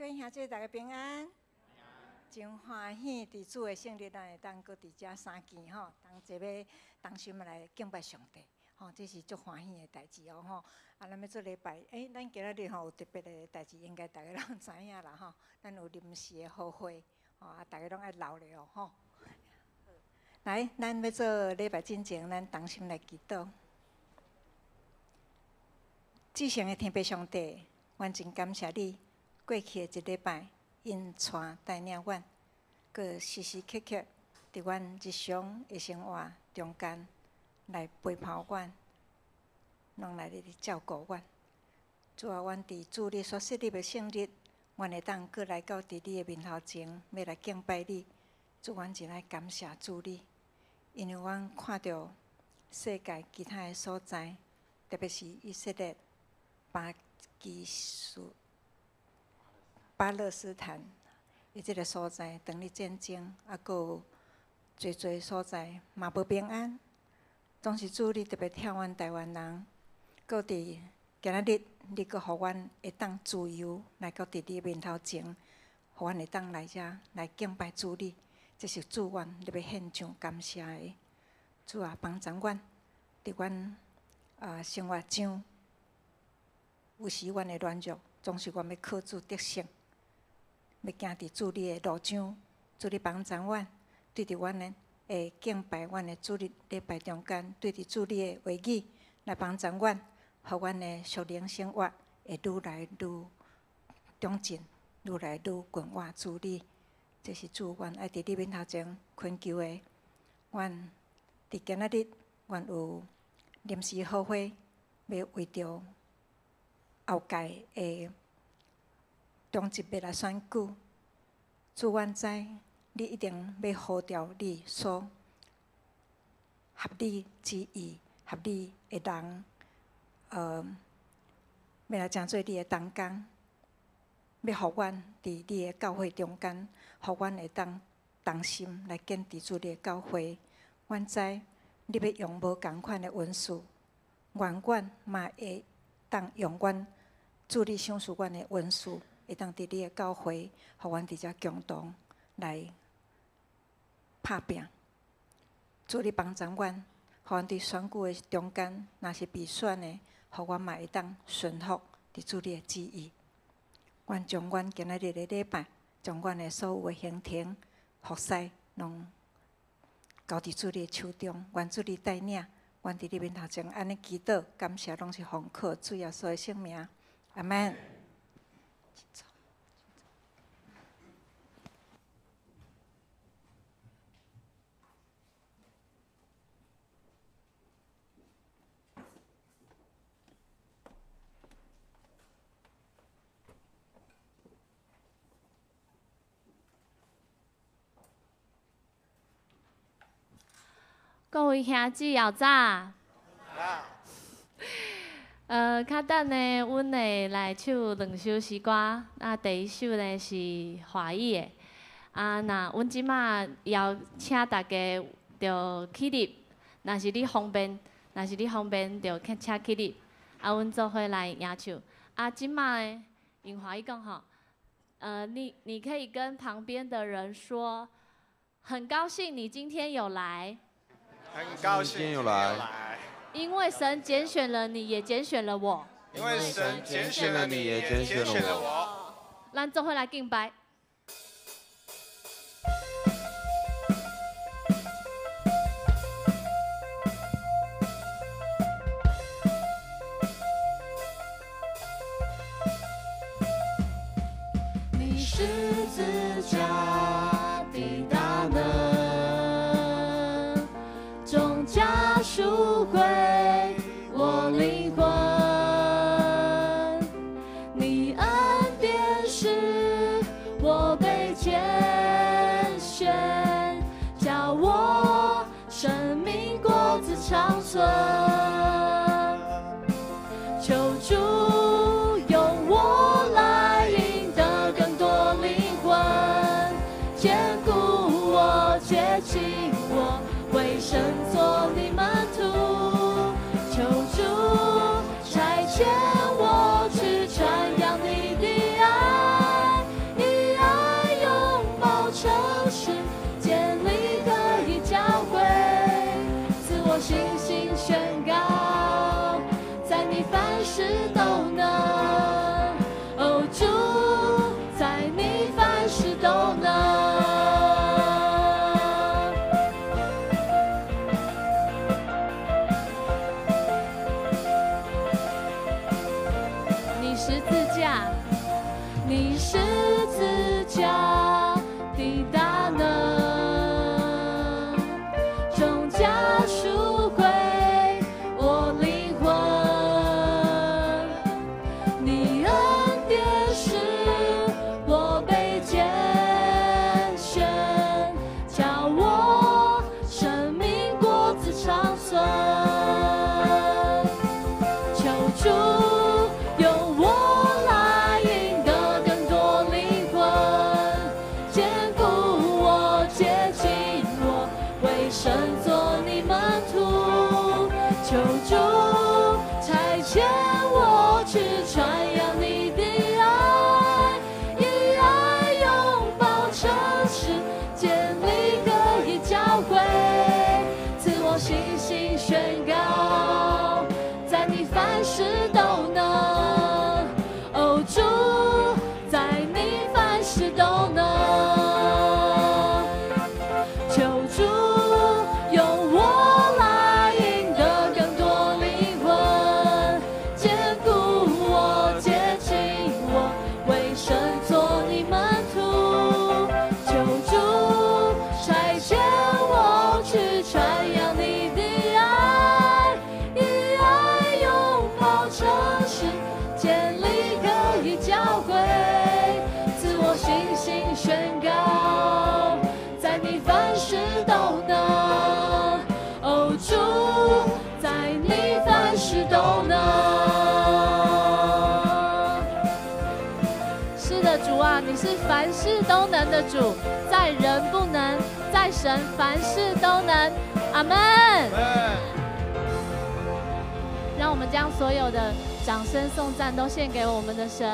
各位兄弟，大家平安。真歡喜，佇主的聖日，咱會當閣佇遮相見吼，同齊欲同心來敬拜上帝，吼，這是足歡喜的代誌哦吼。啊，咱欲做禮拜，欸，咱今仔日吼有特別的代誌，應該大家攏知影啦吼。咱有臨時的好會，吼啊，大家攏愛留咧哦吼。來，咱欲做禮拜進前，咱同心來祈禱。至聖的天父上帝，阮真感謝你，過去的一禮拜，𪜶帶帶領阮，閣時時刻刻佇阮日常的生活中間來陪伴阮，攏來咧照顧阮。主啊，阮佇主你所設立的聖日，阮會當閣來到佇你的面頭前，欲來敬拜你。主，阮真愛感謝主你，因為阮看著世界其他的所在，特別是以色列、巴基斯、巴勒斯坦的這个所在，當咧戰爭，啊，閣有濟濟所在嘛無平安。總是主你特別疼阮台灣人，閣佇今仔日，你閣予阮會當自由來到佇你面頭前，予阮會當來遮來敬拜主你。這是主阮特別獻上感謝的。主啊，幫助阮，佇阮啊生活上，有時阮會軟弱，總是阮欲靠主得勝。欲行佇主你的路上，主你幫助阮，對佇阮的會敬拜阮的主日禮拜中間，對佇主你的話語來幫助阮，予阮的屬靈生活會愈來愈長進，愈來愈近倚主你。這是主阮愛佇你面頭前懇求的。阮佇今仔日，阮有臨時好會，欲為著後屆的長執欲來選舉。主，阮知你一定欲呼召你所合你旨意、合你的人，欲來成做你的同工，欲予阮佇你的教會中間，予阮會當同心來建佇主你的教會。阮知你欲用無仝款的恩賜，願阮嘛會當用阮主你賞賜阮的恩賜，會當佇你的教會，予阮佇遮共同來拍拚。主你幫助阮，予阮佇選舉的中間，若是被選的，予阮嘛會當順服佇主你的旨意。阮將阮今仔日的禮拜，將阮的所有的行程、服侍，攏交佇主你的手中。願主你帶領，阮佇你面頭前按呢祈禱，感謝攏是奉靠主耶穌的聖名。阿們。各位兄姊後早。較等呢，阮會來唱兩首詩歌。啊，第一首呢是華語的。啊，若阮這馬邀請大家著起立，若是你方便，若是你方便，就請起立。啊，阮做伙來合唱。啊，這馬呢，用華語講吼，你可以跟旁邊的人說，很高興你今天有來。很高興有來。因為神揀選了你，也揀選了我。因為神揀選了你，也揀選了我。咱做伙來敬拜。你十字架的大能，重價贖回我靈魂，你恩典使我被揀選，叫我生命果子長存。求主用我來贏得更多靈魂，十字架，你十字架的大能，重价赎回我灵魂。你恩典使我被拣选，叫我生命果子长存。求主用我来赢得更多灵魂，坚固我，接近我，为神做你门徒。求主差遣我去传扬你的爱，以爱拥抱城市，建立合一教会，赐我信心宣告，在你凡事都能，哦主，在你凡事都能。求主用我来赢得更多灵魂，坚固我，接近我，为神做你门徒。求主差遣我去传扬你的爱，以爱拥抱城市，建立合一教会，赐我信心宣告，在你凡事都能，哦主，在你凡事都能。是的，主啊，你是凡事都能的主，在人不能，在神凡事都能。阿门。让我们将所有的掌声颂赞都献给我们的神。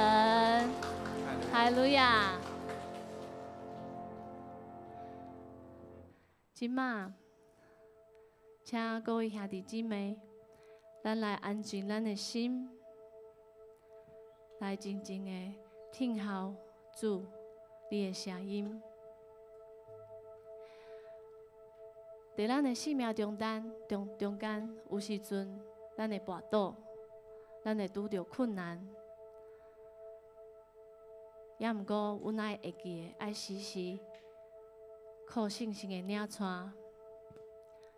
哈利路亚。这马，请各位兄弟姊妹，咱来安静咱的心，来静静的听候主你的声音。伫咱的生命中间，中间，有时阵咱会跋倒，咱会拄著困难，也毋过，阮爱会记得，爱时时靠信心的领带，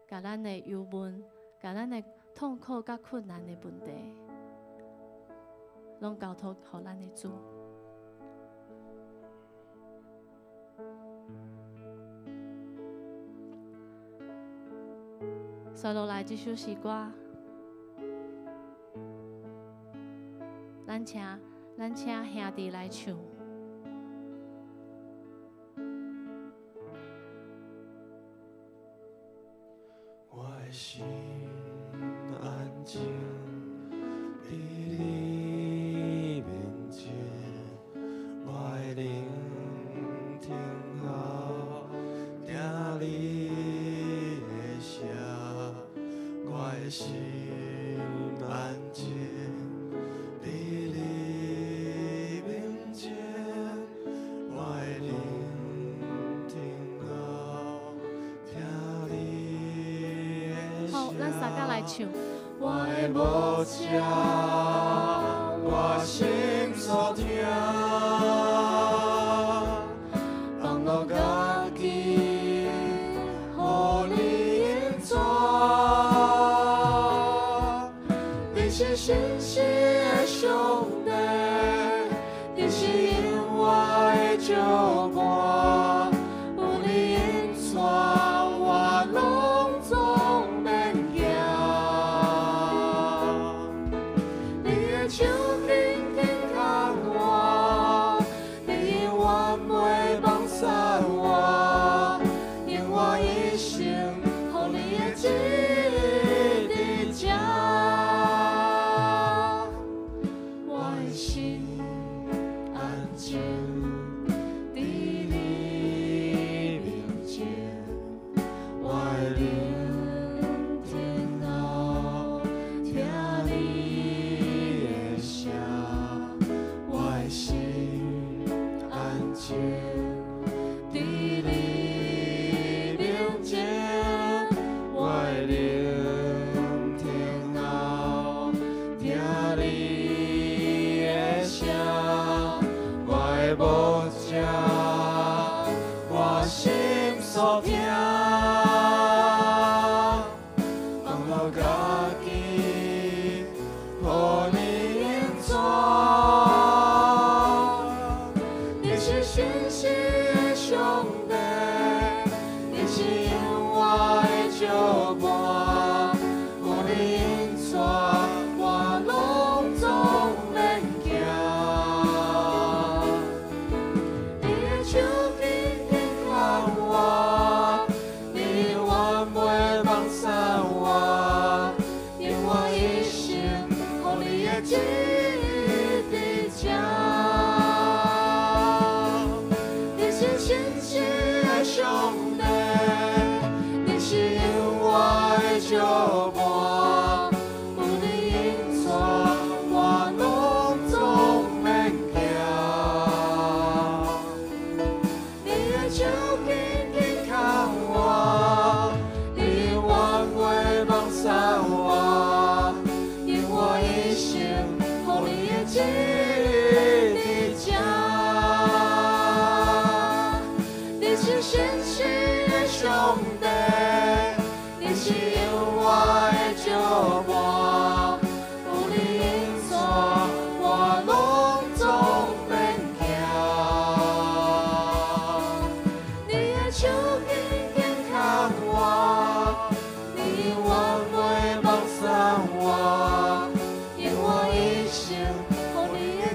共咱的忧闷、共咱的痛苦佮困难的问题，拢交托予咱的主。刷落来这首诗歌，咱请兄弟来唱。我的心安静伫你面前，我的灵听候听你的声，我的心安静伫你面前，我的灵听候听你的好，咱三个来唱。我的无声，我心所听，放落家己，予你引带。你是信实的上帝，你是永远的石伴，有你引带，我拢总免惊。你的手紧紧牵我，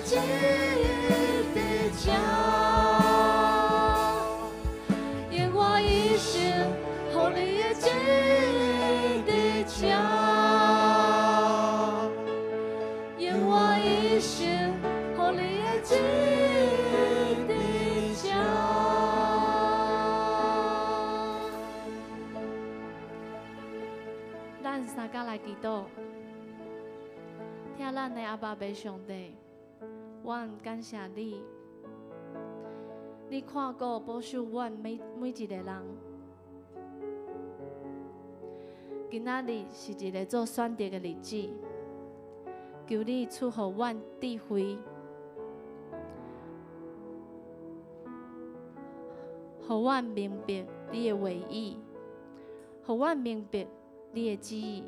旨意伫这，用我一生予你的旨意伫这，用我一生予你的旨意伫这。咱三家來祈禱，疼咱的阿爸父上帝，阮感謝你，你看顧保守阮每一个人。今仔日是一个做選擇的日子，求你賜予阮智慧，予阮明白你的話語，予阮明白你的旨意，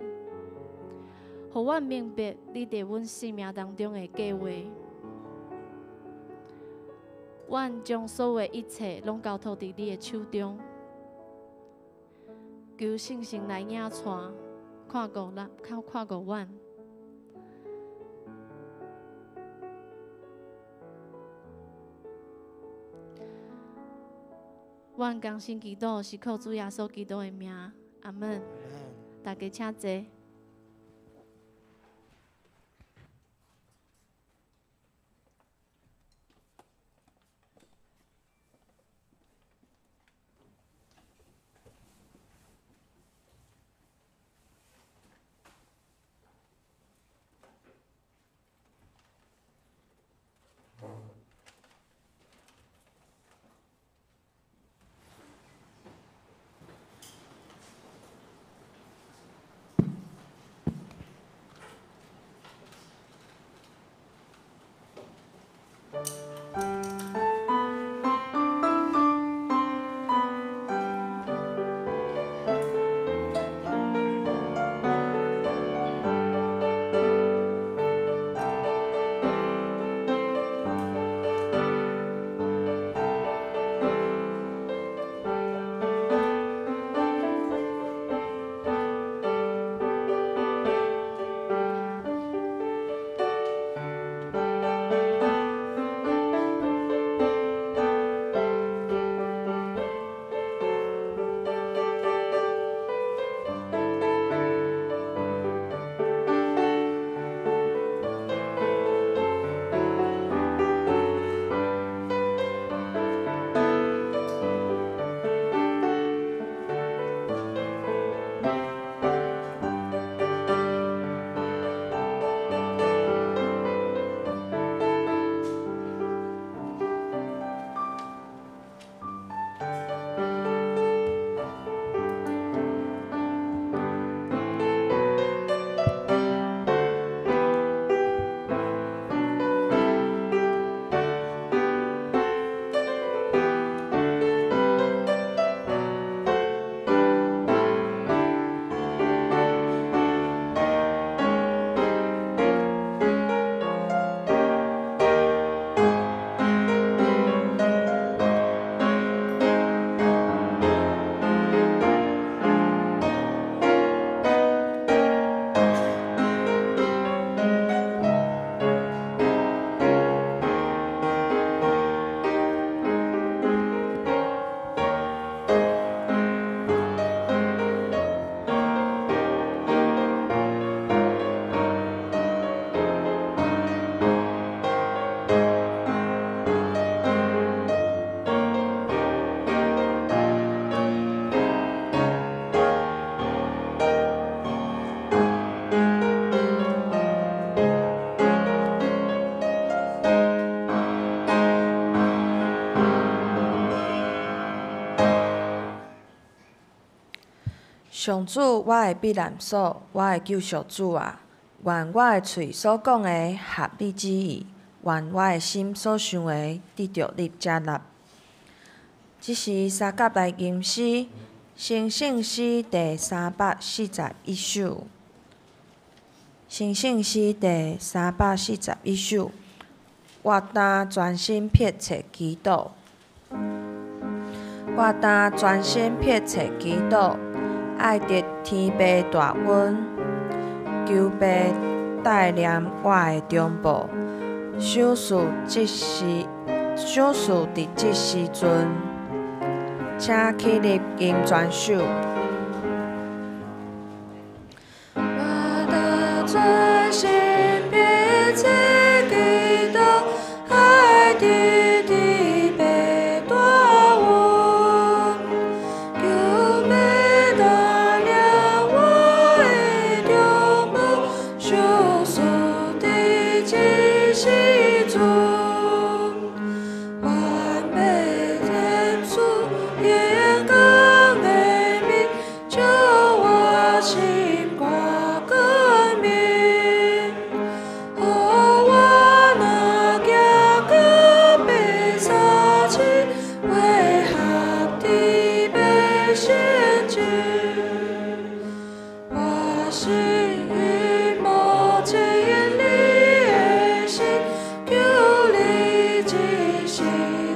予阮明白你佇阮生命當中的計劃。阮將所有的一切攏交託佇你的手中，求聖神來引帶，看顧咱，看顧阮。阮同心祈禱，是靠主耶穌基督的名，阿們。大家請坐。上主，我的避難所，我的救贖主啊！願我的喙所講的合你旨意，願我的心所想的得著你接納。這是三甲來吟詩，成聖詩第341首。成聖詩第341首，我當專心迫切祈禱，我當專心迫切祈禱。愛得天父大恩，求父帶領我的中保，賞賜這時，賞賜佇這時陣，請起立吟全首。我的专心彼此基督，愛弟弟白大阮，求欲帶領我的丈母，賞賜佇這時陣，願欲天主榮光的面，照我心肝光明，予我若行到白沙市，配合你欲成就。我是慕真理的心，求你这时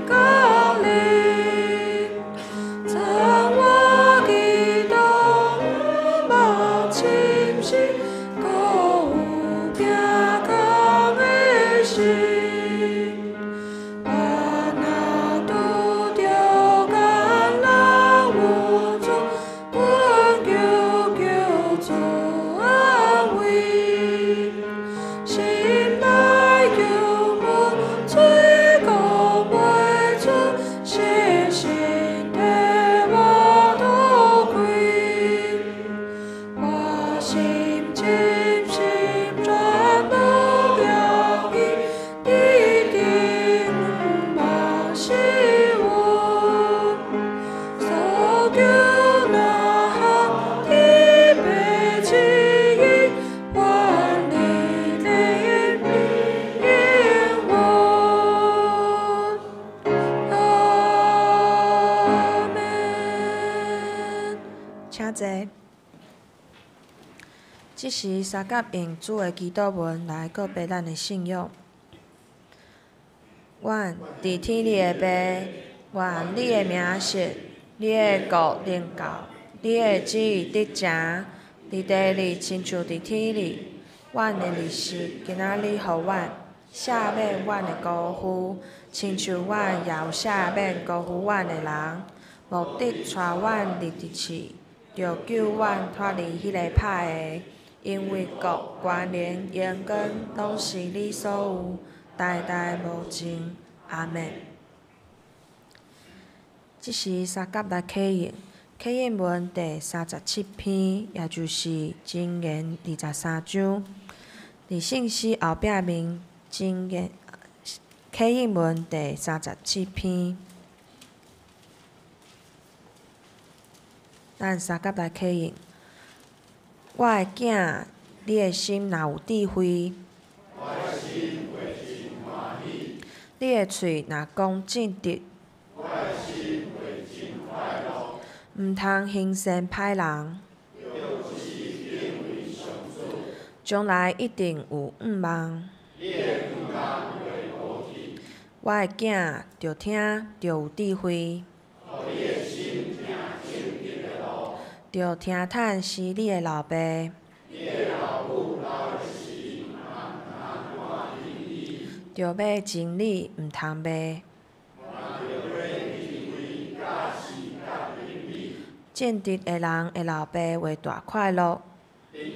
降临，赠我祈祷毋忘深信，阁有摒空的心。我若拄著艰难有主，阮求求主安慰，心内求阮喙講袂出，深深替我塗開。我心真心全無搖去，直直毋忘失阮。所求若合天父旨意，願你憐憫阮。阿們。請坐。這時，相佮用主的祈禱文來告白咱的信仰。阮佇天裡的父，願你的名聖，你的國臨到，你的旨意得成，佇地裡親像佇天裡。阮的日食今仔日予阮，赦免阮的辜負，親像阮也有赦免辜負阮的人。莫得帶阮入佇試，著救阮脫離彼個歹的。因為國、權能、榮光，攏是你所有，代代無盡。阿們。這時，相佮來啟應，啟應文第37篇，也就是箴言23章。佇聖詩後壁面，箴言啟應文第三十七篇。咱相佮來啟應。我的囝，你的心若有智慧，你的喙若講正直，毋通行善歹人，將來一定有向望。我的囝，著聽，著有智慧，著聽趁生你的老爸，著買真理，毋通賣。正直的人的老爸會大快樂。著予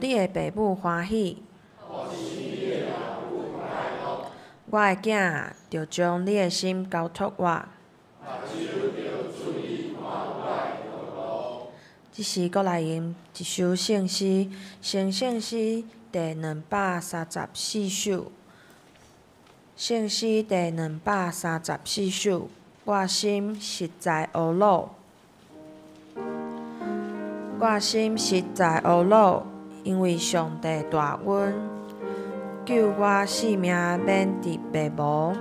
你的爸母歡喜。我的囝，著將你的心交託我。這時，閣來吟一首聖詩，成聖詩第234首。聖詩第234首，我心實在懊惱，我心實在懊惱，因為上帝大恩，救我性命免佇滅亡，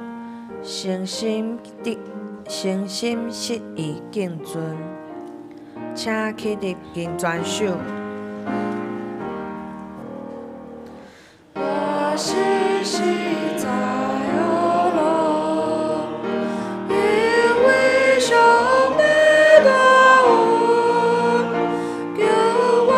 誠心得，誠心實意敬尊，請起立吟全首。我心實在懊惱，因為上帝大恩，救我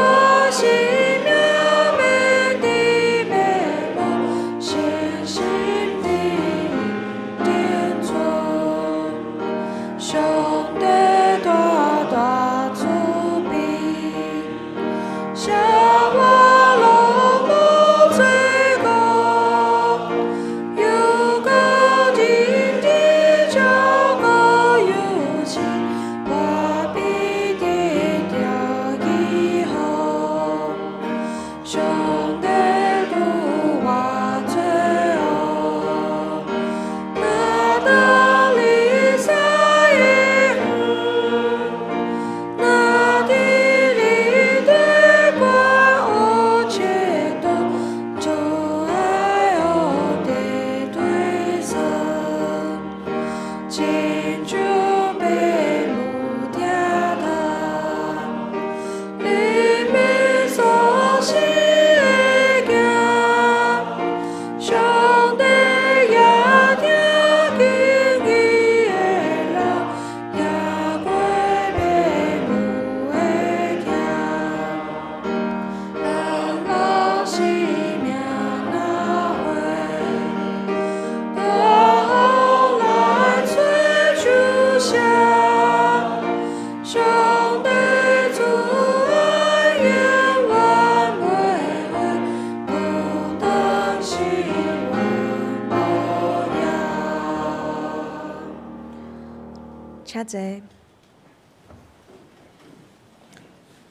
請坐。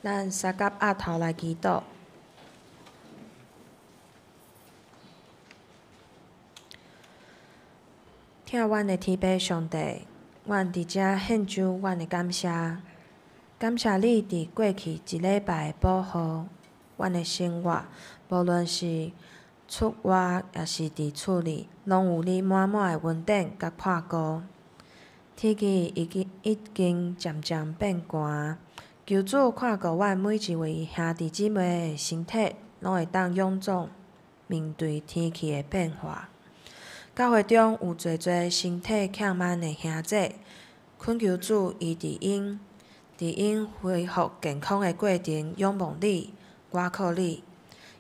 咱三甲額頭來祈禱。疼阮的天父上帝，阮佇遮獻上阮的感謝，感謝你佇過去一禮拜的保護，阮的生活，無論是出外抑是佇厝裡，攏有你滿滿的恩典佮看顧。天氣已經漸漸變寒，求主看顧阮每一位兄弟姊妹的身體，攏會當勇壯面對天氣的變化。教會中有濟濟身體欠慢的兄弟，懇求主醫治𪜶，佇𪜶恢復健康的過程，仰望你，倚靠你，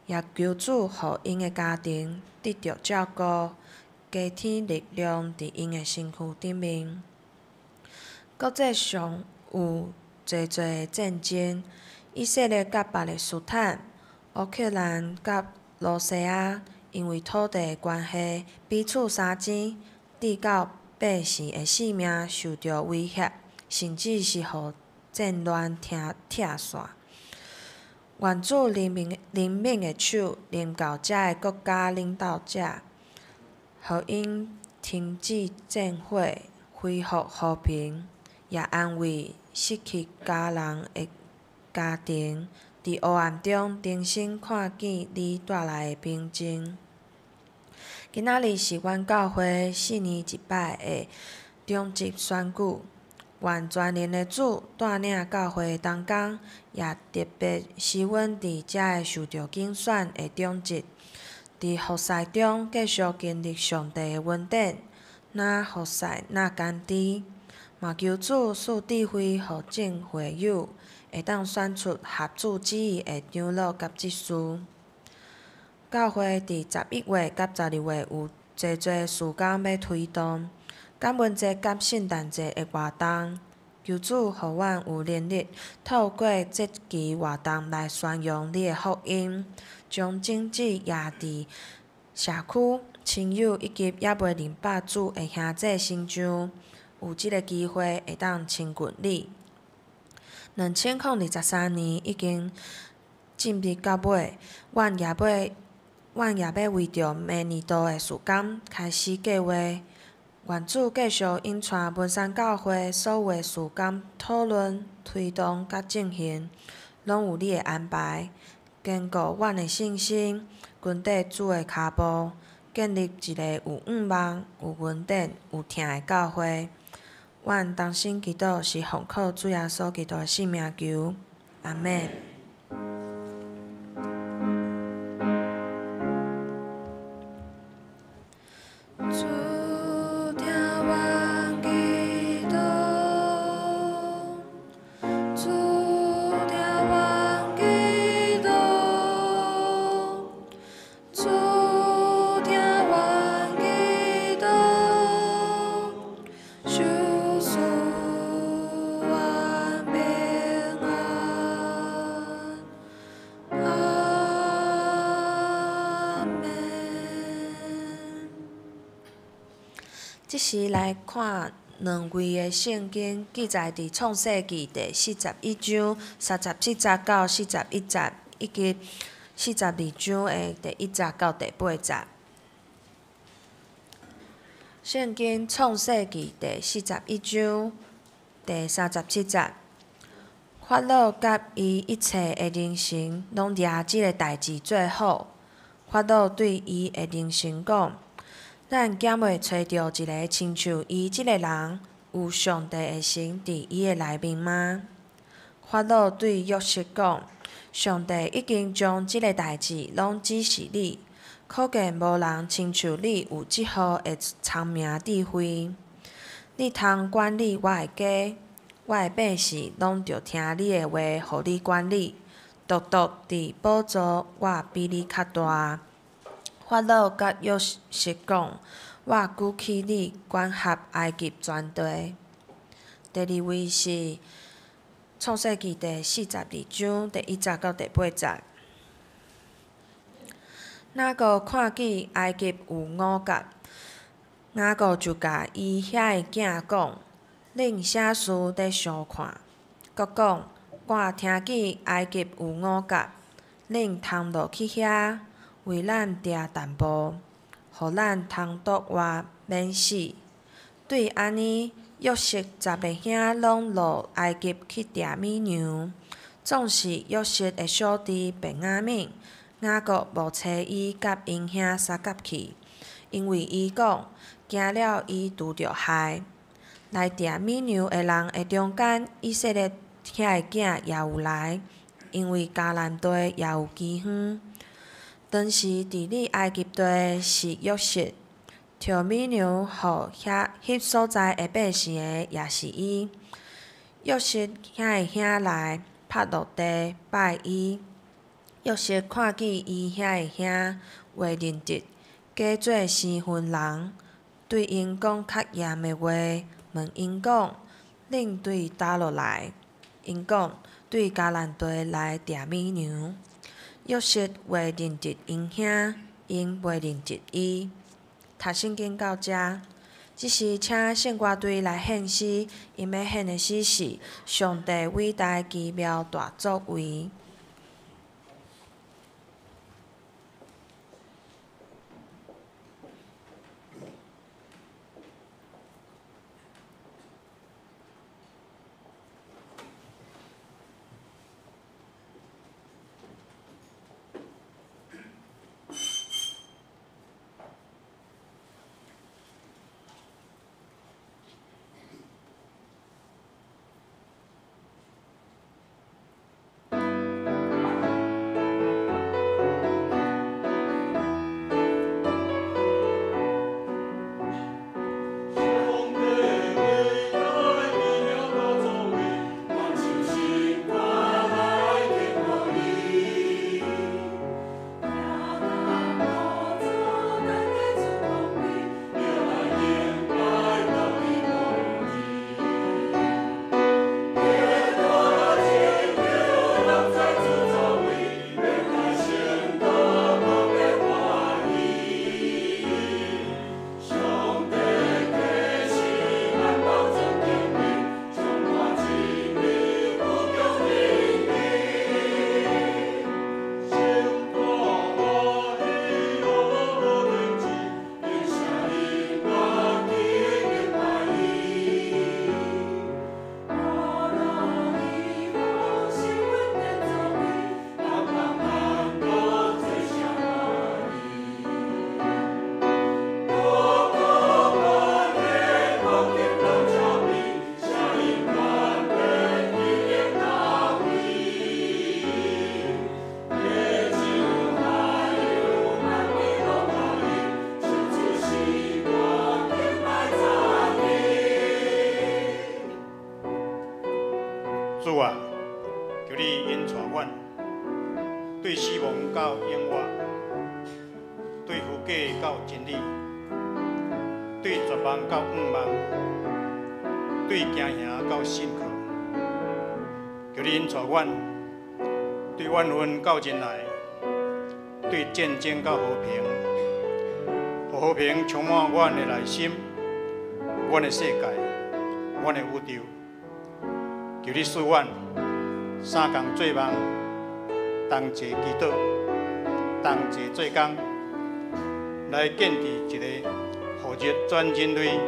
也求主予𪜶的家庭得著照顧，加添力量佇𪜶的身軀頂面。國際上有濟濟的戰爭，以色列佮巴勒斯坦、烏克蘭佮羅西亞，因為土地的關係，彼此相爭，致到百姓的性命受著威脅，甚至是予戰亂拆散。願主憐憫的手臨到遮的國家領導者，予𪜶停止戰火，恢復和平，也安慰失去家人的家庭，佇黑暗中重新看見你帶來的平靜。今仔日是阮教會4年一擺的長執選舉，願全能的主帶領教會同工，也特別是阮佇遮的受著揀選的長執，佇服侍中繼續經歷上帝的恩典，若服侍若甘甜。嘛求主賜智慧，予眾會友會當選出合主旨意的長老佮執事。教會佇11月佮12月有濟濟事工欲推動，感恩節佮聖誕節的活動，求主予阮有能力透過這期活動來宣揚你的福音，將種子掖佇社區、親友以及猶未認捌主的兄弟身上，有這个機會會當親近你。2023年已經進入到尾，阮也欲為著明年度的事工開始計劃。願主繼續引帶文山教會所有的事工討論、推動佮進行，攏有你的安排，堅固阮的信心，跟綴主的跤步，建立一个有向望、有恩典、有疼的教會。阮同心祈禱，是奉靠主耶穌基督的聖名求，阿們。主聽阮祈禱，主聽阮祈禱，主聽阮祈禱，求賜阮平安，阿們。這時來看兩位的聖經記載佇創世記第41章37節到41節，以及42章的第1節到第8節。聖經創世記第41章第37節，法老佮伊一切的人臣攏掠這个代誌做好。法老對伊的人臣講：咱敢袂揣著一个親像伊這个人，有上帝的神佇伊的內面嗎？法老對約瑟講：上帝已經將這个代誌攏指示你，可見無人親像你有這號的聰明智慧。你通管理我的家，我的百姓攏著聽你的話，予你管理。獨獨佇寶座，我比你較大。法老佮約瑟講：我舉起你管轄埃及全地。第二位是創世記第42章第1節到第8節。雅各看見埃及有五角，雅各就共伊遐的囝講：恁啥事咧相看？阁讲：我听见埃及有五角，恁通落去遐，为咱掠淡薄，予咱通度活，免死。对按呢，约瑟10个兄拢落埃及去掠米粮。总是约瑟的小弟便雅悯，雅各无揣伊佮𪜶兄相佮去，因为伊讲，惊了伊拄著害。来掠米粮的人的中间，以色列遐个囝也有来，因为迦南地也有饥荒。当时治理埃及地的是约瑟，提米粮予遐彼所在的百姓的也是伊。约瑟遐个兄来，拍落地拜伊。约瑟看见伊遐个兄，袂认得，假做生分人，对𪜶讲较严的话，问𪜶讲：恁对佗落来？𪜶讲：对迦南地来掠米粮。约瑟袂认得𪜶兄，𪜶袂认得伊。读圣经到遮，这时请圣歌队来献诗，𪜶欲献的诗是：上帝伟大奇妙大作为。主啊，求你引带阮，对死亡到永活，对虚假到真理，对绝望到盼望，对惊吓到信靠。求你引带阮，对怨恨到仁爱，对战争到和平，予和平充满阮的内心，阮的世界，阮的宇宙。求你赐阮三共做梦，同齐祈祷，同齐做工，来建立一个予热全人类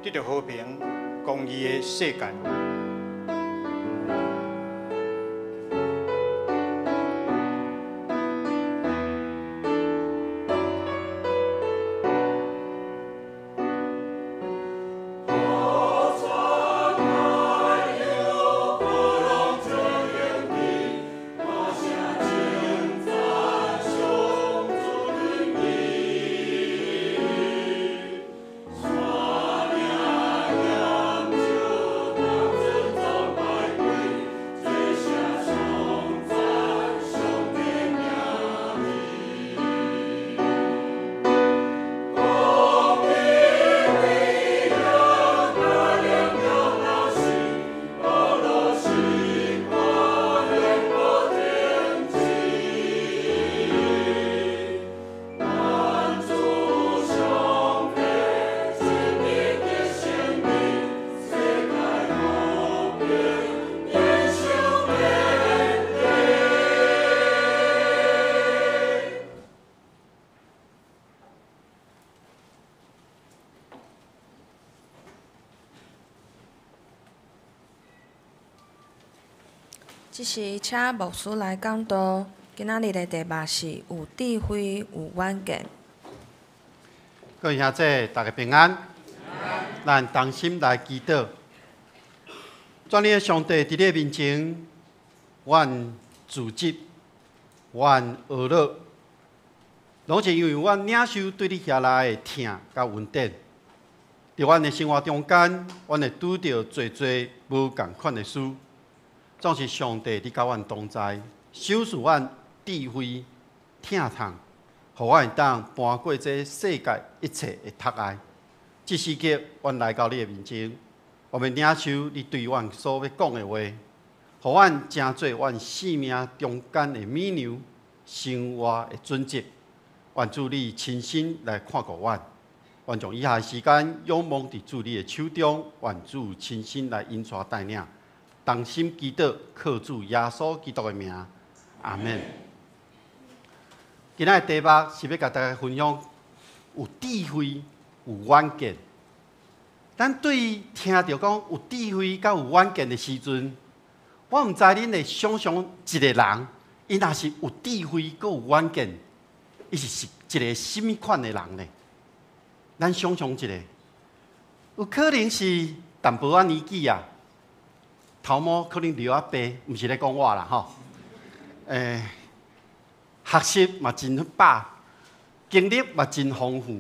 得著和平、公义的世界。山這時請牧師來講道。今仔日的題目是有智慧、有遠見。各位兄弟，大家平安。咱同心來祈禱。全能的上帝佇你的面前，阮自責，阮懊惱，攏是因為阮領受對你遐來的疼佮恩典。佇阮的生活中間，阮會拄著濟濟無仝款的事，總是上帝你佮阮同在，賞賜阮智慧、疼痛，予阮會當搬過這世界一切的窒礙。這時刻，阮來到你的面前，我們領受你對阮所欲講的話，予阮成做阮生命中間的美娘，生活的準則。願主你親身來看顧阮，願將以下的時間仰望佇主你的手中，願主親身來引帶帶領，同心祈禱，靠主耶穌基督的名，阿們。今仔的題目是欲共大家分享有智慧、有遠見。咱對聽著講有智慧佮有遠見的時陣，我毋知恁會想像一個人，伊若是有智慧閣有遠見，伊是一個啥物款的人呢？咱想像一下，有可能是淡薄仔年紀啊，頭毛可能留仔白，毋是咧講我啦吼。學識嘛真飽，經歷嘛真豐富，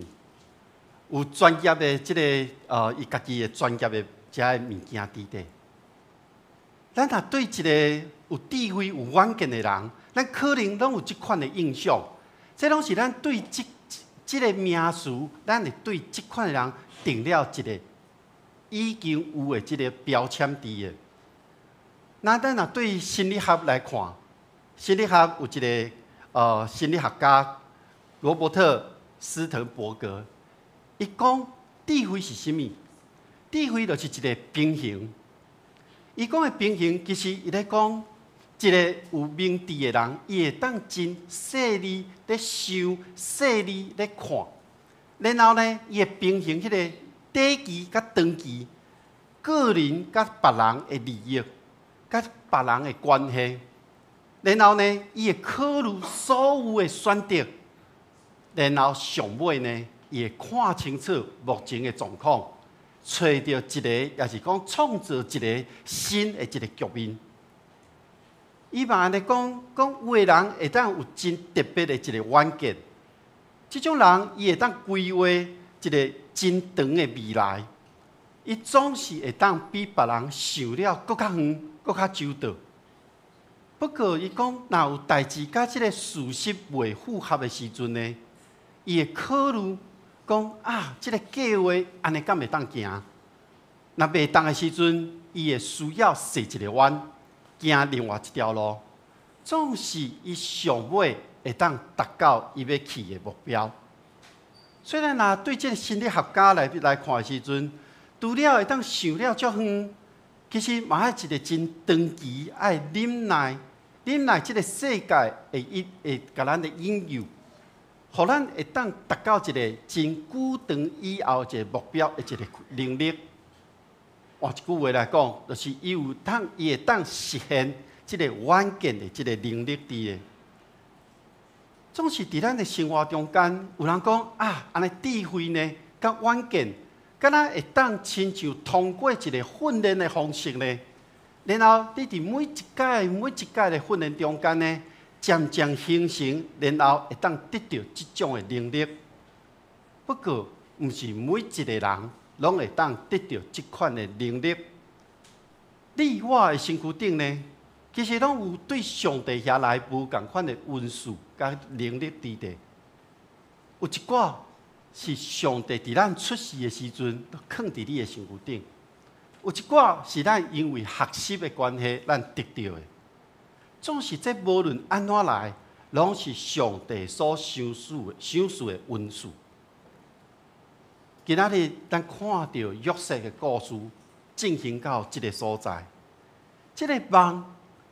有專業的這個伊家己的專業的遮个物件佇底。咱若對一個有智慧、有遠見的人，咱可能攏有這款的印象。這攏是咱對這個名詞，咱會對這款的人定了一個已經有的這個標籤佇的。那咱若對心理學來看，心理學有一個心理學家羅伯特斯滕伯格，伊講智慧是啥物？智慧就是一個平衡。伊講的平衡，其實伊咧講一個有明智的人，伊會當真細膩咧想、細膩咧看，然後呢，伊會平衡彼個短期佮長期，個人佮別人的利益，佮別人的關係。然後呢，伊會考慮所有的選擇，然後上尾呢，伊會看清楚目前的狀況，揣著一個，抑是講創造一個新的一個局面。伊嘛按呢講，講有的人會當有真特別的一個遠見，這種人伊會當規劃一個真長的未來，伊總是會當比別人想了閣較遠、閣較周到。不過，伊講若有代誌佮這個事實袂符合的時陣呢，伊會考慮講啊，這個計劃按呢敢會當行？若袂當的時陣，伊會需要踅一個彎，行另外一條路。總是伊上尾會當達到伊欲去的目標。雖然若對這個心理學家來看的時陣，除了會當想了足遠，其實嘛愛一個真長期愛忍耐。忍耐這個世界會一會共咱的引誘，予咱會當達到一個真久長以後一個目標的一個能力。換一句話來講，就是伊有當伊會當實現這個遠見的這個能力佇的。總是佇咱的生活中間，有人講啊，按呢智慧呢，佮遠見，敢若會當親像通過一個訓練的方式呢？然後你佇每一屆每一屆的訓練中間呢，漸漸形成，然後會當得著這種的能力。不過，毋是每一個人攏會當得著這款的能力。你我的身軀頂呢，其實攏有對上帝遐來無仝款的恩賜佮能力佇底。有一寡是上帝佇咱出世的時陣，就囥佇你的身軀頂。有一寡是咱因為學習的關係，咱得著的。總是這無論按怎來，攏是上帝所賞賜的、賞賜的恩賜。今仔日咱看著約瑟的故事進行到這個所在，這個夢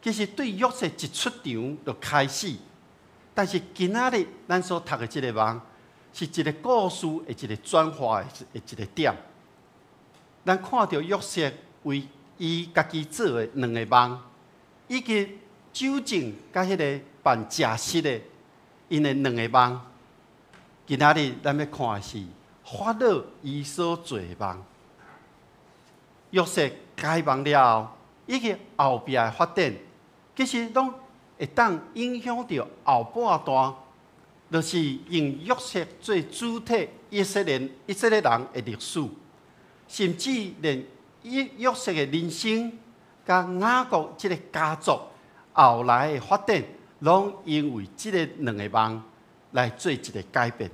其實對約瑟一出場就開始，但是今仔日咱所讀的這個夢，是一個故事的一個轉化的一個點。咱看著約瑟為伊家己做的兩個夢，以及酒政佮彼个办食食的，𪜶的兩个夢。今仔日咱欲看的是法老伊所做的夢。約瑟解夢了後，以及後壁的發展，其實攏會當影響著後半段，就是用約瑟做主體，以色列人的歷史，甚至連約瑟的人生，佮雅各這个家族後來的發展，攏因為這个兩个夢來做一个改變。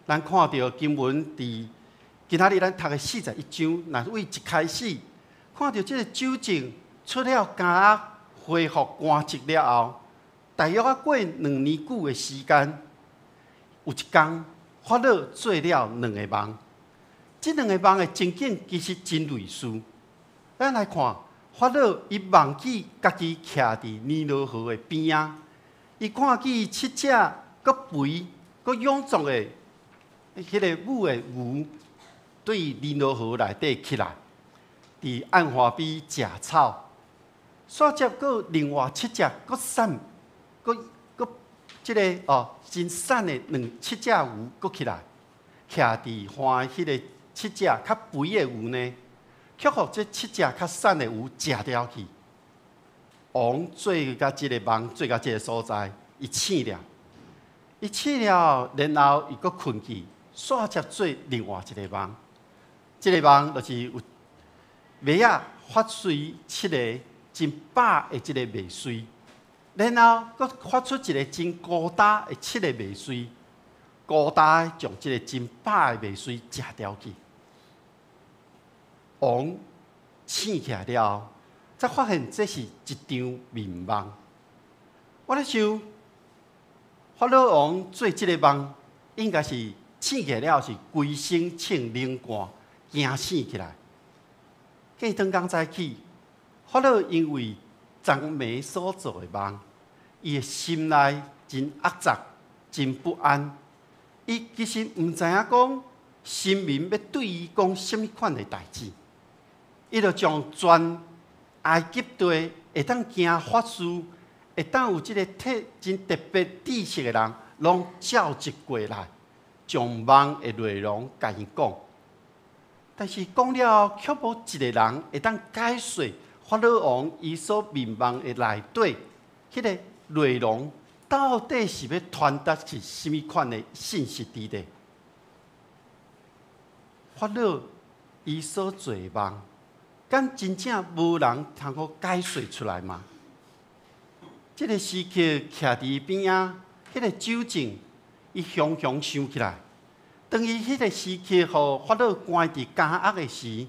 咱看著經文佇今仔日咱讀的41章，若對一開始看著這个酒政出了監獄，恢復官職了後，大約仔過2年久的時間，有一工法老做了兩個夢。這兩個夢的情景其實真類似。咱來看法老伊夢見家己徛佇尼羅河的邊仔，伊看見七隻閣肥閣勇壯的彼个母的牛對尼羅河內底起來，佇岸岸邊食草。煞接閣另外七隻閣瘦閣閣這个哦真瘦的兩七隻牛閣起來，徛佇岸彼个七隻較肥的牛呢，卻予這七隻較瘦的牛食掉去。王做甲這个夢，做甲這个所在，伊醒了，伊醒了，然後伊閣睏去，煞接做另外一个夢。這个夢就是有麥仔發穗七个真飽的這个麥穗，然後閣發出一个真孤焦的七个麥穗，孤焦將這个真飽的麥穗食掉去。王醒起來了後，才發現這是一場眠夢。我咧想，法老王做這个夢，應該是醒起來了後是規身穿冷汗，驚醒起來。過轉工早起，法老因為昨暝所做的夢，伊的心內真壓雜，真不安。伊其實毋知影講神明欲對伊講啥物款的代誌，伊就將全埃及地會當行法術，會當有這个特真特別知識的人，攏召集過來，將夢的內容共伊講。但是講了後，卻無一个人會當解說法老王伊所眠夢的內底，彼个內容到底是欲傳達是啥物款的信息佇咧？法老伊所做的夢，敢真正無人通好解說出來嗎？這个時刻徛佇邊仔，彼个酒政，伊雄雄想起來，當伊彼个時刻予法老關佇監獄的時，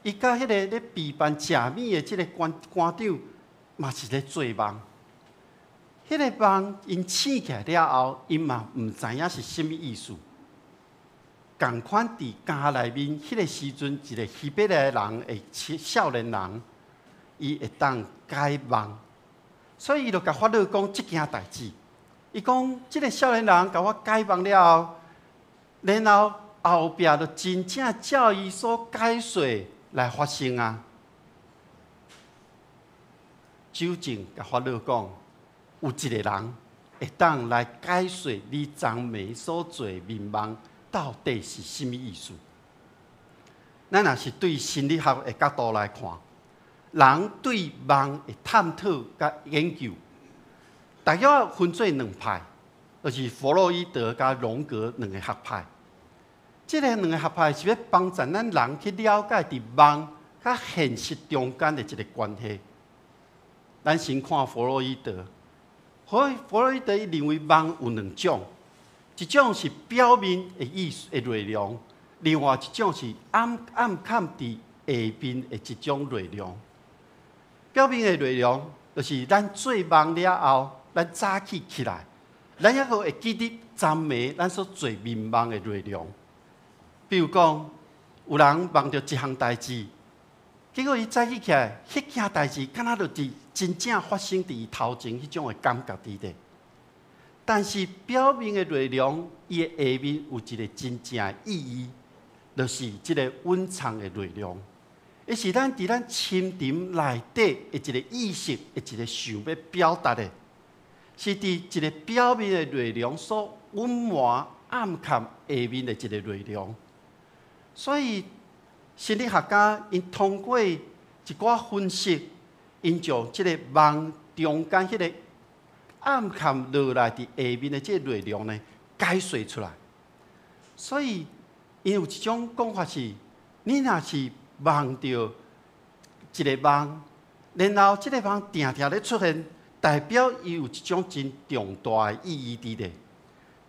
伊佮彼个咧備辦食物的這个官長，嘛是咧做夢。彼个夢𪜶醒起來了後，𪜶嘛毋知影是啥物意思。仝款佇監內面，彼个時陣，一個希伯來人的少年人，伊會當解夢，所以伊就共法老講這件代誌。伊講，這个少年人共我解夢了後，然後後壁就真正照伊所解說來發生啊。酒政共法老講，有一个人會當來解說你昨暝所做眠夢到底是啥物意思。咱若是對心理學的角度來看，人對夢的探討佮研究，大約分做兩派，就是弗洛伊德佮榮格兩个學派。這个兩个學派是欲幫助咱人去了解佇夢佮現實中間的一个關係。咱先看弗洛伊德，弗洛伊德伊認為夢有兩種，一種是表面的意思的內容，另外一種是暗暗藏佇下面的一種內容。表面的內容就是咱做夢了後，咱早起起來，咱猶閣會記得昨暝咱所做眠夢的內容。比如講，有人夢著一項代誌，結果伊早起起來，彼件代誌敢若就是真正發生佇伊頭前彼種的感覺佇咧。但是表面的內容，伊的下面有一個真正的意義，就是這个隱藏的內容。伊是咱佇咱深沉內底的一個意識，的一個想欲表達的，是佇一個表面的內容所隱瞞暗藏下面的一個內容。所以心理學家𪜶通過一寡分析，𪜶將這個夢中間彼個暗藏落來佇下面的這個內容呢，解說出來。所以，𪜶有一種講法是：你若是夢著一個夢，然後這個夢定定咧出現，代表伊有一種真重大的意義佇咧。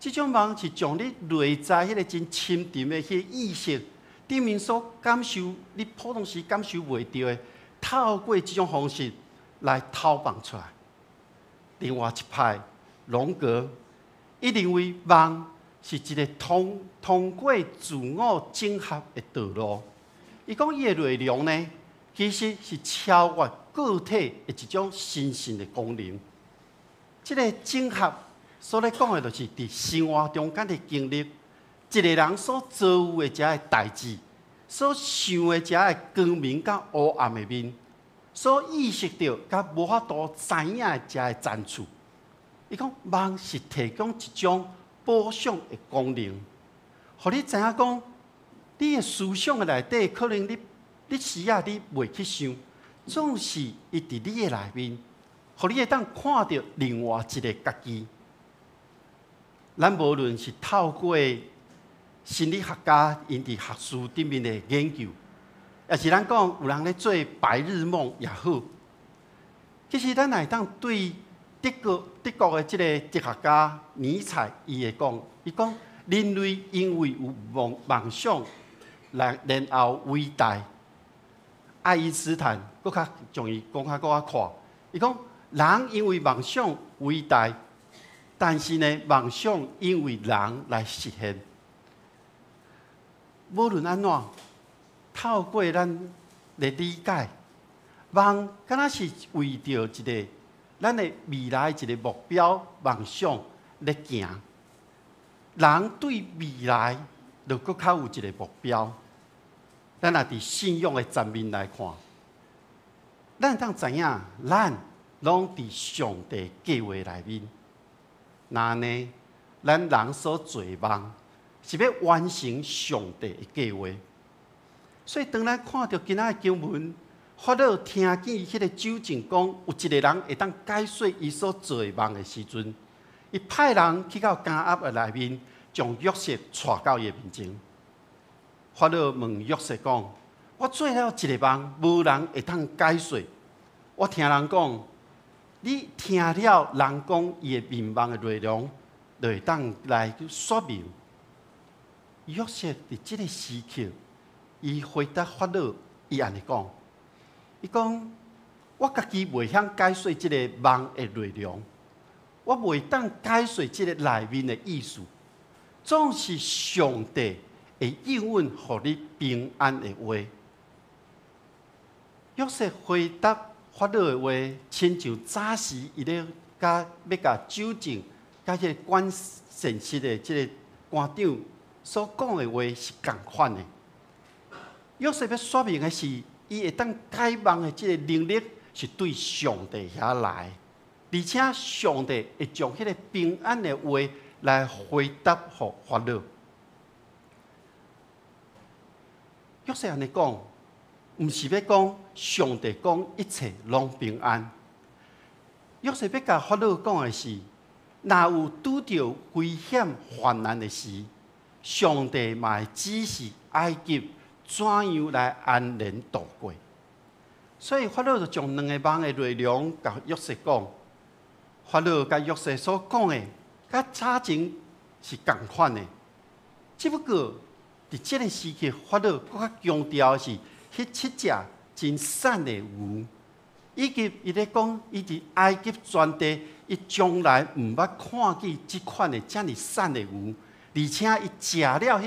這種夢是將你內在彼個真深沉的彼個意識，頂面所感受，你普通時感受袂著的，透過這種方式來透放出來。另外一派榮格，伊認為夢是一個通過自我整合的道路。伊講伊的內容呢，其實是超越個體的一種神聖的功能。這個整合所咧講的，就是佇生活中間的經歷，一個人所遭遇的這个代誌，所想的這个光明佮烏暗的面，所意識著佮無法度知影的這个層次。伊講夢是提供一種補償的功能，予你知影講，你的思想的內底可能你時仔你袂去想，總是伊佇你的內面，予你會當看著另外一个家己。咱無論是透過心理學家𪜶佇學術頂面的研究，抑是咱講有人咧做白日夢也好，其實咱會當對德國的這个哲學家尼采，伊會講，伊講人類因為有夢想來，然後偉大。愛因斯坦閣較將伊講較閣較闊，伊講人因為夢想偉大，但是呢，夢想因為人來實現。無論按怎，透過咱的理解，夢敢若是為著一個咱的未來一個目標夢想咧行。人對未來就閣較有一個目標。咱若佇信仰的層面來看，咱會當知影，咱攏佇上帝計畫內面。那呢，咱人所做的夢，是欲完成上帝的計劃。所以，當咱看著今仔的經文，法老聽見彼个酒政講，有一个人會當解說伊所做的夢的時陣，伊派人去到監獄的內面，將約瑟帶到伊的面前。法老問約瑟講：我做了一个夢，無人會當解說。我聽人講，你聽了人講伊的眠夢的內容，就會當來說明。約瑟佇這个時刻，伊回答法老，伊按呢講：伊講，我家己袂曉解說這个夢的內容，我袂當解說這个內面的意思，總是上帝會應允予你平安的話。約瑟回答法老的話，親像早時伊咧共欲共酒政、共彼个管膳食的這个官長所講的話是仝款的。約瑟欲說明的是，伊會當解夢的這个能力是對上帝遐來，而且上帝會將彼个平安的話來回答予法老。約瑟按呢講，毋是欲講上帝講一切攏平安。約瑟欲共法老講的是，若有拄著危險患難的時，上帝嘛會指示埃及怎樣來安然度過。所以法老就將兩个夢的內容共約瑟講。法老共約瑟所講的，佮早前是仝款的，只不過佇這个時刻，法老閣較強調的是彼七隻真瘦的牛，以及伊咧講，伊佇埃及全地，伊從來毋捌看見這款的遮爾瘦的牛，而且伊食了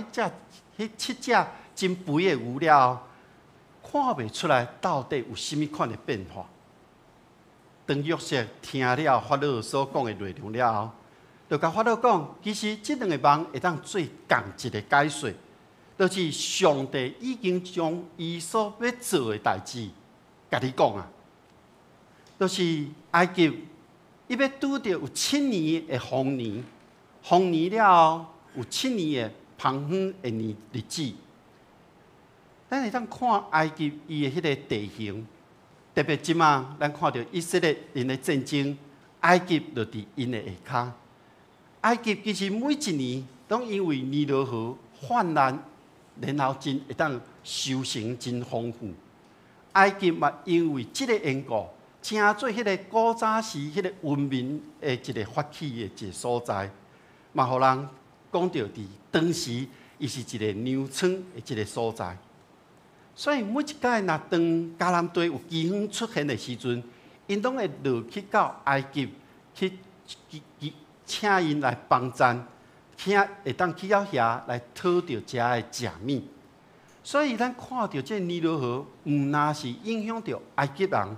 彼七隻真肥的牛了後，看袂出來到底有啥物款的變化。當約瑟聽了法老所講的內容了後，就共法老講，其實這兩个夢會當做仝一个解說。就是上帝已經將伊所欲做的代誌，共你講啊，就是埃及伊欲拄著有七年的豐年，豐年了後有七年的荒荒的年日子。咱會當看埃及伊的彼个地形，特別這馬咱看著以色列𪜶的戰爭，埃及就佇𪜶的下跤。埃及其實每一年攏因為尼羅河泛濫，然後真會當收成真豐富。埃及嘛因為這个緣故，成做彼个古早時彼个文明的一个發起的一个所在，嘛予人講著佇當時伊是一個糧倉的一個所在。所以每一擺若當迦南地有饑荒出現的時陣，𪜶攏會落去到埃及去去請𪜶來幫贊，請會當去到遐來討著遮的食物。所以咱看著這尼羅河，毋但是影響著埃及人，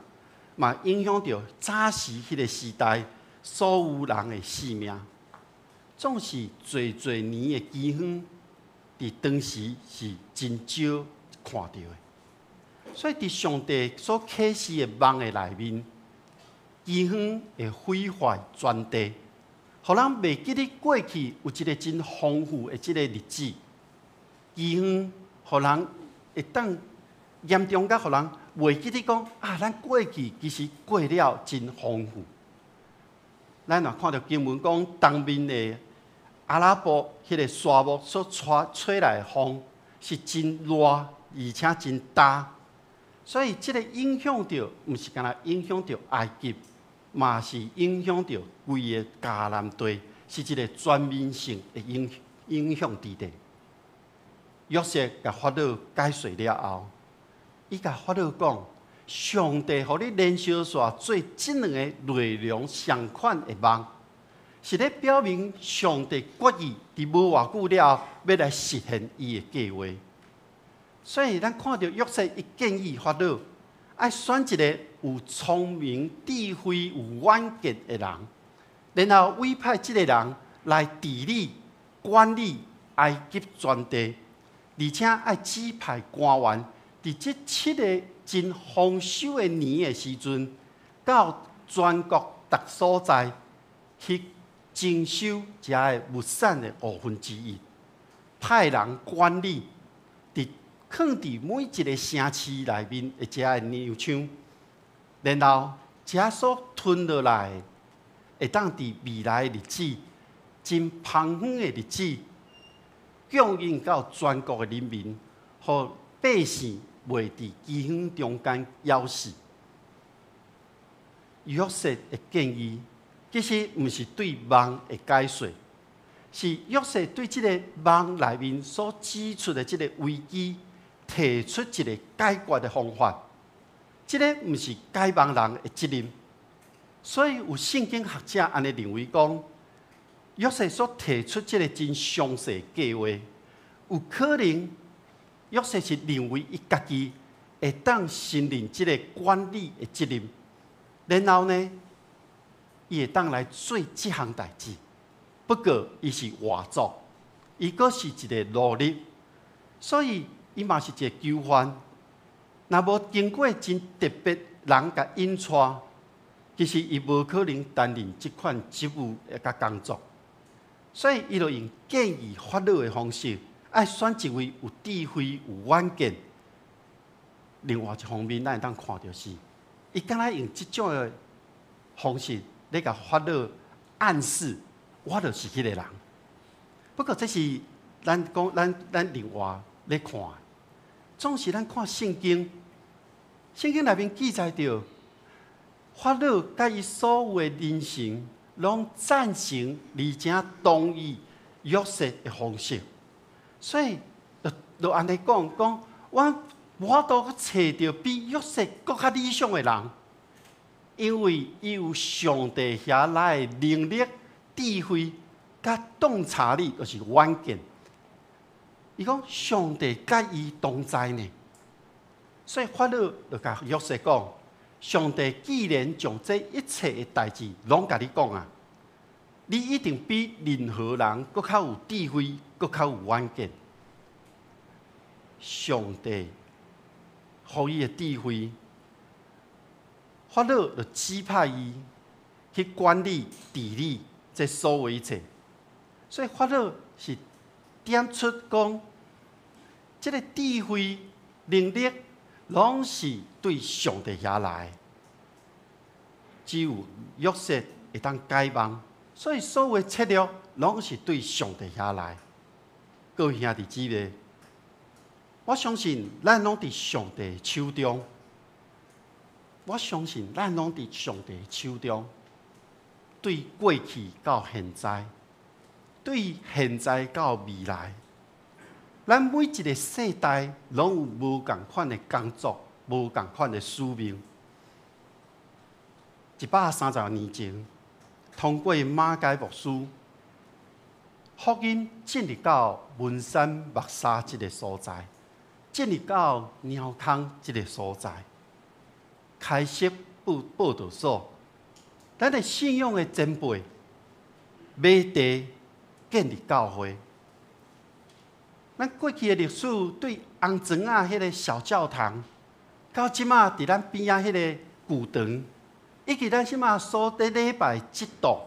嘛影響著早時彼个時代所有人的性命。總是濟濟年的饑荒，佇當時是真少看著的。所以佇上帝所啟示的夢的內面，饑荒會毀壞全地，予人袂記得過去有一个真豐富的這个日子。饑荒予人會當嚴重甲予人袂記得講啊，咱過去其實過了真豐富。咱若看著經文講，東面的阿拉伯彼个沙漠所吹吹來的風是真熱，而且真焦，所以這个影響著，毋是干焦影響著埃及，嘛是影響著規个迦南地，是一个全面性的影影響佇底。約瑟共法老解說了後，伊共法老講：上帝予你連續煞做這兩个內容相款的夢，是咧表明上帝決意佇無偌久了後，欲來實現伊的計劃。所以咱看著約瑟伊建議法老，愛選一个有聰明、智慧、有遠見的人，然後委派這个人來治理、管理埃及全地，而且愛指派官員，佇這七个真豐收的年的時陣，到全國逐所在去徵收遮的物產的五分之一，派人管理，佇囥佇每一个城市內面的遮的糧倉，然後遮所囤落來的，會當佇未來的日子，真荒荒的日子，供應到全國的人民，予百姓袂佇饑荒中間枵死。約瑟的建議，其實毋是對夢的解說，是約瑟對這個夢內面所指出的這個危機，提出一个解決的方法。這个毋是解夢人的責任，所以有聖經學者按呢認為講，約瑟所提出這个真詳細計劃，有可能約瑟是認為伊家己會當承認這个管理的責任，然後呢，伊會當來做這項代誌。不過，伊是外族，伊閣是一个奴隸，所以伊嘛是一个囚犯。若無經過真特別人共引帶，其實伊無可能擔任這款職務佮工作。所以，伊就用建議法老的方式，愛選一位有智慧、有遠見。另外一方面，咱會當看著是，伊敢若用這種的方式咧共法老暗示，我就是彼个人。不過，這是咱講咱咱另外咧看，總是咱看聖經，聖經內面記載著，法老佮伊所有的人臣攏贊成而且同意約瑟的方式，所以就就按呢講講，我無法度去揣著比約瑟閣較理想的人，因為伊有上帝遐來的能力、智慧、佮洞察力，就是遠見。伊講上帝佮伊同在呢，所以法老就共約瑟講：上帝既然將這一切的代誌攏共你講啊，你一定比任何人閣較有智慧，閣較有遠見。上帝予伊的智慧，法老就指派伊去管理、治理這所有一切。所以法老是點出講，這个智慧能力攏是對上帝遐來，只有約瑟會當解夢，所以所有的策略攏是對上帝遐來。各位兄弟姊妹，我相信咱攏佇上帝手中。我相信咱攏佇上帝手中，對過去到現在，對現在到未來，咱每一個世代攏有無仝款的工作，無仝款的使命。130年前，通過馬偕牧師，福音進入到文山木柵這个所在，進入到貓空這个所在，開設報道所。咱的信仰的前輩買地建立教會。咱過去的歷史對紅磚仔彼个小教堂，到這馬佇咱邊仔彼个舊堂，以及咱這馬所佇禮拜這度，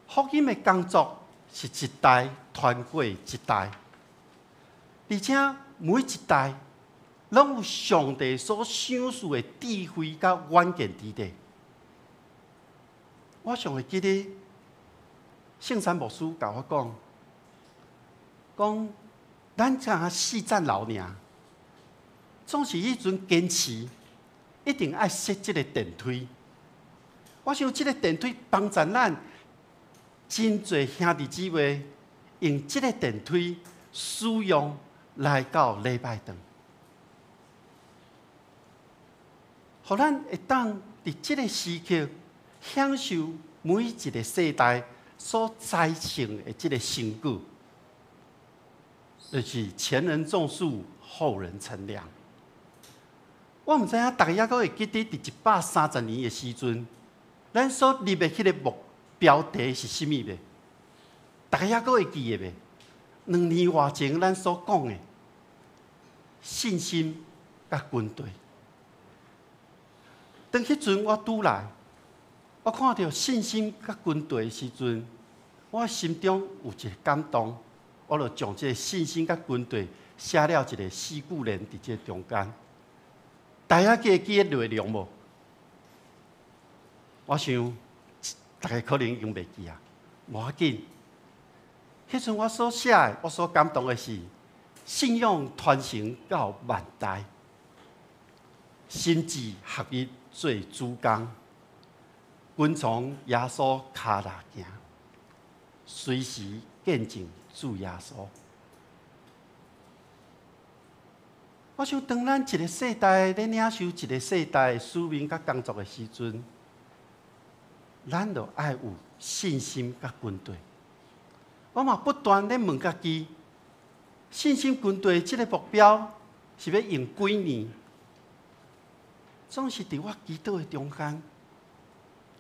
福音的工作是一代傳過一代，而且每一代攏有上帝所賞賜的智慧佮遠見佇底。我尚會記得聖山牧師共我講，講咱才四層樓爾，總是彼陣堅持一定愛設這个電梯。我想這个電梯幫助咱真濟兄弟姊妹用這个電梯使用來到禮拜堂，予咱會當佇這个時刻享受每一个世代所栽種的這个成果，就是前人種樹，後人乘涼。我毋知影大家猶閣會記得，佇130年的時陣，咱所立的彼个目標題是啥物袂？大家猶閣會記得袂？2年外前，咱所講的信心佮軍隊。當彼陣我拄來，我看著信心佮軍隊的時陣，我心中有一個感動，我就將這个信心佮軍隊寫了一個四句聯佇這個中間。大家記會記得內容無？我想大家可能已經袂記啊，無要緊。彼陣我所寫的，我所感動的是信仰傳承到萬代，心志合一做主工，跟從耶穌跤踏行，隨時見證主耶穌。我想，當咱一個世代咧領受一個世代的使命佮工作的時陣，咱就愛有信心佮軍隊。我嘛不斷咧問家己，信心軍隊這个目標是欲用幾年？總是佇我祈禱的中間，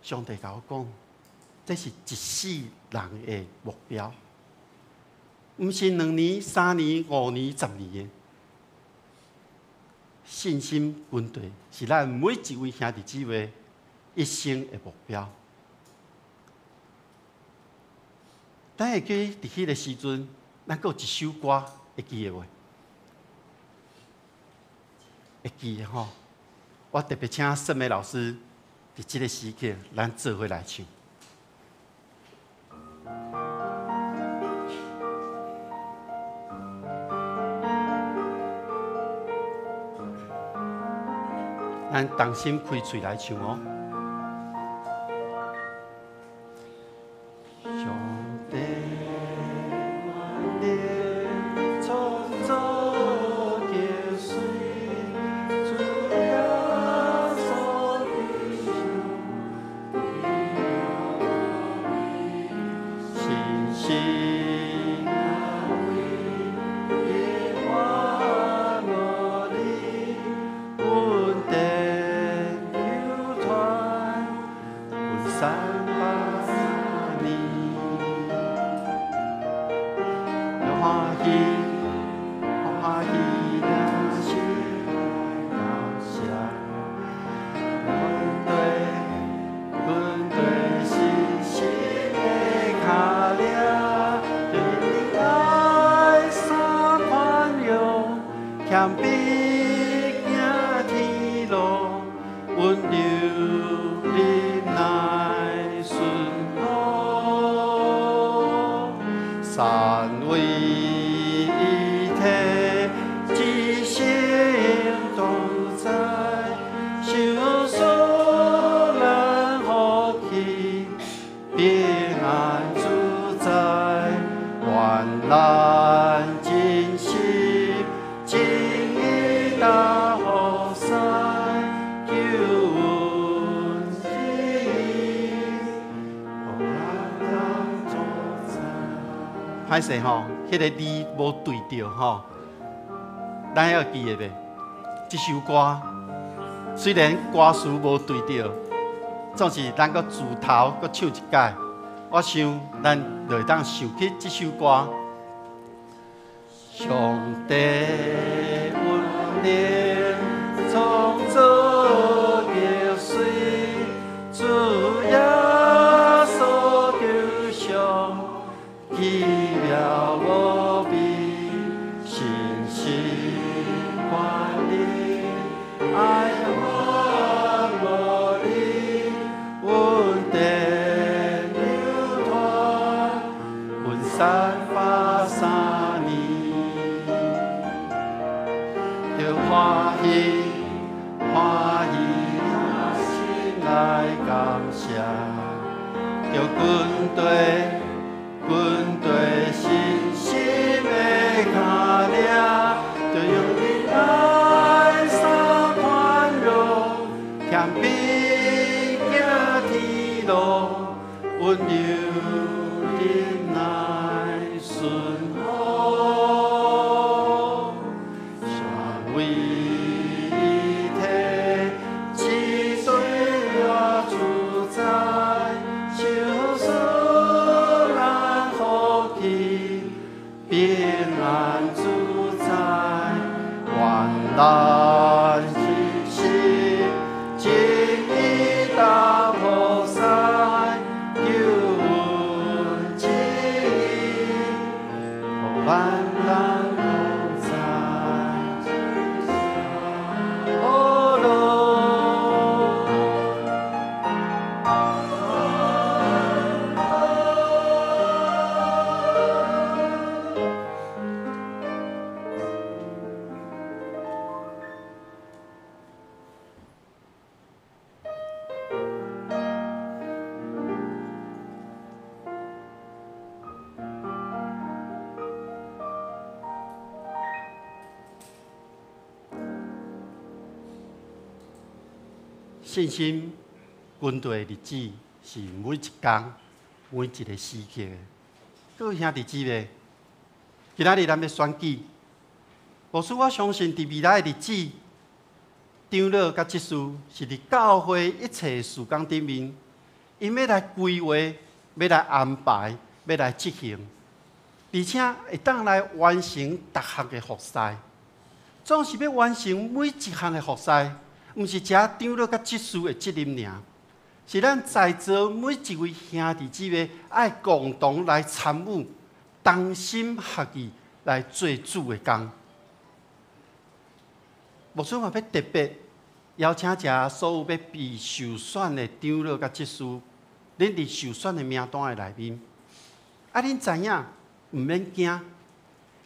上帝共我講，這是一世人的目標，毋是2年、3年、5年、10年的。信心軍隊是咱每一位兄弟姊妹一生的目標。咱會記佇彼个時陣，咱閣有一首歌會記得無？會記得吼。我特別請盛美老師佇這个時刻，咱做伙來唱。咱同心開喙來唱哦。上帝萬能創造傑出，主耶穌的信心。300年，歡喜。谦卑行天路，温柔忍耐顺服，三位一体，至圣同在，享受咱福气，平安自在，愿咱真心真意大服侍，救恩之予咱同在。歹势吼，彼个字无对著吼，咱还会记得袂？这首歌虽然歌词无对著，总是咱阁自头阁唱一摆，我想咱就会当想起这首歌。上帝恩能创造极水，主耶稣救赎，奇妙无比，神圣权能，爱满无你，恩典流传，阮383年，着欢喜欢喜心来感谢，着军队军队信心的脚领，着用忍耐三宽容，谦卑行天路，温柔忍耐顺服，三位一体，至尊主宰，享受咱福气，平安自在，愿咱真心真意当服侍，救恩之意，予咱人同在。哦啰。信心军队的日子是每一工、每一个时刻的。各位兄弟姊妹，今仔日咱欲选举，牧师我相信伫未来的日子，长老佮执事是伫教会一切事工顶面，𪜶欲来规划、欲来安排、欲来执行，而且会当来完成逐项的服事。总是欲完成每一项的服事，毋是遮长老佮执事的责任尔，是咱在座每一位兄弟姊妹爱共同来参与，同心合意来做主的工。牧师嘛欲特别邀请遮所有欲被受选的长老佮执事，恁伫受选的名单的内面，啊，恁知影毋免惊，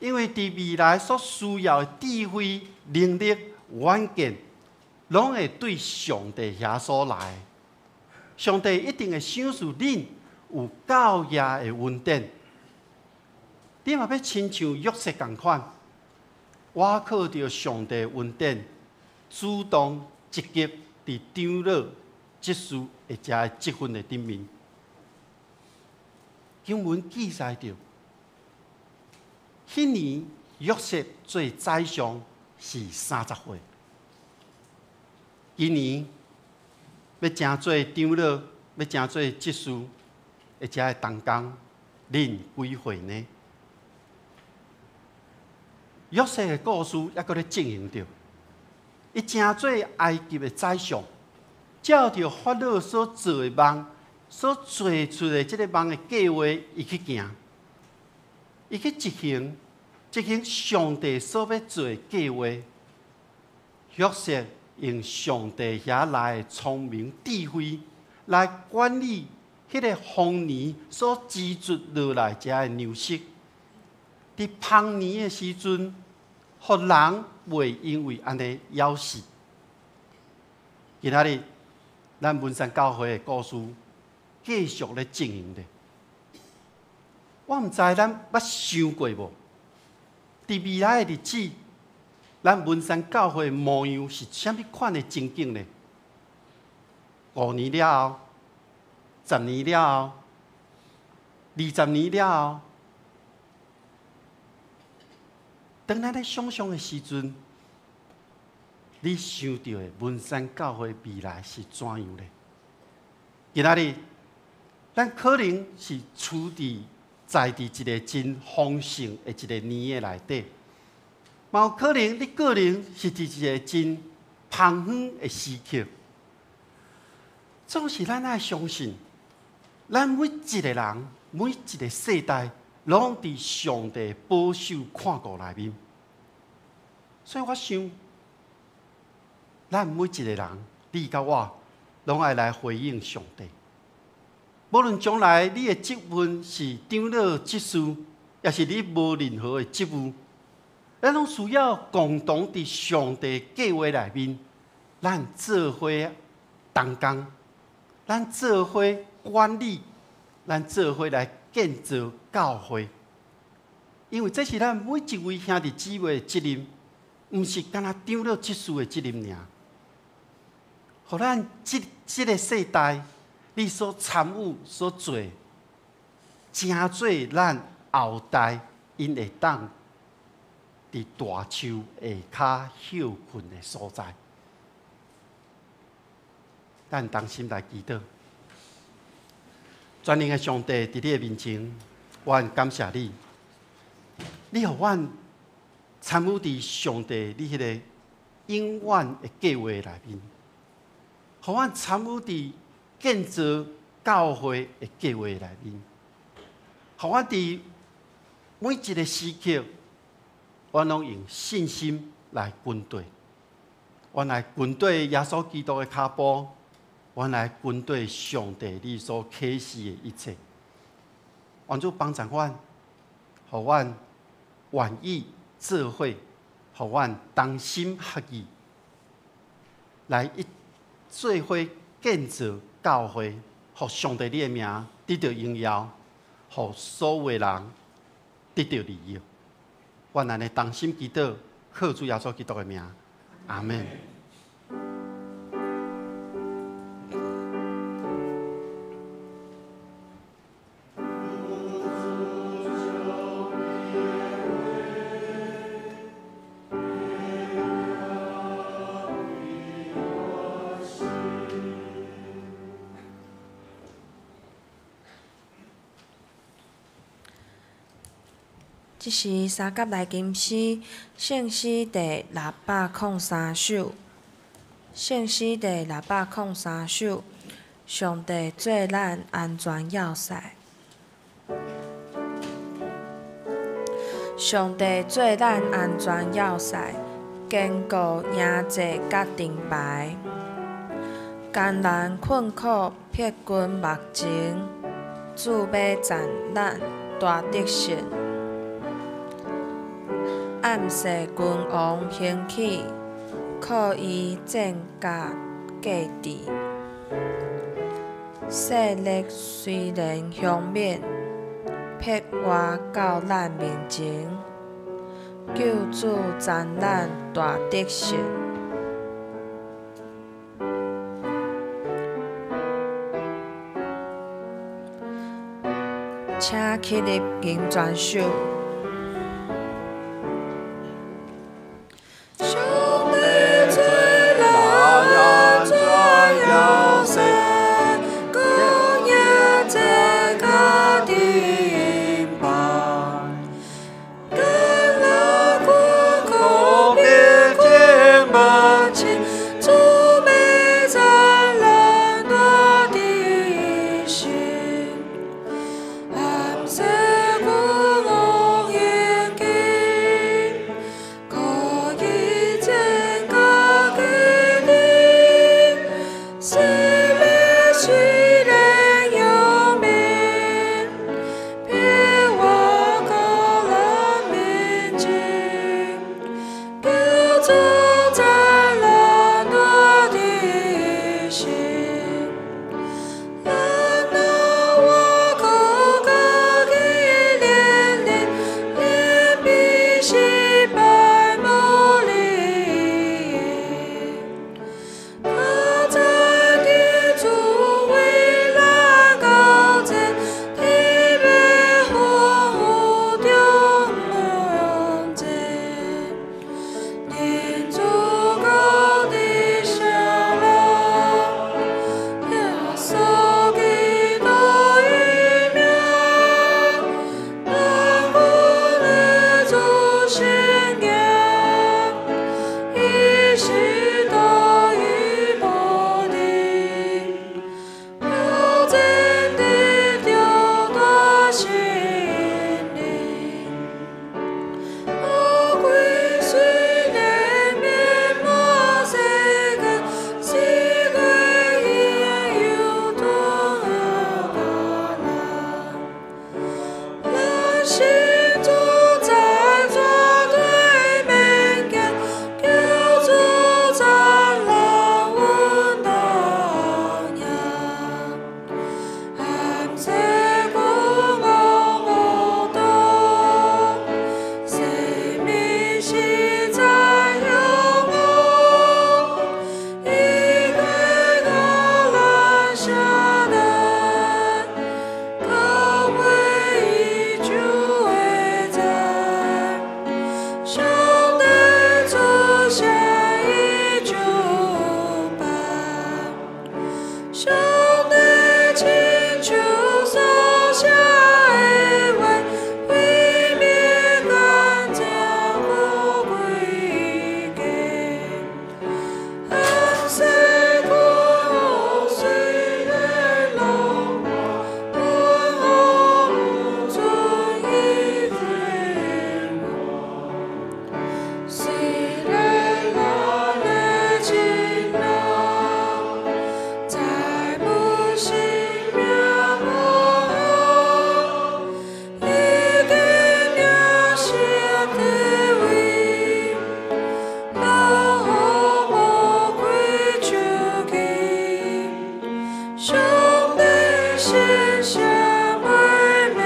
因为伫未来所需要的智慧、能力、远见，拢会对上帝遐所来。上帝一定会赏赐恁有够额的恩典。你嘛欲亲像约瑟仝款，倚靠著上帝恩典，主动积极伫长老、执事或者职分的顶面。经文记载著，彼年约瑟做宰相是30岁。今年欲成做长老，欲成做执事，或者同工，恁几岁呢？约瑟的故事犹阁咧进行著，伊成做埃及的宰相，照著法老所做的梦，所做出的这个梦的计划，伊去行，伊去执行这执行上帝所欲做的计划。约瑟用上帝遐来的聪明智慧来管理彼个丰年所积积落来遮的粮食。伫丰年的时阵，予人袂因为按呢枵死。今仔日，咱文山教会的故事继续咧进行咧。我毋知咱捌想过无？伫未来的日子，咱文山教会模样是啥物款的情景呢？5年了后，10年了后，20年了后，当咱咧想象的时阵，你想著的文山教会未来是怎样呢？今仔日，咱可能是处伫在伫一个真丰盛的一个年的内底，嘛有可能你个人是伫一个真芳远的时刻。总是咱爱相信，咱每一个人、每一个世代，拢伫上帝保守看顾内面。所以我想，咱每一个人，你佮我，拢爱来回应上帝。无论将来你的职分是长老、执事，抑是你无任何的职务，咱拢需要共同伫上帝计划内面，咱做伙同工，咱做伙管理，咱做伙来建造教会。因为这是咱每一位兄弟姊妹的责任，毋是干焦长老执事的责任尔。予咱这个世代，你所参与、所做，成做咱后代𪜶会当伫大树下跤歇睏的所在。咱同心来祈祷，全能的上帝，伫你的面前，我很感谢你，你予阮参与伫上帝你彼个永远的计划内面，予阮参与伫建造教会的计划内面，予阮伫每一个时刻，阮拢用信心来跟随，阮来跟随耶稣基督的脚步，阮来跟随上帝你所启示的一切。愿主帮助阮，予阮愿意做伙，予阮同心合意来一做伙建造教会，予上帝你的名得到荣耀，予所有的人得到利益。阮按呢同心祈祷，靠主耶稣基督的名，阿们。这是三甲来金诗圣诗第603首，圣诗第603首，上帝做咱安全要塞。上帝做咱安全要塞，坚固营寨佮盾牌。艰难困苦迫近目前，主欲赞咱大得胜。暗世君王兴起，靠伊战甲价值。势力虽然凶猛，迫活到咱面前，救主赞咱大得胜。请起立吟全首。世君王信主在绝對免驚，求主站立阮同行。暗世君王無道，生命實在向我，伊過我攔下來，靠背伊就會在。上帝出現伊就辦，上帝親手所寫的話，毀滅乾淨無規矩。暗世君王雖然浪漫，阮予毋准伊快活。雖然咱的親人再無性命無已經領受地位，落予魔鬼手機，上帝神聖袂滅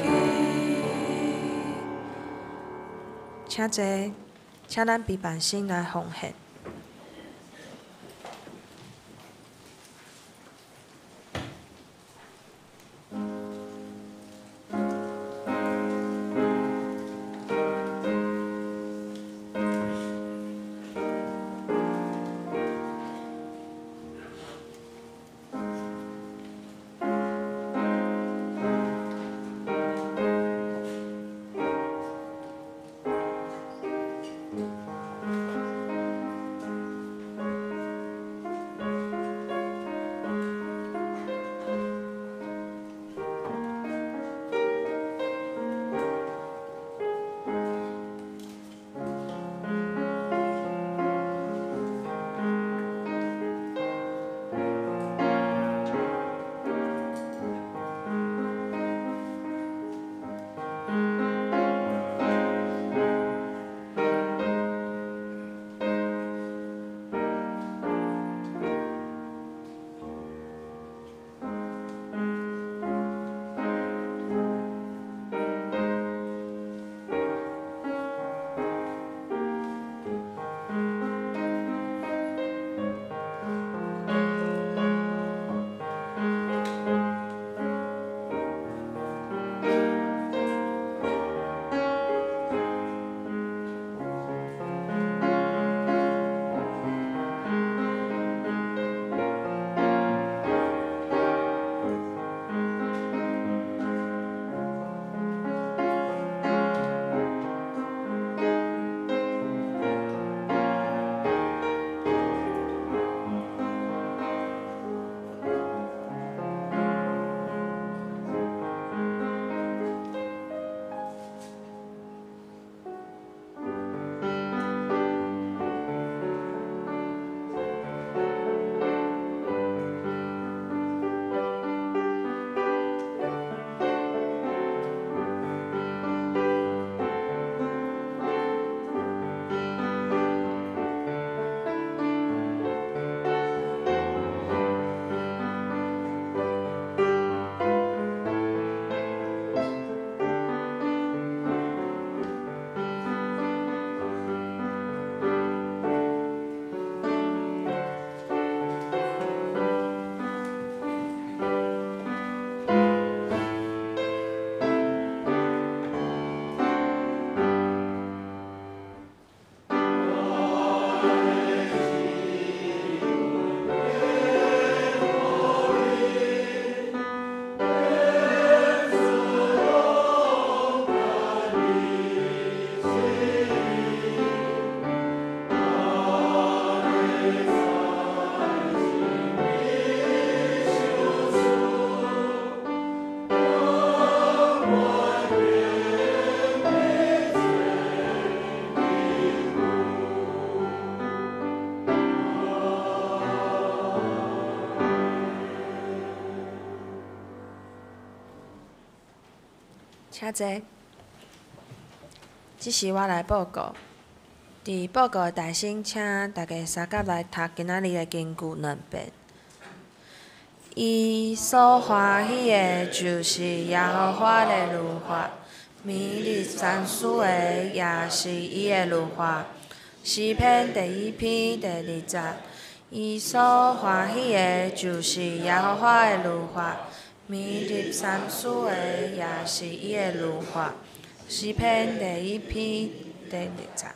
去。請坐，請咱彼辦先來奉獻。請坐。這時我來報告。佇報告的大先，請大家相佮來讀今仔日的經句兩遍。伊所歡喜的，就是耶和華的律法；每日三思的，也是伊的律法。詩篇第一篇第二節。伊所歡喜的，就是耶和華的律法；每日三思的，也是伊的律法。詩篇第一篇第二節。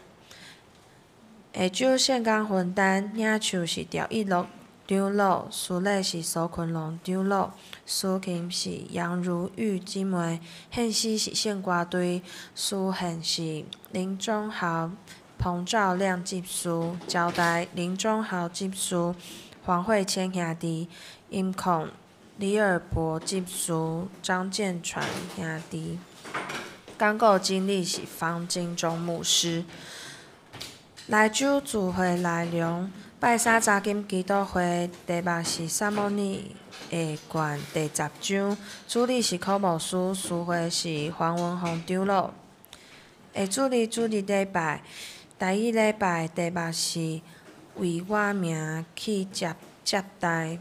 下晝聖工分擔，領袖是趙一樂長老，司禮是蘇坤龍長老，司琴是楊如玉姊妹，獻詩是聖歌隊，司獻是林忠豪、彭兆亮執事，招待林忠豪執事、黃慧谦兄弟，音控李爾博執事、張建傳兄弟，講稿經理是方金忠牧師。來州聚會內容：拜三查經祈禱會，題目是撒母耳下卷第十章，主理是柯牧師，司會是黃文宏長老。下主日主日禮拜，第一禮拜題目是為我名去接接待，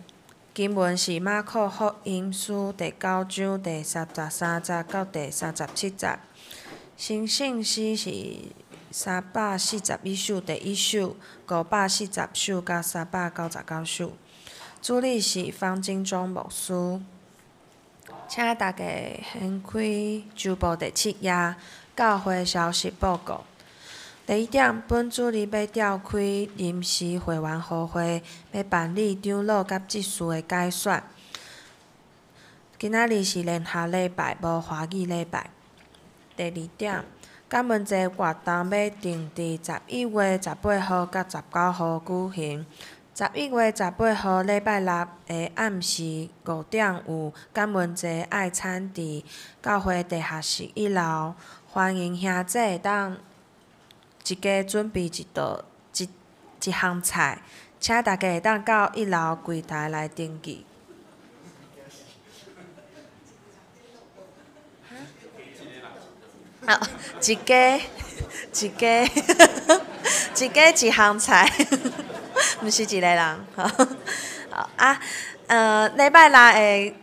經文是馬可福音書第九章第三十三節到第三十七節。成聖詩是341首第一首、540首佮399首。主理是方金忠牧師。請大家掀開週報第七頁，教會消息報告。第一點，本主日欲召開臨時會員予會，欲辦理長老佮執事的改選。今仔日是聯合禮拜，無華語禮拜。第二點，感恩節活動欲定佇11月18號佮19號舉行。11月18號禮拜六的暗時5點有感恩節愛餐佇教會地下室一樓，歡迎兄姊會當一家準備一道一一項菜，請大家會當到一樓櫃台來登記。啊，一家一家一家一項菜，毋是一個人。啊，禮拜六的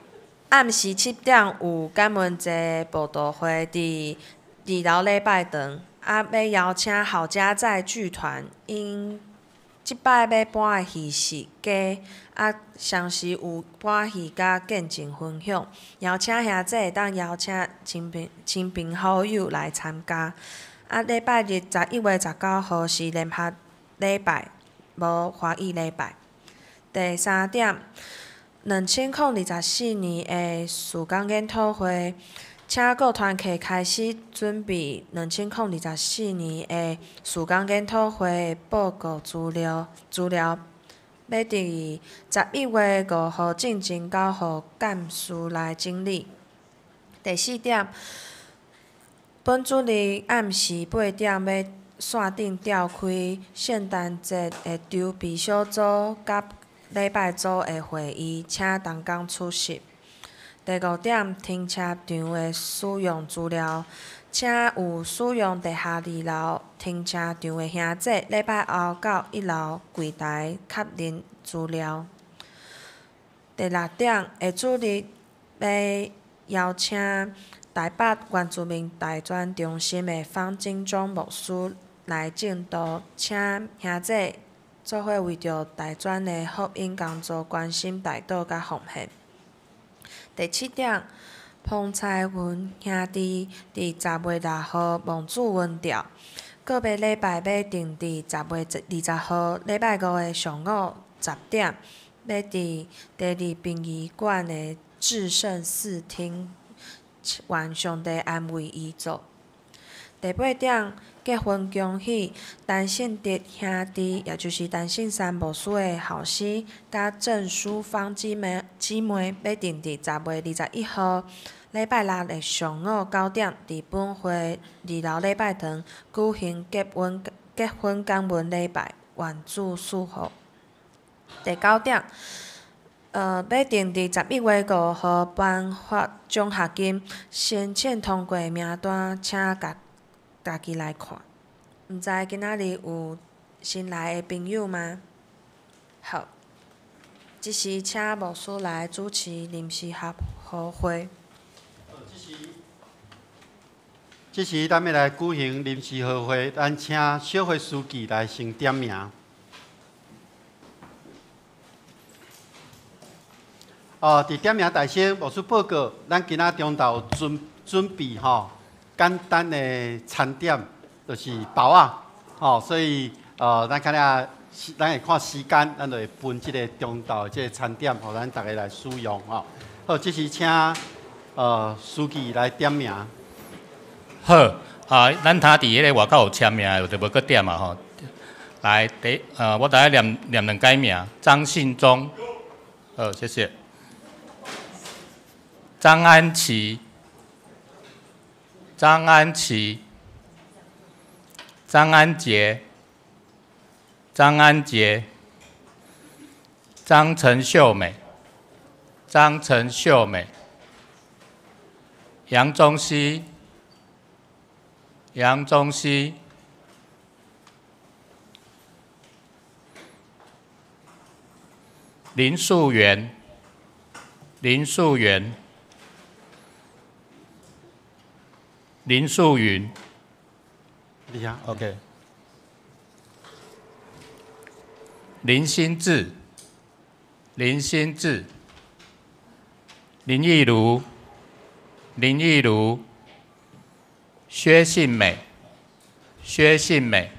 暗時7點有感恩節報道會佇二樓禮拜堂，啊，欲邀請好佳哉劇團，𪜶這擺欲搬的戲是家，啊，相時有搬戲佮見證分享，邀請兄姊會當邀請親朋親朋好友來參加。啊，禮拜日11月19號是聯合禮拜，無華語禮拜。第三點，2024年的事工研討會，請各團契開始準備2024年的事工研討會的報告資料，資料欲佇11月5號進前交予幹事來整理。第四點，本主日暗時8點欲線頂召開聖誕節的籌備小組佮禮拜組的會議，請同工出席。第五點，停車場的使用資料，請有使用地下二樓停車場的兄姊，禮拜後到一樓櫃台確認資料。第六點，下主日欲邀請台北原住民大專中心的方金忠牧師來證道，請兄姊做伙為著大專的福音工作關心代禱佮奉獻。第七點，彭彩雲兄弟佇10月6號望主恩吊，告別禮拜欲定佇10月20號禮拜五的上午10點，欲佇第二殯儀館的至聖四廳，願上帝安慰遺族。第八點，結婚恭喜陳信哲兄弟，也就是陳信山牧師的後生，佮鄭淑芳姊妹姊妹，欲定佇10月21號禮拜六的上午9點，佇本會二樓禮拜堂舉行結婚結婚感恩禮拜，願主賜福。第九點，欲定佇11月5號頒發獎學金，申請通過名單，請家己來看。毋知今仔日有新來的朋友嗎？好，這時請牧師來主持臨時合夥會。這時，咱欲來舉行臨時合會，咱請小會書記來先點名。哦，佇點名大先，牧師報告，咱今仔中晝準備吼簡單的餐點，就是包仔，吼，所以咱看下，咱會看時間，咱就會分這个中晝的這个餐點，予咱逐家來使用吼。好，這時請書記來點名。好，啊，咱頭佇彼个外口有簽名的，就無閣點啊吼。來，我大概念念兩改名，張信忠，好，謝謝。張安琪，張安琪，張安傑，張安傑，張陳秀美，張陳秀美，楊宗熙。楊宗熙，林素媛，林素媛，林素雲，OK。林心智，林心智，林義如，林義如。薛信美，薛信美，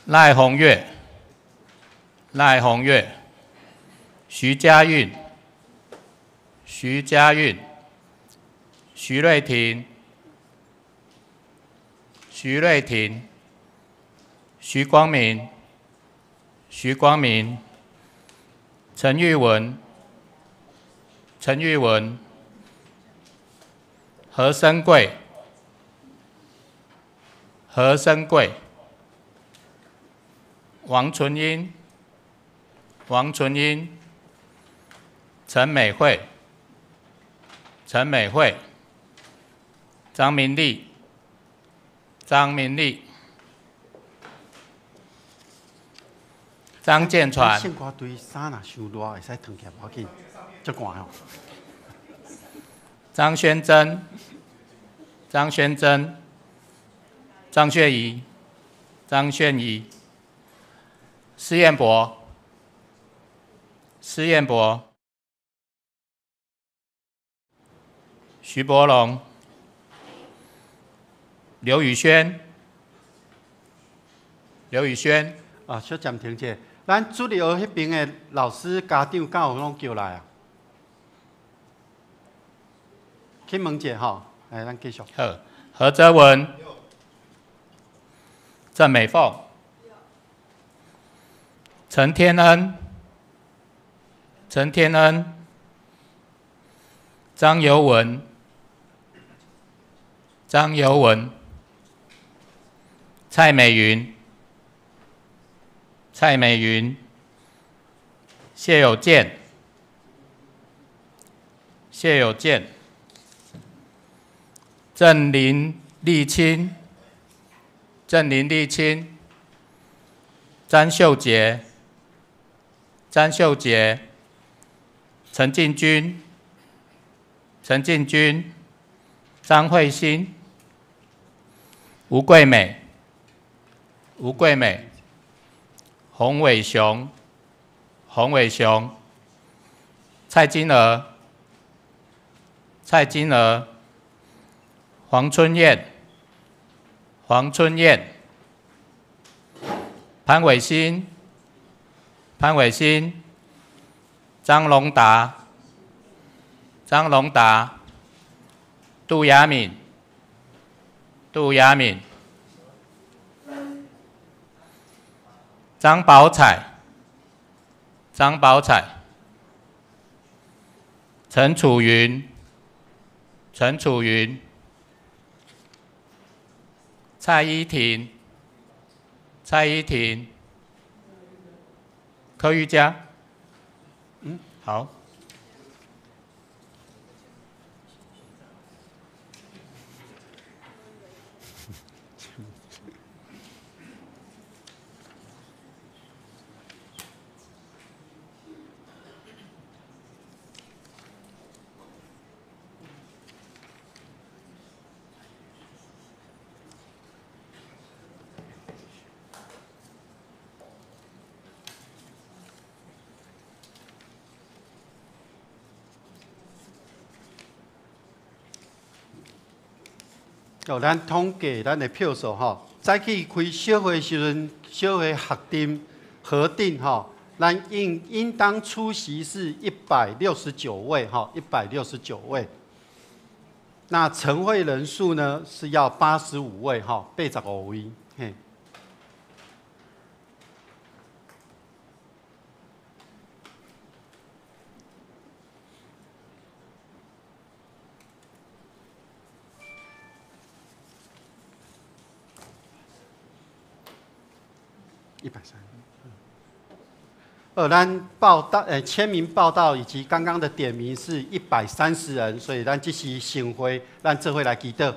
賴宏月，賴宏月，徐家韻，徐家韻，徐瑞婷，徐瑞婷，徐光明，徐光明，陳玉文，陳玉文。何生貴，何生貴，王純英，王純英，陳美惠，陳美惠，張明麗，張明麗，張建傳。聖歌隊衫若傷熱，會使脫起來，無要緊，足寒哦。張宣珍，張宣珍，張炫儀，張炫儀，施彥博，施彥博，徐伯龍，劉宇軒，劉宇軒。啊，小暫停者，咱主日學彼邊的老師、家長敢有攏叫來啊？去問者吼，來，咱繼續。好，何澤文，鄭美鳳，陳天恩，陳天恩，張尤文，張尤文，蔡美雲，蔡美雲，謝有健，謝有健。鄭林麗清，鄭林麗清，詹秀杰，詹秀杰，陳進軍，陳進軍，張慧欣，吳桂美，吳桂美，洪偉雄，洪偉雄，蔡金娥，蔡金娥。黃春燕，黃春燕，潘偉新，潘偉新，張龍達，張龍達，杜雅敏，杜雅敏，張寶彩，張寶彩，陳楚雲，陳楚雲。蔡依婷，蔡依婷，柯玉佳，好。哦，咱统计咱的票数吼，早起开小会时阵，小会核定核定吼，咱应当出席是169位吼，一百六十九位。那成会人数呢是要85位吼，85位嘿。130。咱报到，签名报到以及刚刚的点名是130人，所以咱这是盛会，咱做伙来祈祷。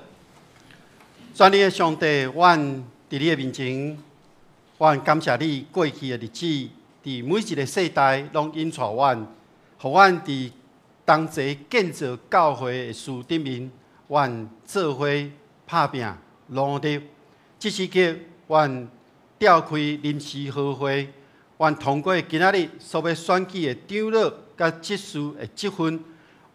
全能的上帝，阮伫你的面前，阮感谢你过去的日子，伫每一个世代拢引带阮，予阮伫同齐建造教会的事顶面，阮做伙拍拼努力。这时刻，阮召开临时合会，愿通过今仔日所欲选举的长老佮执事的职分，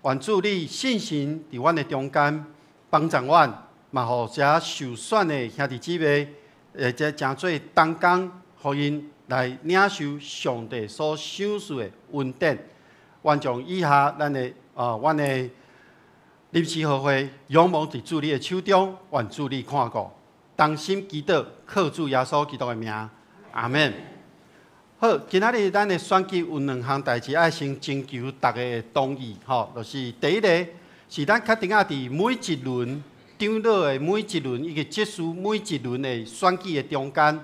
愿主你信心伫阮的中间帮助阮，嘛予遮受选的兄弟姊妹，或者成做同工，予𪜶来领受上帝所赏赐的恩典。愿将以下阮的临时合会仰望伫主你的手中，愿主你看顾。同心祈祷，靠主耶稣基督的名，阿们。好，今仔日咱的选举有两项代志爱先征求大家的同意，吼，就是第一个是咱确定啊，伫每一轮长老的每一轮以及执事每一轮的选举的中间，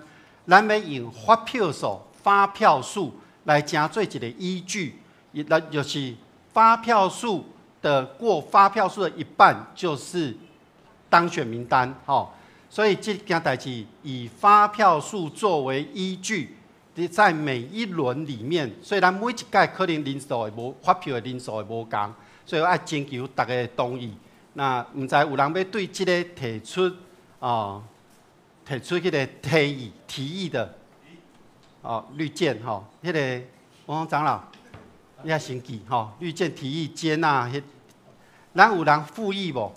咱欲用发票数、发票数来成做一个依据，那就是发票数的过发票数的一半就是当选名单，吼。所以这件代志以发票数作为依据，在每一轮里面，虽然每一届可能人数会无发票的人数会无仝，所以我爱征求大家的同意。那毋知有人欲对这个提出彼个提议的，哦，绿箭吼，彼个王长老，你也先记吼，绿箭提议接纳彼，咱有人附议无？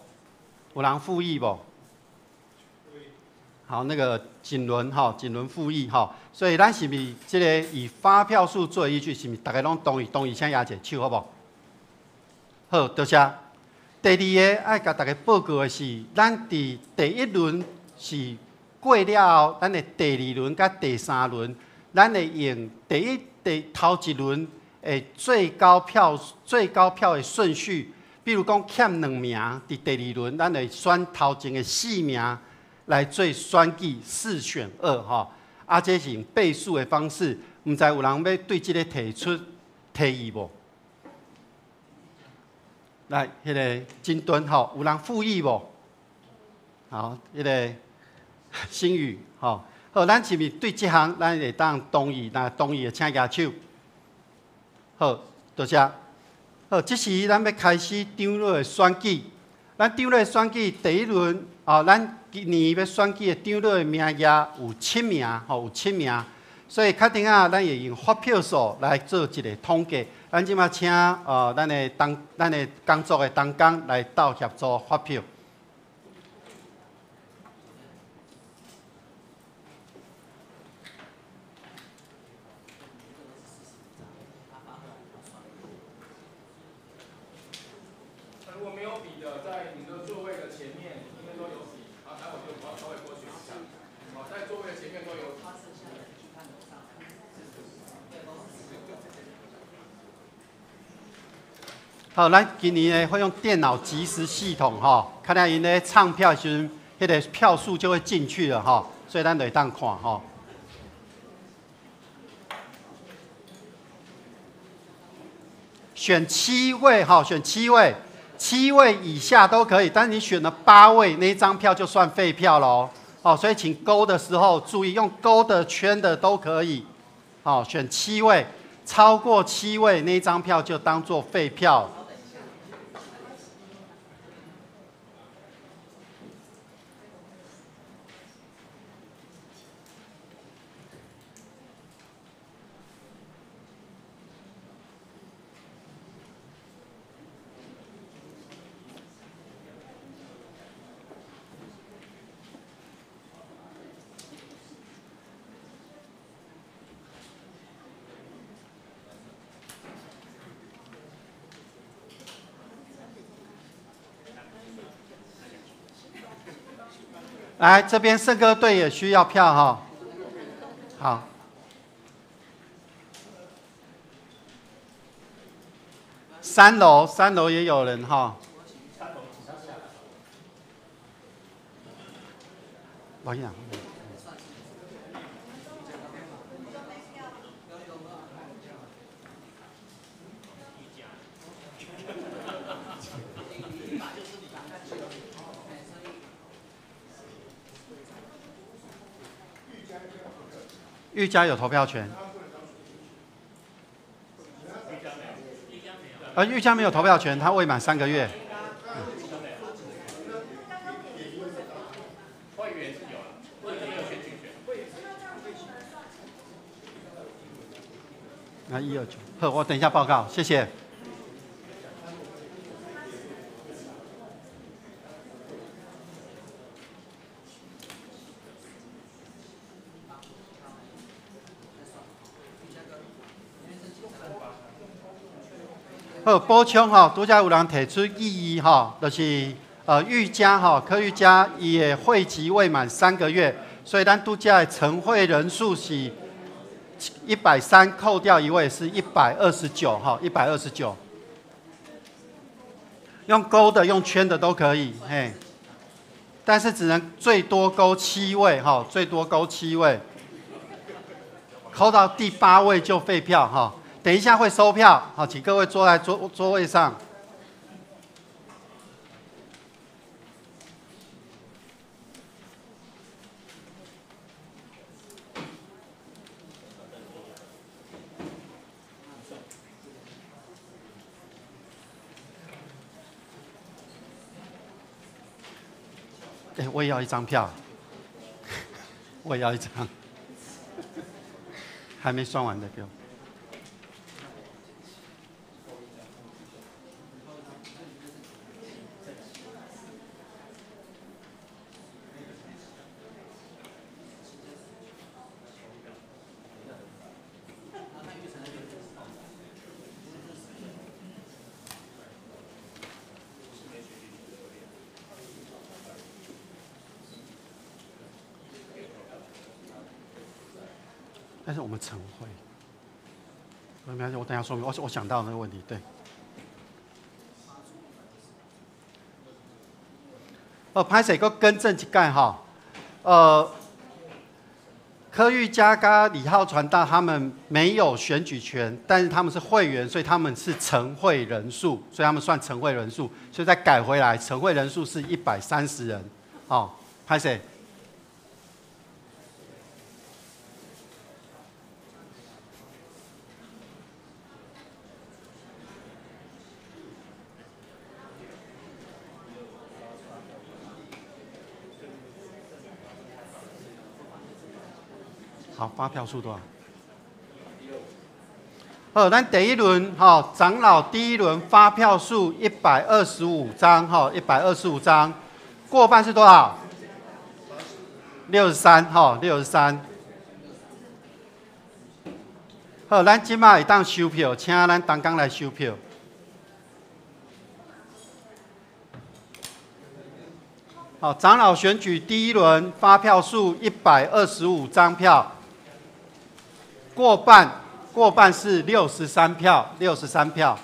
有人附议无？好，那个锦纶吼，锦纶附议吼，所以咱是毋是这个以发票数做依据，是毋是大家拢同意？同意请举一下手好无？好，多谢。第二个爱共大家报告的是，咱伫第一轮是过了后，咱的第二轮佮第三轮，咱会用第一、第头一轮的最高票的顺序，比如讲欠两名，伫第二轮，咱会选头前的四名来做选举四选二吼。啊，这是用倍数的方式，毋知有人欲对这个提出提议无？来，彼个金墩吼，有人附议无？好，彼个新宇吼，好，咱是毋是对这项咱会当同意？若同意的，请举手。好，多谢。好，这时咱欲开始长老的选举。咱长老的选举第一轮，哦，咱今年欲选举的长老的名额有七名，吼，有七名。所以确定啊，咱会用发票数来做一个统计。咱这马请咱的工作的同工来斗协助发票。如果沒有筆的，在你的座位的前面，應該都有筆。好，待會就稍微過去一下。好，在座位的前面都有。好，咱今年呢會用電腦即時系統吼，看來𪜶咧唱票的時陣，彼個票數就會進去了吼，所以咱就會當看吼。选七位哈，选七位，七位以下都可以，但是你选了八位，那一张票就算废票喽。哦，所以请勾的时候注意，用勾的、圈的都可以。好，选七位，超过七位那一张票就当做废票。来，这边圣歌队也需要票哈。好，三楼，三楼也有人哈。老杨。玉嘉有投票权，而玉嘉没有投票权，他未满3个月。那129，好，我等一下报告，谢谢。好，补充吼，拄才有人提出异议吼，就是玉嘉吼，柯玉嘉伊的会籍未满三个月，所以咱拄才的成会人数是130，扣掉一位是129吼，一百二十九。用勾的、用圈的都可以，嘿，但是只能最多勾七位吼，最多勾七位，扣到第八位就废票哈。等一下会收票，好，请各位坐在座位上。哎，我也要一张票，我也要一张，还没算完的票。但是我们晨会，没关系，我等下说明。我想到那个问题，对。哦，歹势，阁更正一改哈，柯玉嘉跟李浩传道他们没有选举权，但是他们是会员，所以他们是成会人数，所以他们算成会人数，所以再改回来，成会人数是130人。哦，歹势。好，发票数多少？好，咱第一轮哈，长老第一轮发票数一百二十五张哈，一百二十五张，过半是多少？六十三哈，六十三。好，咱这马会当收票，请咱同工来收票。好，长老选举第一轮发票数一百二十五张票。过半，过半是六十三票，六十三票。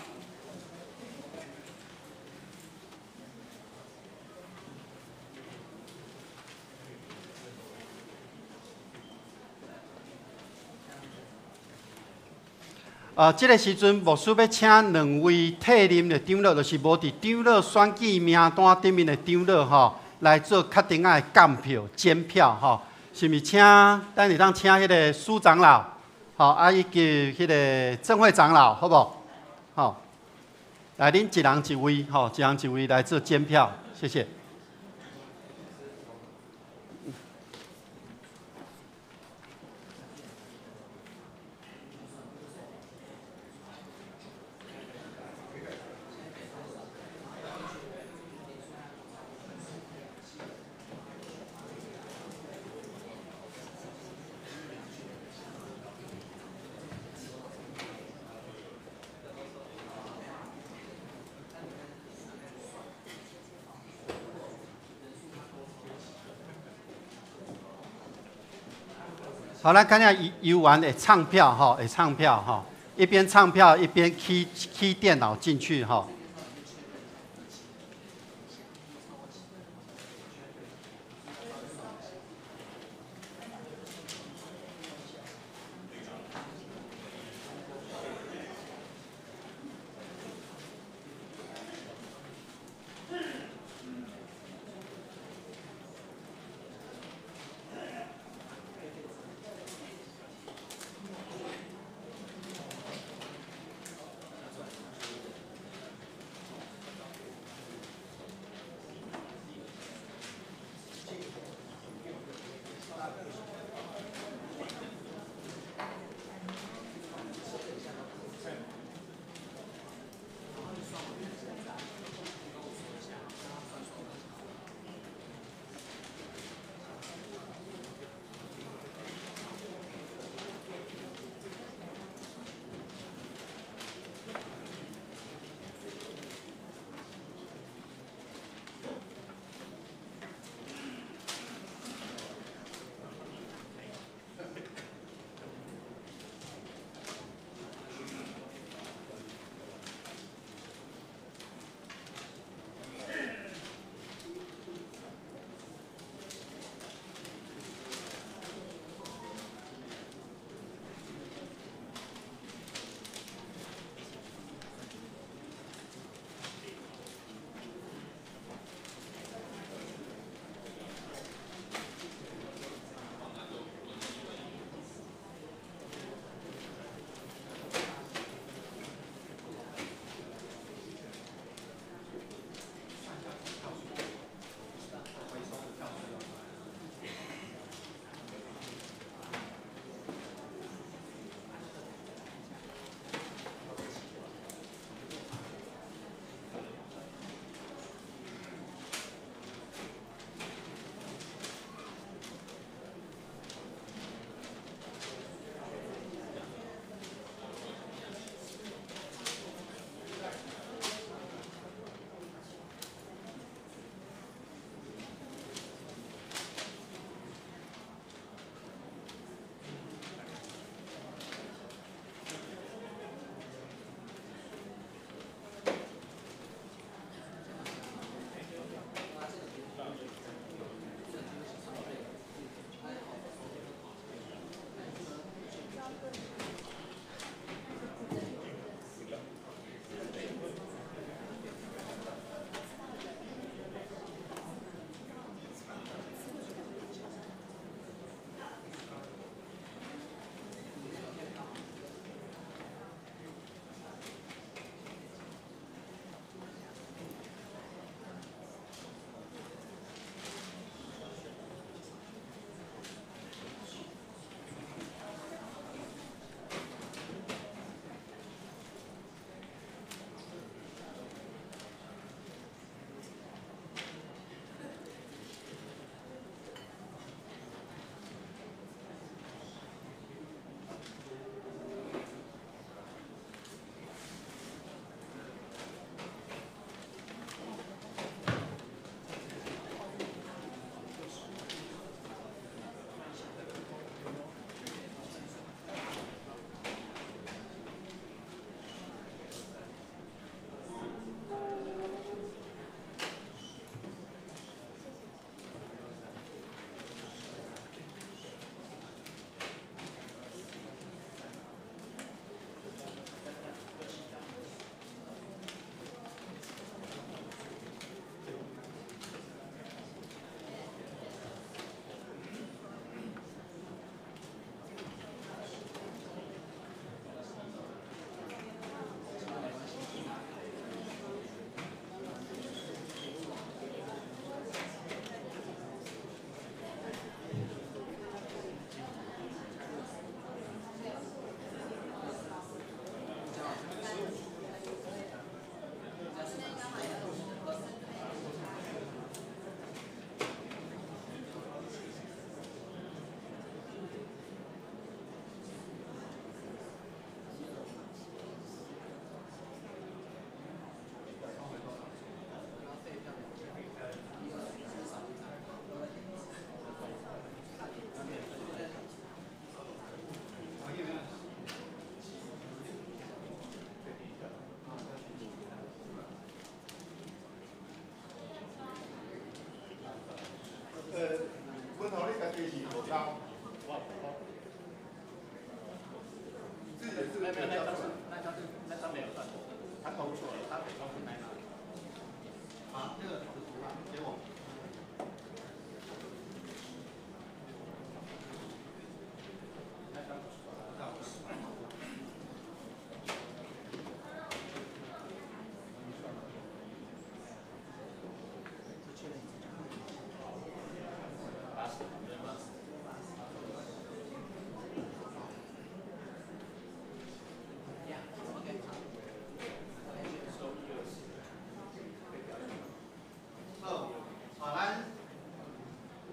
這个時陣牧師欲請兩位退任的長老，就是無佇長老選舉名單頂面的長老吼，來做確定仔的監票、監票吼。是毋是請？咱會當請彼个蘇長老，吼，啊以及彼个鄭會長老，好無？吼，來，恁一人一位，吼，一人一位來做監票，謝謝。好，咱看下游玩會唱票吼，會唱票吼，一邊唱票一邊 key 電腦進去吼。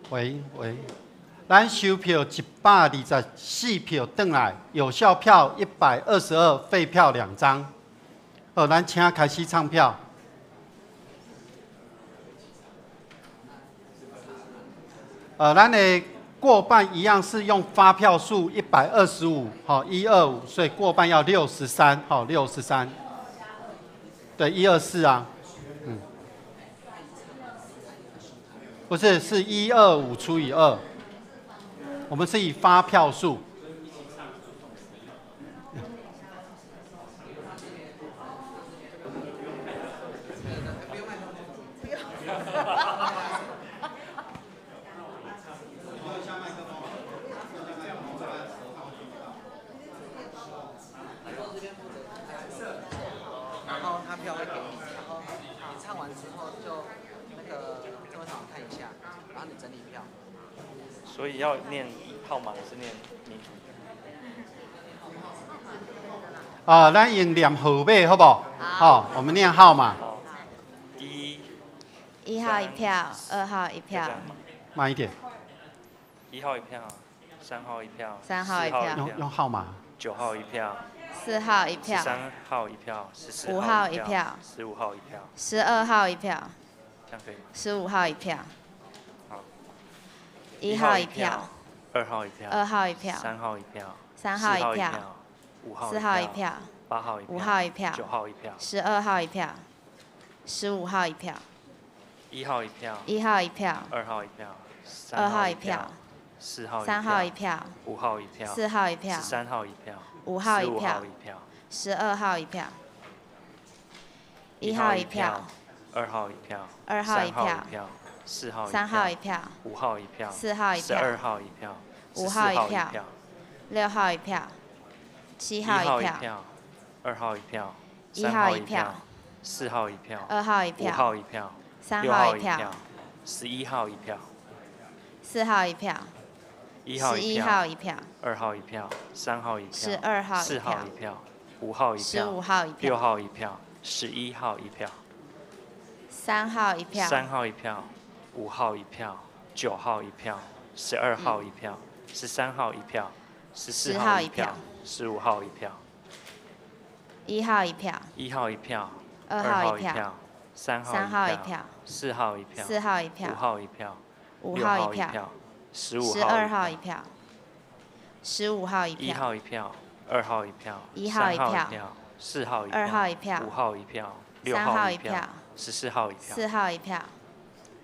喂喂，咱收票124票轉來，有效票122，廢票2張。好，咱請開始唱票。咱的過半一樣是用發票數125，好，125，所以過半要63，好，63。對，124啊，嗯，不是，是125除以2，我們是以發票數。所以要念號碼，是念名？啊，咱用念號碼，好不好？好，我們念號碼。一號一票，2號一票。慢一點。1號一票，3號一票，3號一票。用號碼。9號一票。4號一票。13號一票，14號一票。15號一票。12號一票。這樣可以。15號一票。1號一票，2號一票，2號一票， 3號一票， 3號一票， 4號一票， 8號一票， 5號一票， 9號一票， 12號一票，15號一票， 1號一票， 1號一票， 2號一票， 2號一票， 4號，3號一票， 5號一票， 4號一票， 13號一票， 5號一票，12號一票，1號一票， 2號一票， 2號一票。 4號，3號一票， 5號一票， 4號一票， 12號一票， 5號一票，6號一票，7號一票， 2號一票， 1號一票， 4號一票， 2號一票， 5號一票， 3號一票， 11號一票， 4號一票， 1號11號一票， 2號一票，3號一票， 12號，4號一票，5號一票， 15號一票， 6號一票，11號一票， 3號一票， 3號一票。5號一票，9號一票，12號一票，13號一票，14號一票，15號一票。1號一票， 1號一票， 2號一票， 3號一票，4號一票， 4號一票， 5號一票， 5號一票， 15號一票，15號一票， 1號一票，2號一票， 1號一票， 4號一票， 2號一票， 5號一票， 3號一票， 14號一票， 4號一票。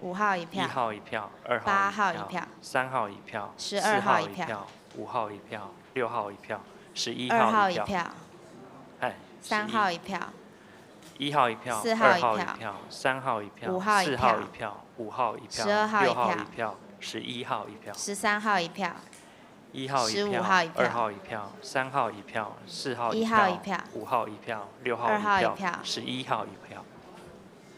5號一票， 1號一票，2 8號一票， 3號一票， 12號一票， 5號一票，6號一票，11號一票， 3號一票， 1號一票， 4 2號一票，3號一票， 5號一4號一票，5號一票，12號6號一票，11號一票， 13號一票， 1號一票，2號一票，3號一票，4號一票， 5號一票，6號一票，11號一票。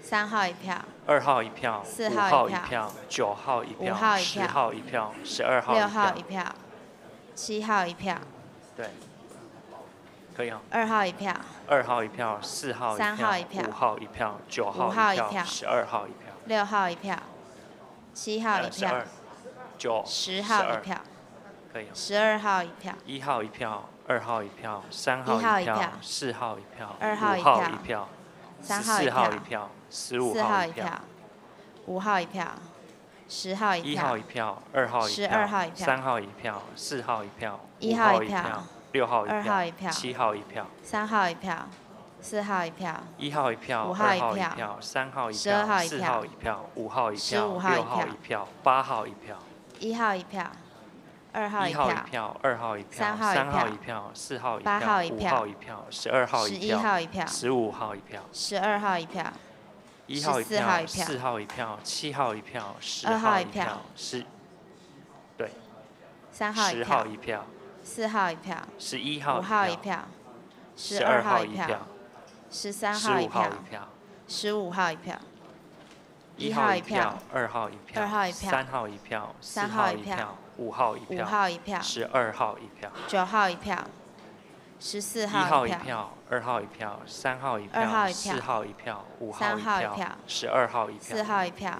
3號一票， 2號一票， 4 5號一票，9號一票，10號一票，12號6號一票，7號一票，對，可以啊。 2號一票， 2號一票，4號一票， 3號一票， 5號一票，9號一票，12號一票， 6號一票，7號一票， 9、10號一票，可以。12號一票， 1號一票，2號一票，3號一票，4號一票， 2號5號一票， 3號 14號一票。 4號一票，5號一票，10號一票，1號一票，2號一票，12號一票， 3號一票，4號一票， 1 5號一票，6號2號一票， 7號一票， 3號一票，4號一票， 1號一票， 5號2號一一票，3號一12票，號一4號一票，5號一票， 15號6號一票，8號一票， 1號一票，2號1號一一票，2號一票， 3號3號一票，4號一8票，號一5號一票，12號一11號一票， 15號一票， 12號一票。 1號一14號票，一票， 4號一票，7號一票，10 2號號一一票票， 10，對， 3號一10號票，一票， 4號一票， 11號5號一票，一票， 12 12號號一一票，票，13號一 15號票，一票， 15號一票， 1 1號號一一票票， 2號一票， 2號一票， 3號一票， 3 4號號一票一票，5號一5票，號一票， 12號一票， 9號一票，14 1號號一票，一票，2號一票，3號一2號票，一票4號一票，5 3號號一一票票， 12號一票， 4號一票，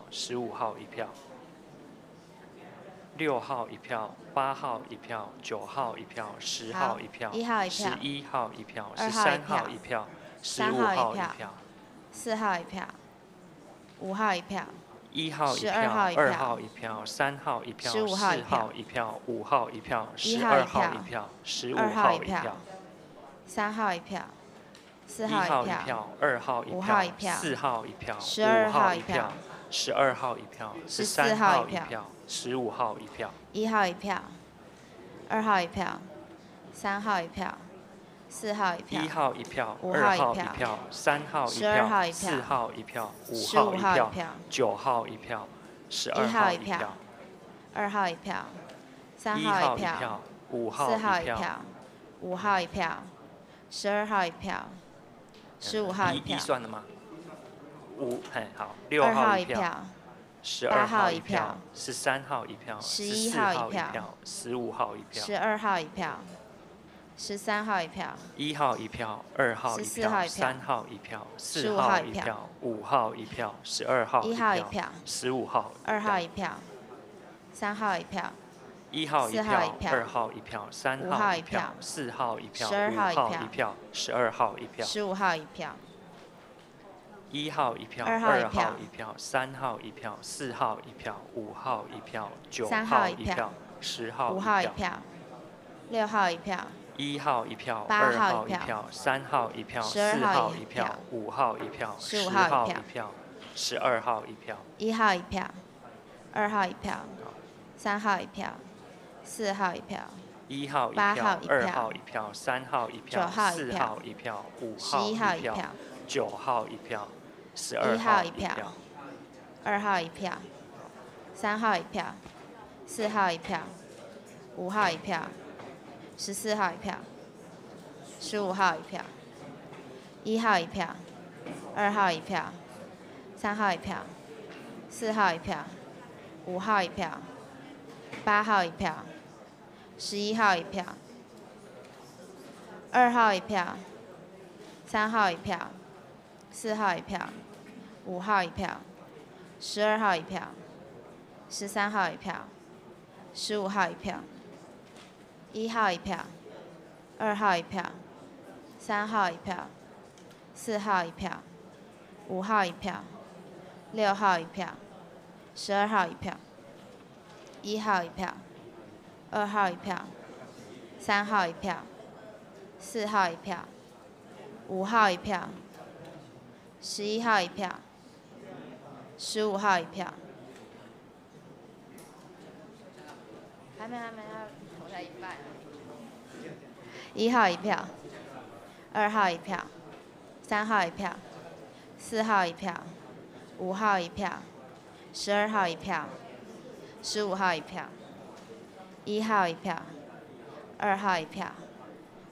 15号一票，6号一票，8号一票，9号一票，10号一票，1号一票，11号一票， 2 13号一票，15号一票， 4号一票，5号一票， 1号一票，2号一票，3号一票，4号一票，5号一票，12号一票，15号一票， 3号一票，4 号一票，2号一票，4号一票，5号一票，12号一票，13号一票，15号一票， 1号一票，2号一票，3号一票，4号一票， 1号一票，2号一票，3号一票，4号一票，5号一票，9号一票，12号一票， 2号一票，3号一票，5号一票，5号一票，12号一票，15号一票。一算了吗？五，嘿，好，6号一票，12号一票，13号一票，11号一票，15号一票，12号一票。13号一票，1号一票，2号一票，3号一票，4号一票，5号一票，12号一号一票，15号， 2号一票，3号一票， 1号一票，2号一票，3号一票，4号一票，5号一票，12号一票，15号一票， 1号一票，2号一票，3号一票，4号一票，5号一票，9号一票，10号一票，6号一票。 1号一票，2号一票，3号一票，4号一票，5号一票，10号一票，12号一票。 1号一票，2号一票，3号一票，4号一票。1号一票，2号一票，3号一票，4号一票，5号一票，9号一票，12号一票。 2号一票，3号一票，4号一票，5号一票。14号一票，15号一票，1号一票，2号一票，3号一票，4号一票，5号一票，8号一票，11号一票，2号一票，3号一票，4号一票，5号一票，12号一票，13号一票，15号一票。1号一票，2号一票，3号一票，4号一票，5号一票，6号一票，12号一票，1号一票，2号一票，3号一票，4号一票，5号一票，11号一票，15号一票。還沒還沒，他投才一半。1號一票，2號一票，3號一票，4號一票，5號一票，12號一票，15號一票，1號一票，2號一票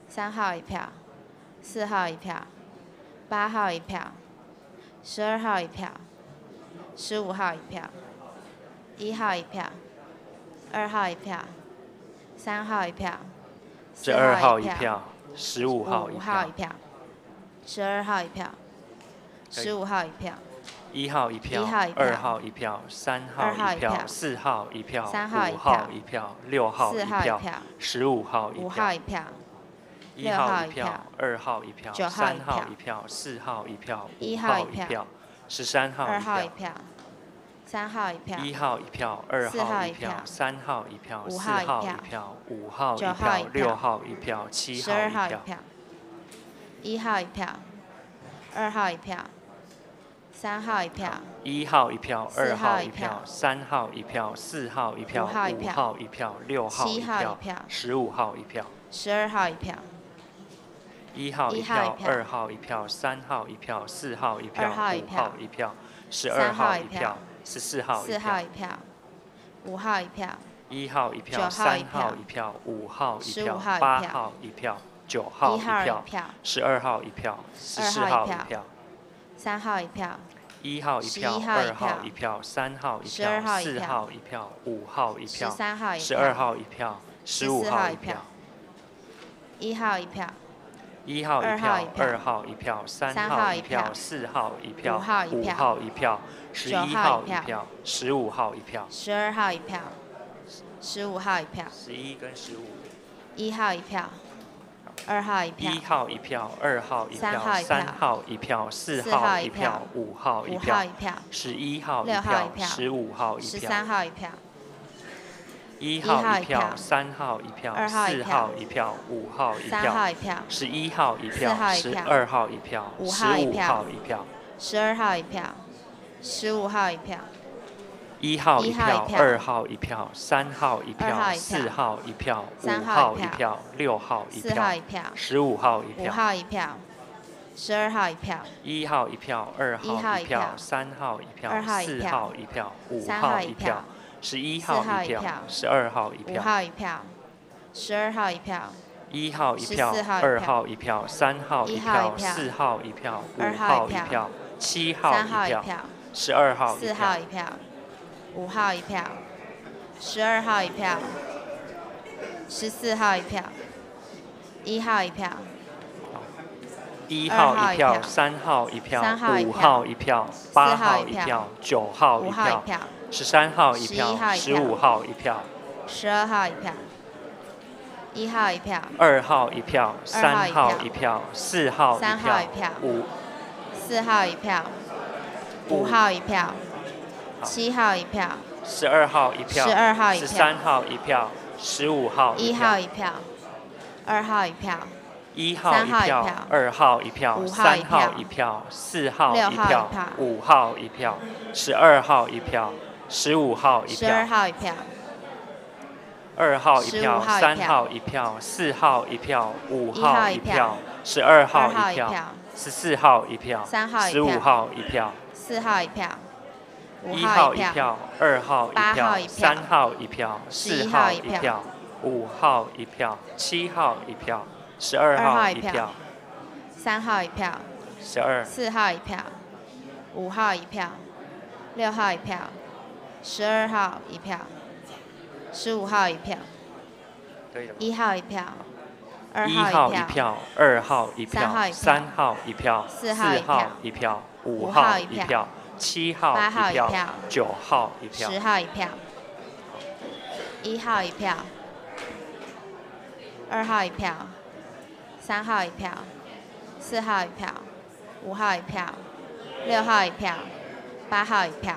，3號一票，4號一票，8號一票，12號一票，15號一票，1號一票，2號一票，3號一票。12號一票，15號一票，一票，12號一票，15號一票，1號一票，2號一票，3號一票，4號一票，5號一票，6號一票，15號一票，1號一票，2號一票，3號一票，4號一票，5號一票，13號一票。3號一票，1號一票，2號一票，3號一票，4號一票，5號一票，6號一票，7號一票，1號一票，2號一票，3號一票，1號一票，2號一票，3號一票，4號一票，5號一票，6號一票，15號一票，12號一票，1號一票，2號一票，3號一票，4號一票，5號一票，12號一票。14號一票，4號一票，5號一票， 1號一票，3號一票，5號一票，8號一票，9號一票，12號一票，14號一票， 3號一票， 1號一票，2號一票，3號一票，4號一票，5號一票，12號一票，15號一票， 1號一票， 1號一票，2號一票，3號一票，4號一票，5號一票，11號一票，15號一票，12號一票，15號一票， 11跟15。 1號一票，2號一票， 1號一票，2號一票，3號一票，4號一票，5號一票，11號一票，15號一票，13號一票。 1號一票，3號一票，4號一票，5號一票，11號一票，12號一票，15號一票， 12號一票，15號一票， 1號一票，2號一票，3號一票，4號一票，5號一票，6號一票，15號一票，5號一票，12號一票， 1號一票，2號一票，3號一票，4號一票，5號一票。11號一票，12號一票，5號一票，12號一票， 1號一票，2號一票，3號一票，4號一票，5號一票，7號一票，12號一票，4號一票，5號一票，12號一票，14號一票，1號一票， 1號一票，3號一票，5號一票，8號一票，9號一票。13號一票，15號一票， 12號一票，1號一票， 2號一票，3號一票，4號一票， 4號一票，5號一票，7號一票， 12號一票， 12號一票， 13號一票，15號一票，1號一票，2號一票， 1號一票，2號一票，3號一票，4號一票，5號一票，12號一票。15號一票， 12號一票， 2號一票，3號一票，4號一票，5號一票，12號一票，14號一票，15號一票， 4號一票， 1號一票，2號一票，3號一票，4號一票，5號一票，7號一票，12號一票， 3號一票， 12， 4號一票，5號一票，6號一票。12號一票，15號一票，1號一票， 1號一票，2號一票，3號一票，4號一票，5號一票，7號一票，9號一票， 10號一票，1號一票，2號一票，3號一票，4號一票，5號一票，6號一票，8號一票。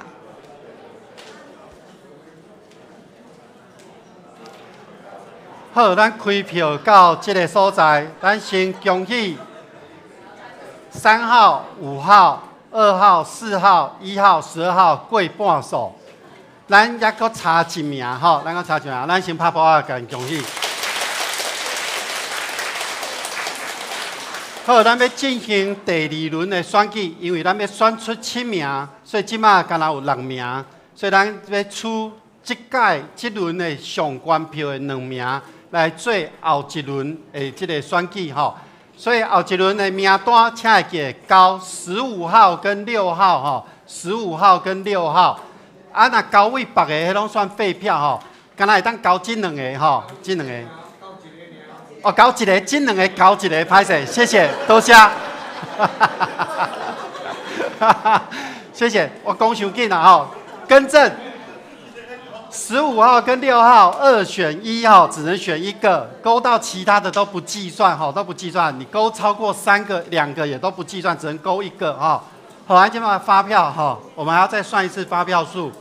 好，咱開票到這個所在，咱先恭喜3號、5號、2號、4號、1號、12號過半數。咱猶閣差一名吼，咱閣差一名，咱先拍噗仔，共𪜶恭喜。好，咱欲進行第二輪的選舉，因為咱欲選出七名，所以這馬敢若有六名，所以咱欲取這屆這輪的上懸票的兩名來做後一輪的這个選舉吼。所以後一輪的名單，請會記得勾15號跟6號吼，15號跟6號。啊，若勾位別个，彼攏算廢票吼，敢若會當勾這兩个吼，這兩个。哦，勾一个，這兩个勾一个，歹勢，謝謝，多謝。謝謝，我講傷緊啦吼，更正，15號跟6號2選1吼，只能選一個，勾到其他的都不計算吼，都不計算，你勾超過3個、2個也都不計算，只能勾一個吼。好，來，這邊發票吼，我們還要再算一次發票數。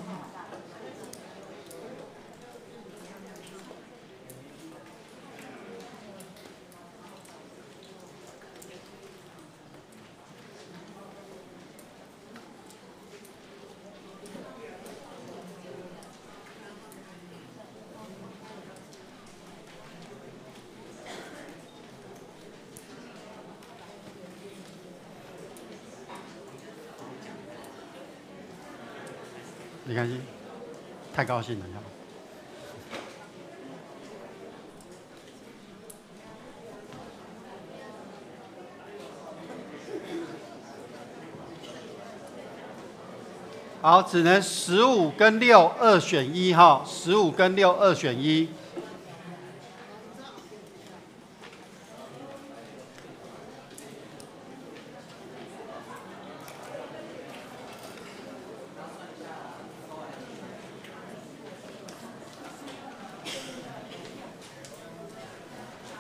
沒關係，太高興了。好，只能15跟6 2選1哈，15跟6 2選1。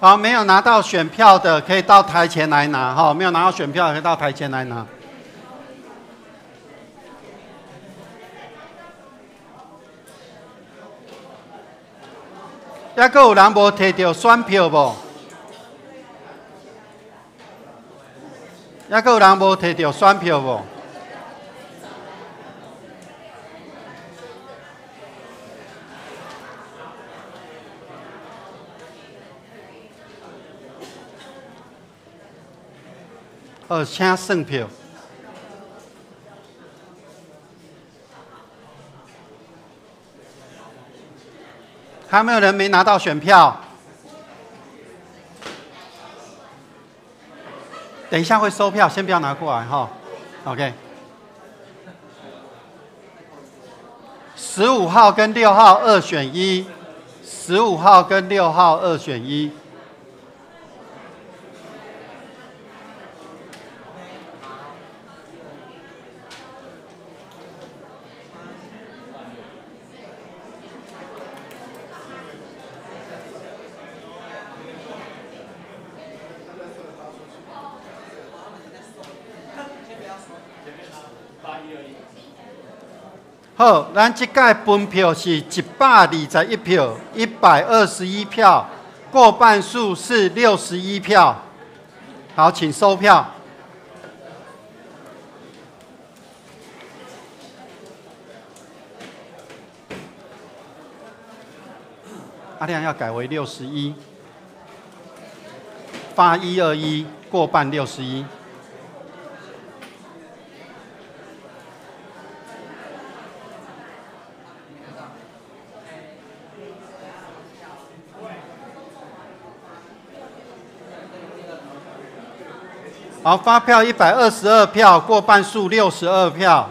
好，沒有拿到選票的可以到台前來拿哈，沒有拿到選票的可以到台前來拿。猶閣有人無提著選票無？猶閣有人無提著選票無？好，請算票。還沒有人沒拿到選票？等一下會收票，先不要拿過來哈。OK。15號跟6號2選1， 15號跟6號2選1。好，咱這屆分票是121票，121票，過半數是61票。好，請收票。阿亮要改為61，發121，過半61。好，發票122票，過半數62票。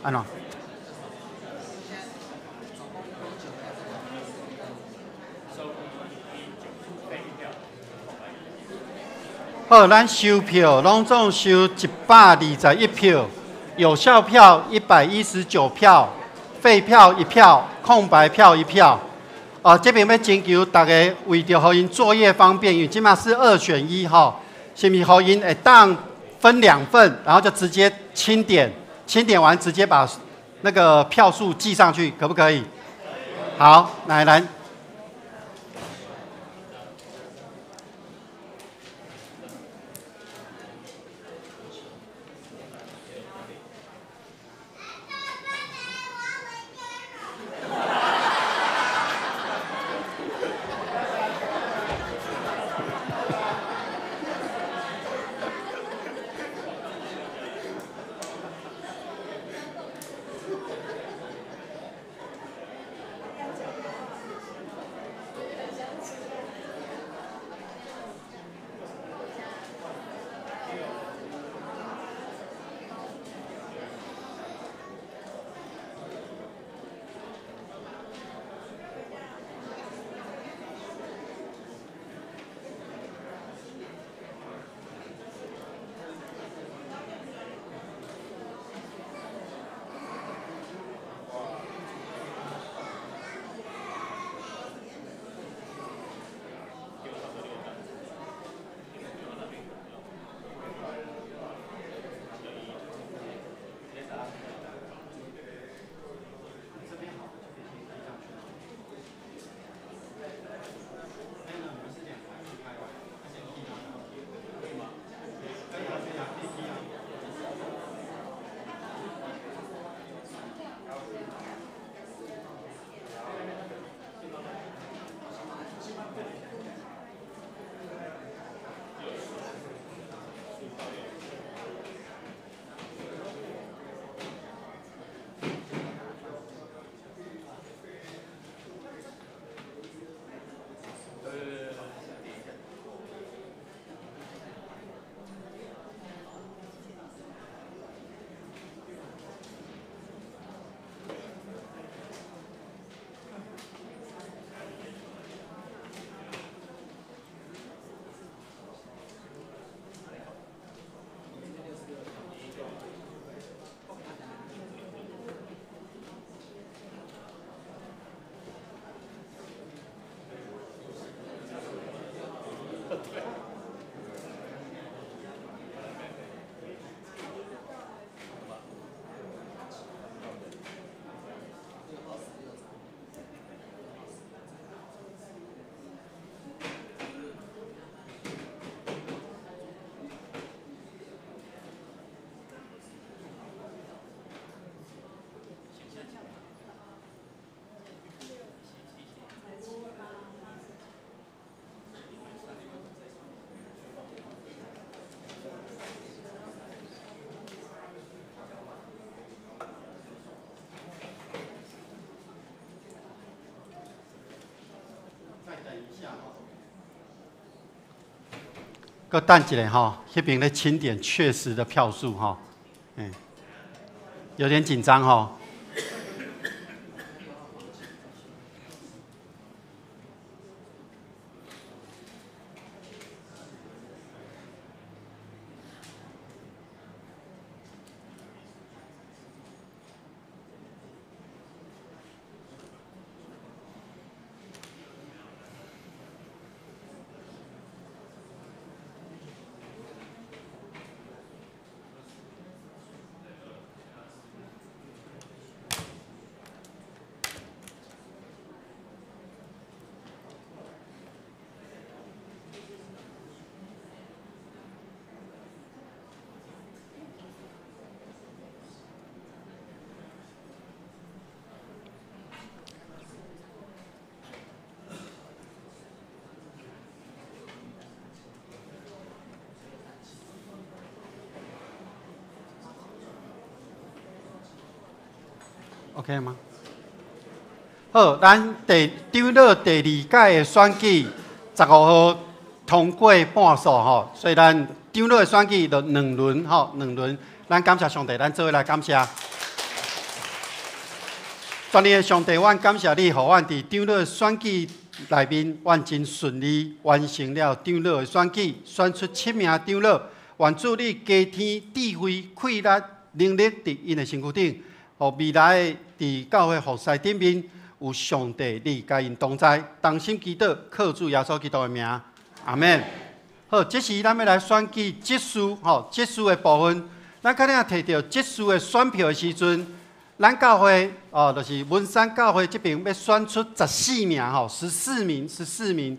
按怎？好，咱收票攏总收121票，有效票119票，废票1票，空白票1票。这边欲徵求大家為著予𪜶作業方便，因為這馬是2選1吼，是毋是予𪜶會當分2份，然後就直接清點，清點完直接把那個票數記上去，可不可以？好，來來。閣等一下吼，彼邊咧清點確實的票數吼，有點緊張吼。OK 嗎？好，咱第長老第二屆的選舉15號通過半數吼，所以咱長老的選舉就兩輪吼，兩輪。咱感謝上帝，咱做伙來感謝。全能的上帝，阮感谢你，予阮伫长老选举内面，阮真顺利完成了长老的选举，选出7名长老。愿主你加添智慧、气力、能力伫𪜶的身躯顶，予未来伫教会服侍顶面有上帝你佮𪜶同在，同心祈祷，靠主耶稣基督的名，阿们。好，这时咱欲来选举执事，吼，执事的部分，咱较仔提著执事的选票的时阵，咱教会哦，就是文山教会这边欲选出十四名，吼，十四名，十四名，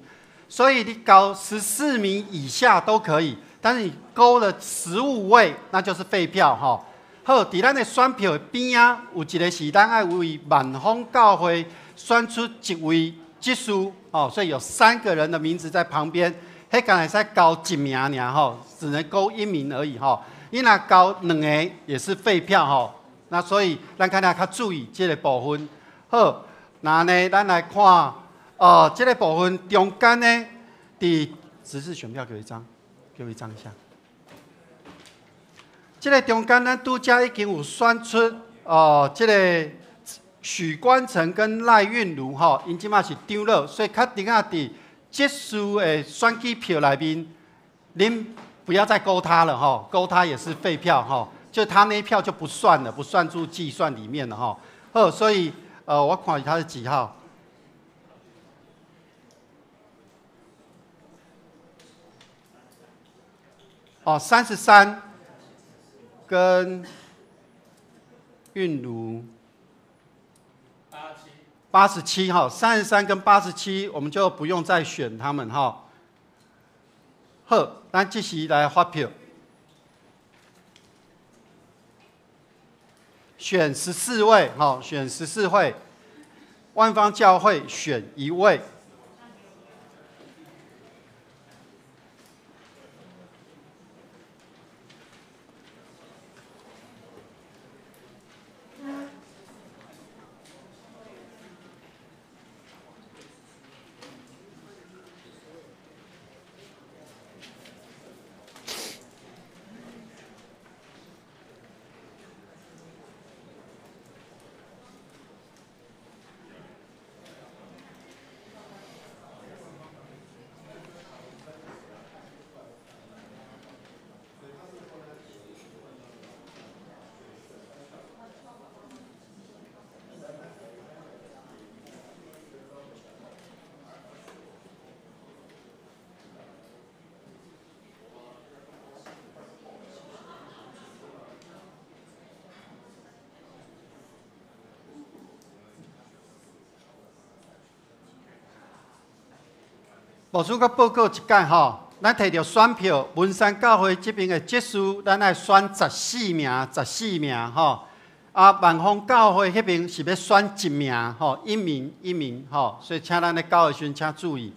所以你勾十四名以下都可以，但是你勾了15位，那就是废票，吼。好，伫咱的选票的边仔有一个是咱爱为万丰教会选出一位执事，哦，所以有3个人的名字在旁边，彼敢会使勾一名尔吼，只能勾一名而已吼。你若勾2个也是废票吼。那所以咱看下较注意这个部分。好，那呢，咱来看，哦，这个部分中间呢，伫执事选票给我一张，给我一张一下。这个中间咱拄才已经有选出哦，这个许观成跟赖韵如吼，𪜶这马是长老，所以确定啊，伫执事的选举票内面，恁不要再勾他了吼，勾他也是废票吼，就他那一票就不算了，不算入计算里面了吼。好，所以我看他是几号？哦，33。跟韵如87号，33跟87，我们就不用再选他们哈。好，咱这时来发票，选14位，哈，选14位，万方教会选1位。牧师阁报告一摆吼，咱提著选票，文山教会这边的执事，咱爱选十四名，十四名吼。啊，万丰教会彼边是欲选一名吼，一名一名吼，所以请咱咧勾的时阵请注意。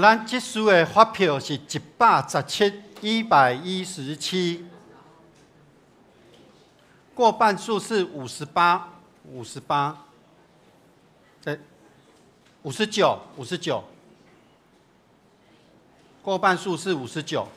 咱这次的发票是117，117。过半数是五十八，五十八，对，五十九，五十九。过半数是五十九。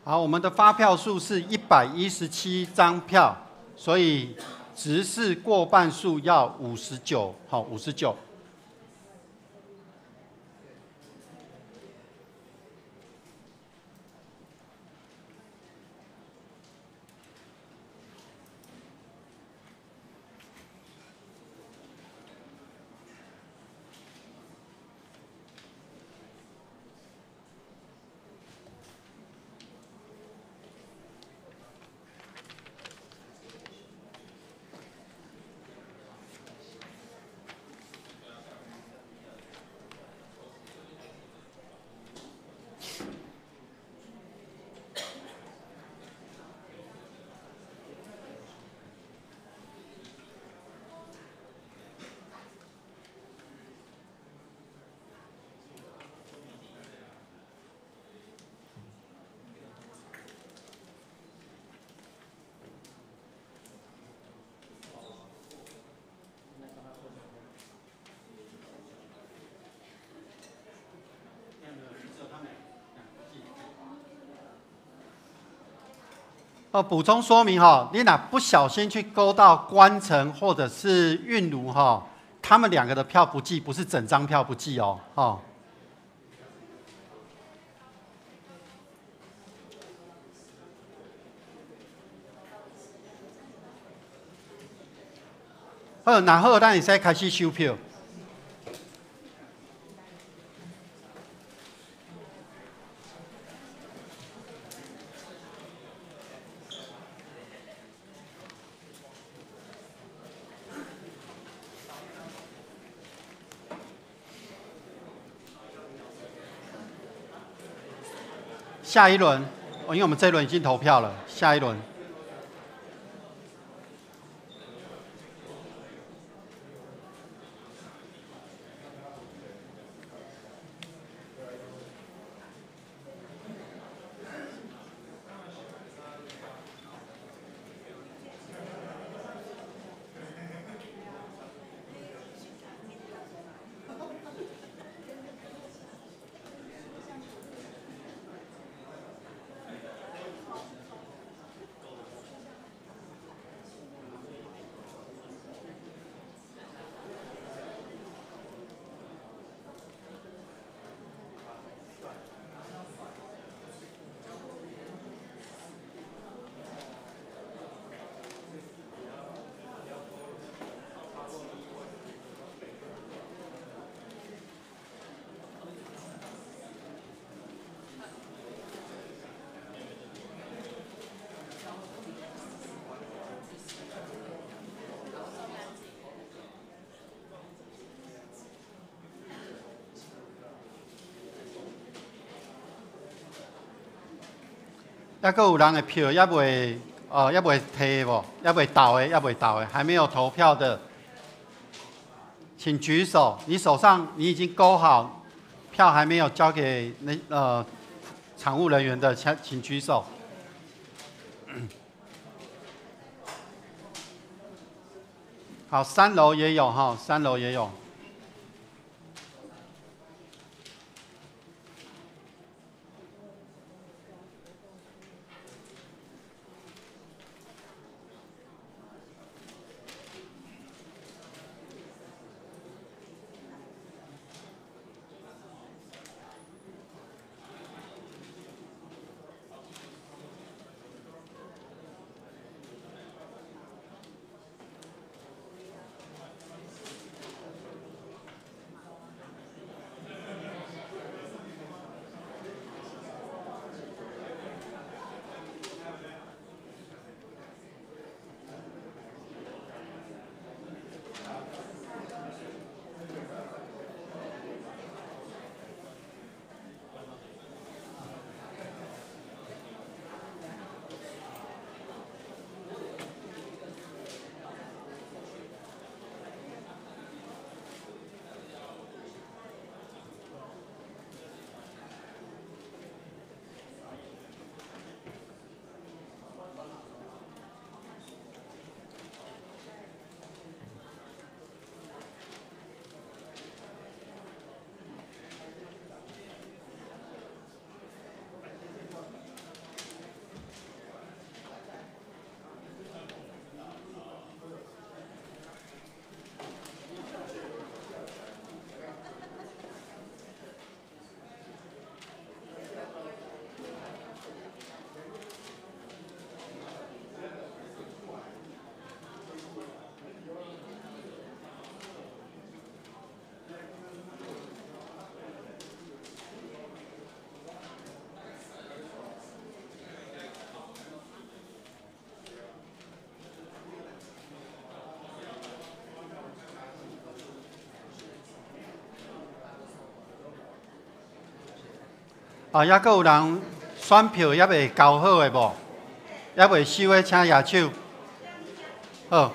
好，我们的发票数是117张票，所以执事过半数要五十九，好，五十九。哦，补充说明哈，你若不小心去勾到关城或者是韵如哈，他们两个的票不计，不是整张票不计哦，哦。好，那好，咱会使开始收票。下一轮，因为我们这一轮已经投票了，下一轮。还阁有人的票犹未，犹未提无？犹未投的，犹未投的，还没有投票的，请举手。你手上你已经勾好，票还没有交给那场务人员的，请举手。好，三樓也有哈，三樓也有。啊，猶閣有人選票猶未交好的無？猶未收的，請舉手。好。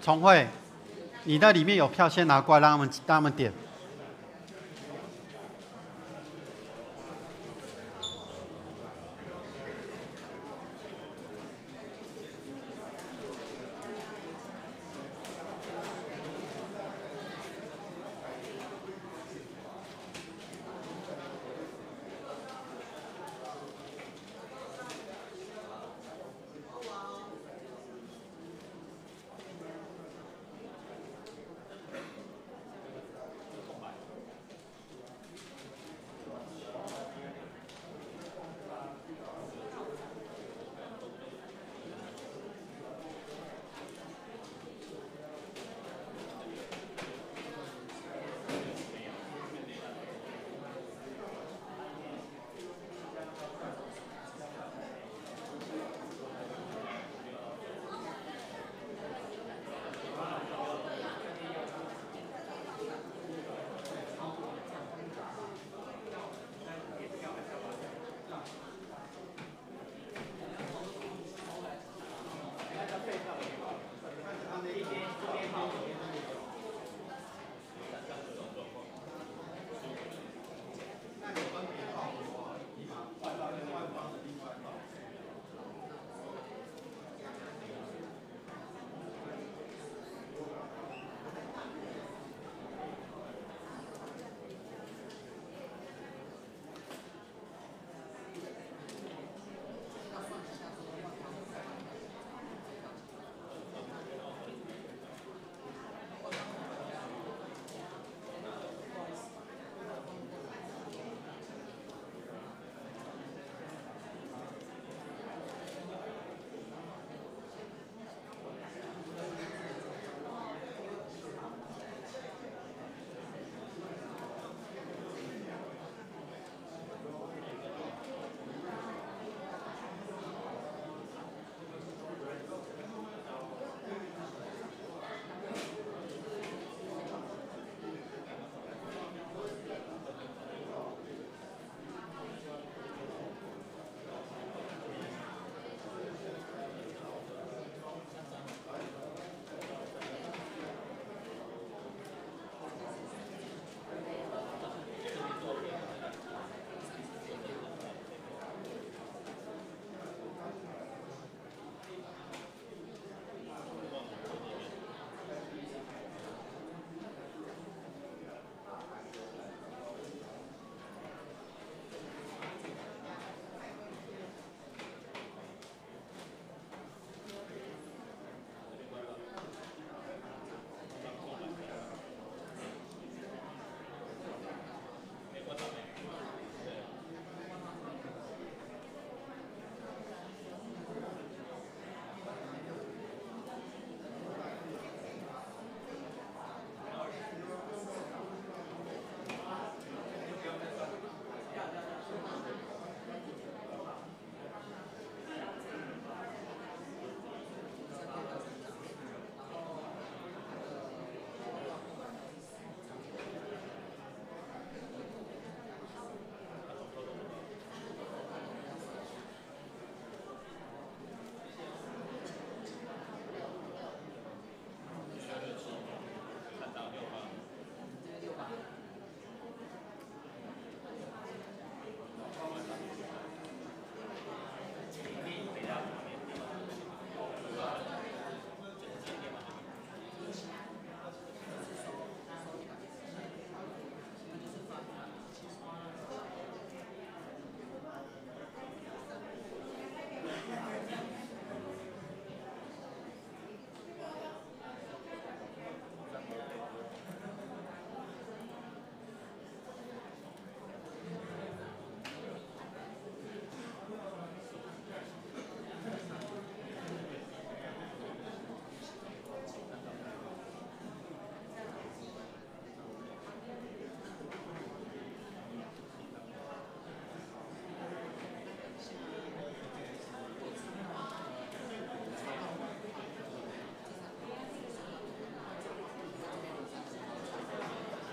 重慧，你那裡面有票，先拿過來，讓他們點。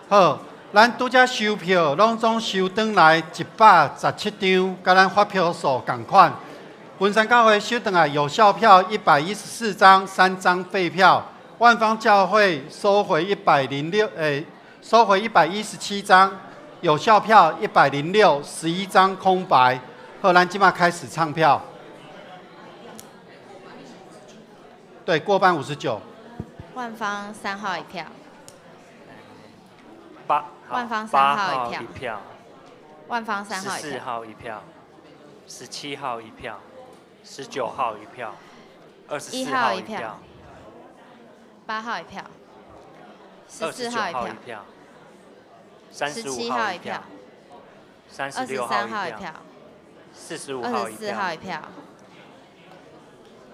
好，咱拄才收票，攏總收轉來117張，佮咱發票數仝款。文山教會收轉來有效票114張，3張廢票。萬芳教會收回106，收回117張，有效票106，11張空白。好，咱這馬開始唱票。對，過半59。萬芳3號一票。萬芳3號一票。萬芳3號一票。14號一票。17號一票。19號一票。24號一票。8號一票。14號一票。37號一票。23號一票。45號一票。24號一票。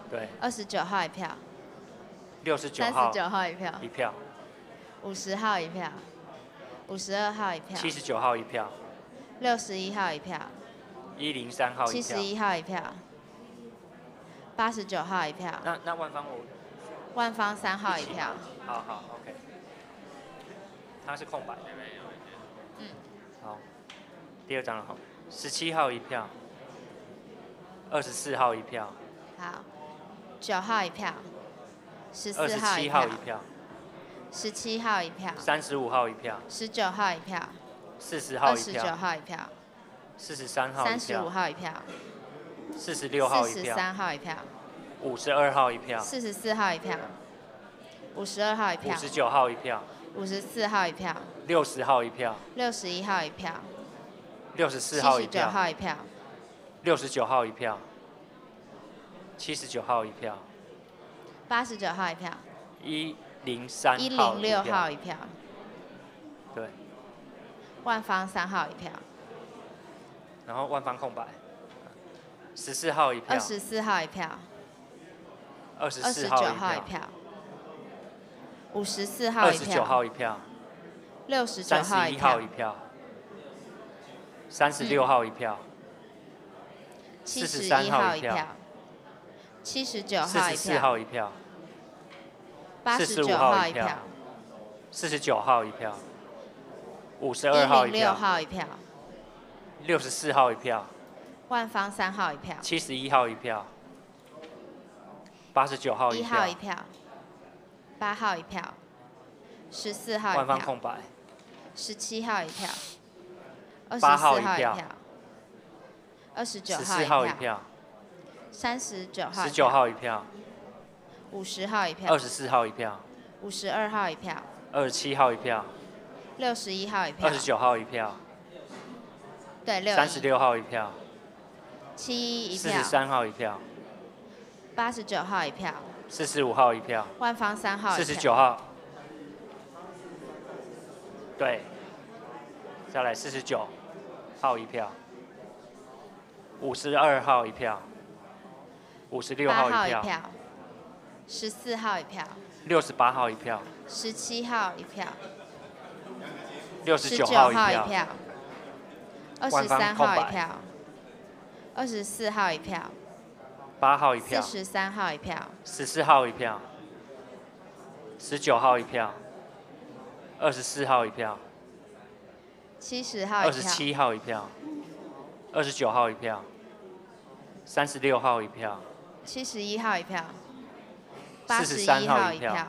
對。29號一票。69號。39號一票。一票。50號一票。52號一票。79號一票。61號一票。103號一票。71號一票。89號一票。那萬芳我。萬芳3號一票。好好，OK。它是空白。嗯。好，第二張了哈，17號一票。24號一票。好，9號一票。14號一票。27號一票。17號一票。35號一票。19號一票。40號一票。29號一票。43號一票。35號一票。46號一票。43號一票。52號一票。44號一票。52號一票。59號一票。54號一票。60號一票。61號一票。64號一票。79號一票。69號一票。79號一票。89號一票。103號一票。106號一票。對。萬芳3號一票。然後萬芳空白。14號一票。24號一票。 24號一票。54號一票。29號一票。69號一票。31號一票。36號一票。71號一票。79號一票。44號一票。 89號一票。 49號一票。52號一票。106號一票。 64號一票。萬芳3號一票。 71號一票。89號一票。1號一票。8號一票。14號一票。萬芳空白。17號一票。 8號一票。 29號一票。 39號。 19號一票。 50號一票。 24號一票。 52號一票。 27號一票。 61號一票。 29號一票。對， 36號一票。 71一票。 43號一票。 89號一票。 45號一票。萬芳3號一票。 49號。對。再來49號一票。52號一票。56號一票。14號一票。 68號一票。 17號一票。 69號一票。23號一票。24號一票。 8號一票。 43號一票。 14號一票。19號一票。24號一票。 70號一票。 27號一票。29號一票。36號一票。 71號一票。 43號一票。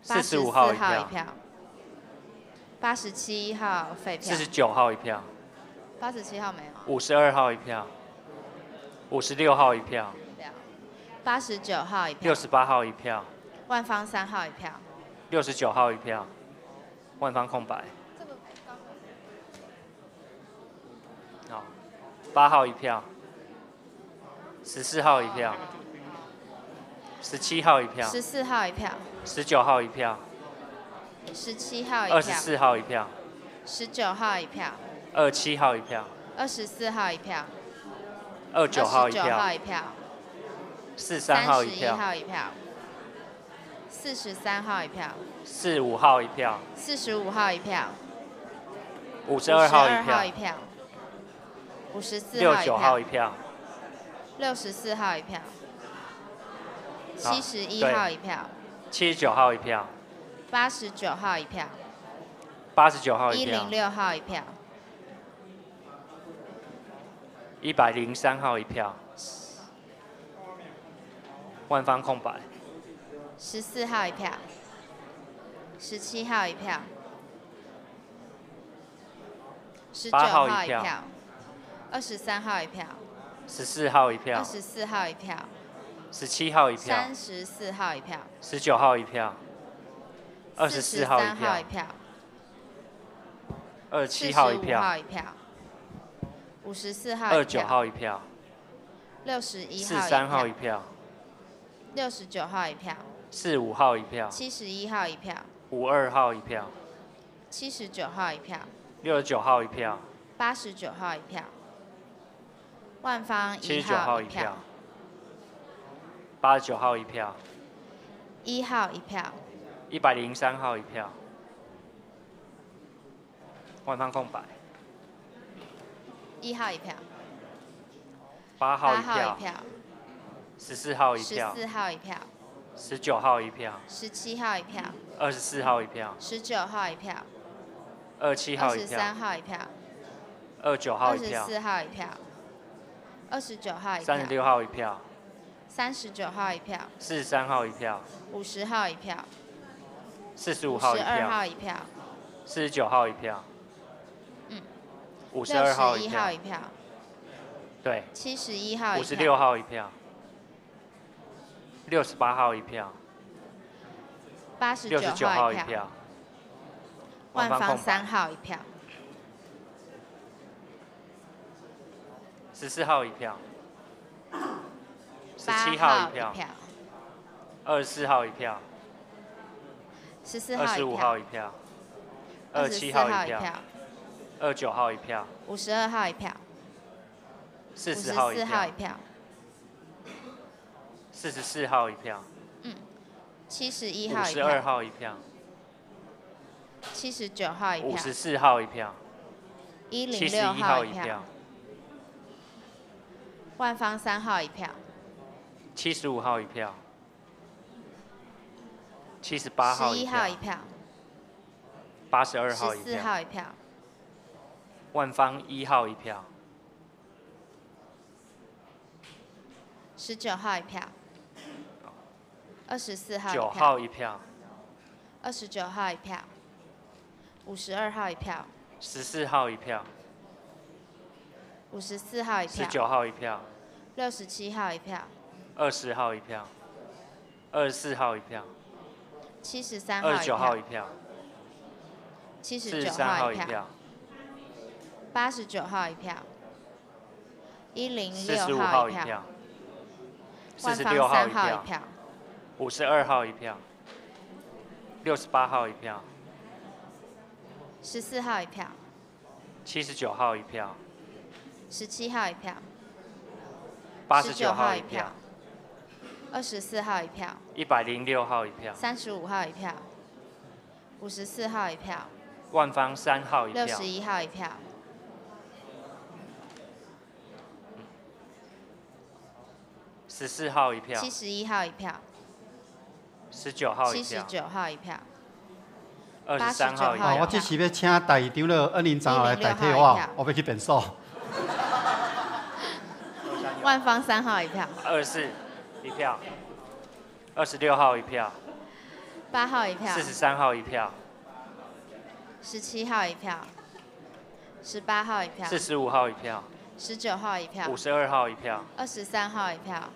45號一票。87號廢票。 49號一票。 87號沒有。 52號一票。56號一票。 89號一票。 68號一票。萬芳3號一票。 69號一票。萬芳空白。好，8號一票。14號一票。17號一票。14號一票。 19號一票。 17號一票。 24號一票。 19號一票。 27號一票。 24號一票。 29號一票。一票。 43號一票。31號一票。43號一票。 45號一票。 45號一票。 52號一票。一票。54號一票。69號一票。 64號一票。71號一票。 79號一票。 89號一票。89号一票。106号一票。103号一票。万方空白。14号一票。17号一票。19号一票。23号一票。14号一票。24号一票。17号一票。34号一票。19号一票。24号一票。27号一票。45号一票。54号一票。29号一票。61号。43号一票。69号一票。45号一票。71号一票。52号一票。79号一票。69号一票。89号一票。万方1号一票。89号一票。1号一票。103号一票。万方空白。1号一票。8号一票。14号一票。14号一票。19号一票。17号一票。24号一票。19号一票。27号一票。23号一票。29号一票。24号一票。29号一票。36号一票。39号一票。43号一票。50号一票。45号一票。52号一票。49号一票。52号一票。61号一票。对。71号一票。56号一票。68号一票。89号一票。万方3号一票。14号一票。17号一票。24号一票。14号25号一票。27号一票。29号一票。52号一票。40号一票。44号一票。71号一票。52号一票。79号一票。54号一票。106号一票。万方3号一票。75号一票。78号一票。11号一票。82号一票。14号一票。万方1号一票。19号一票。24号一票。9号一票。29号一票。52号一票。14号一票。54号一票。19号一票。67号一票。20号一票。24号一票。73号一票。29号一票。79号一票。89号一票。106号一票。万方3号一票。52号一票。68号一票。14号一票。79号一票。17号一票。89号一票。24号一票。106号一票。35号一票。54号一票。万方3号一票。61号一票。14号一票。71号一票。19号一票。79号一票。23号一票。我这是欲请大长老恩林长老来代替我，我欲去便所。万方3号一票。24一票。26号一票。8号一票。43号一票。17号一票。18号一票。45号一票。19号一票。52号一票。23号一票。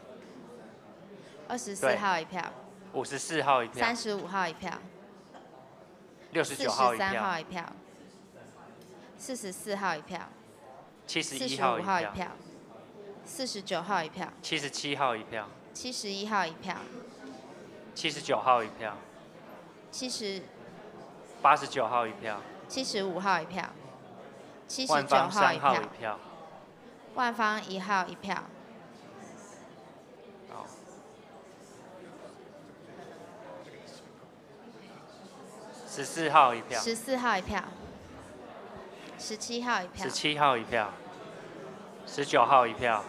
24号一票。54号一票。35号一票。69号一票。43号一票。44号一票。71号一票。49号一票。77号一票。71号一票。79号一票。89号一票。75号一票。79号一票。万方1号一票。14号一票。14号一票。17号一票。17号一票。19号一票。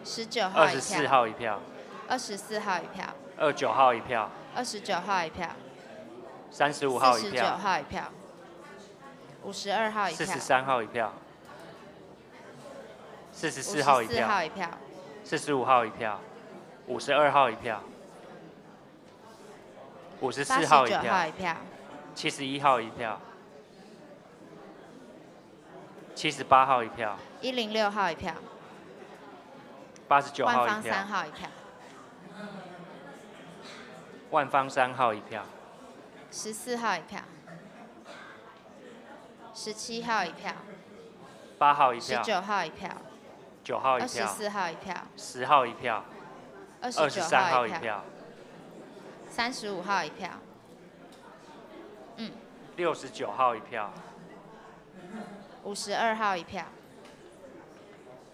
19号一票。24号一票。24号一票。29号一票。29号一票。35号一票。49号一票。52号一票。43号一票。44号一票。号一票。45号一票。52号一票。54号一票。71号一票。78号一票。106号一票。89号一票。万方3号一票。万方3号一票。14号一票。17号一票。8号一票。19号一票。9号一票。24号一票。10号一票。23号一票。35号一票。69号一票。52号一票。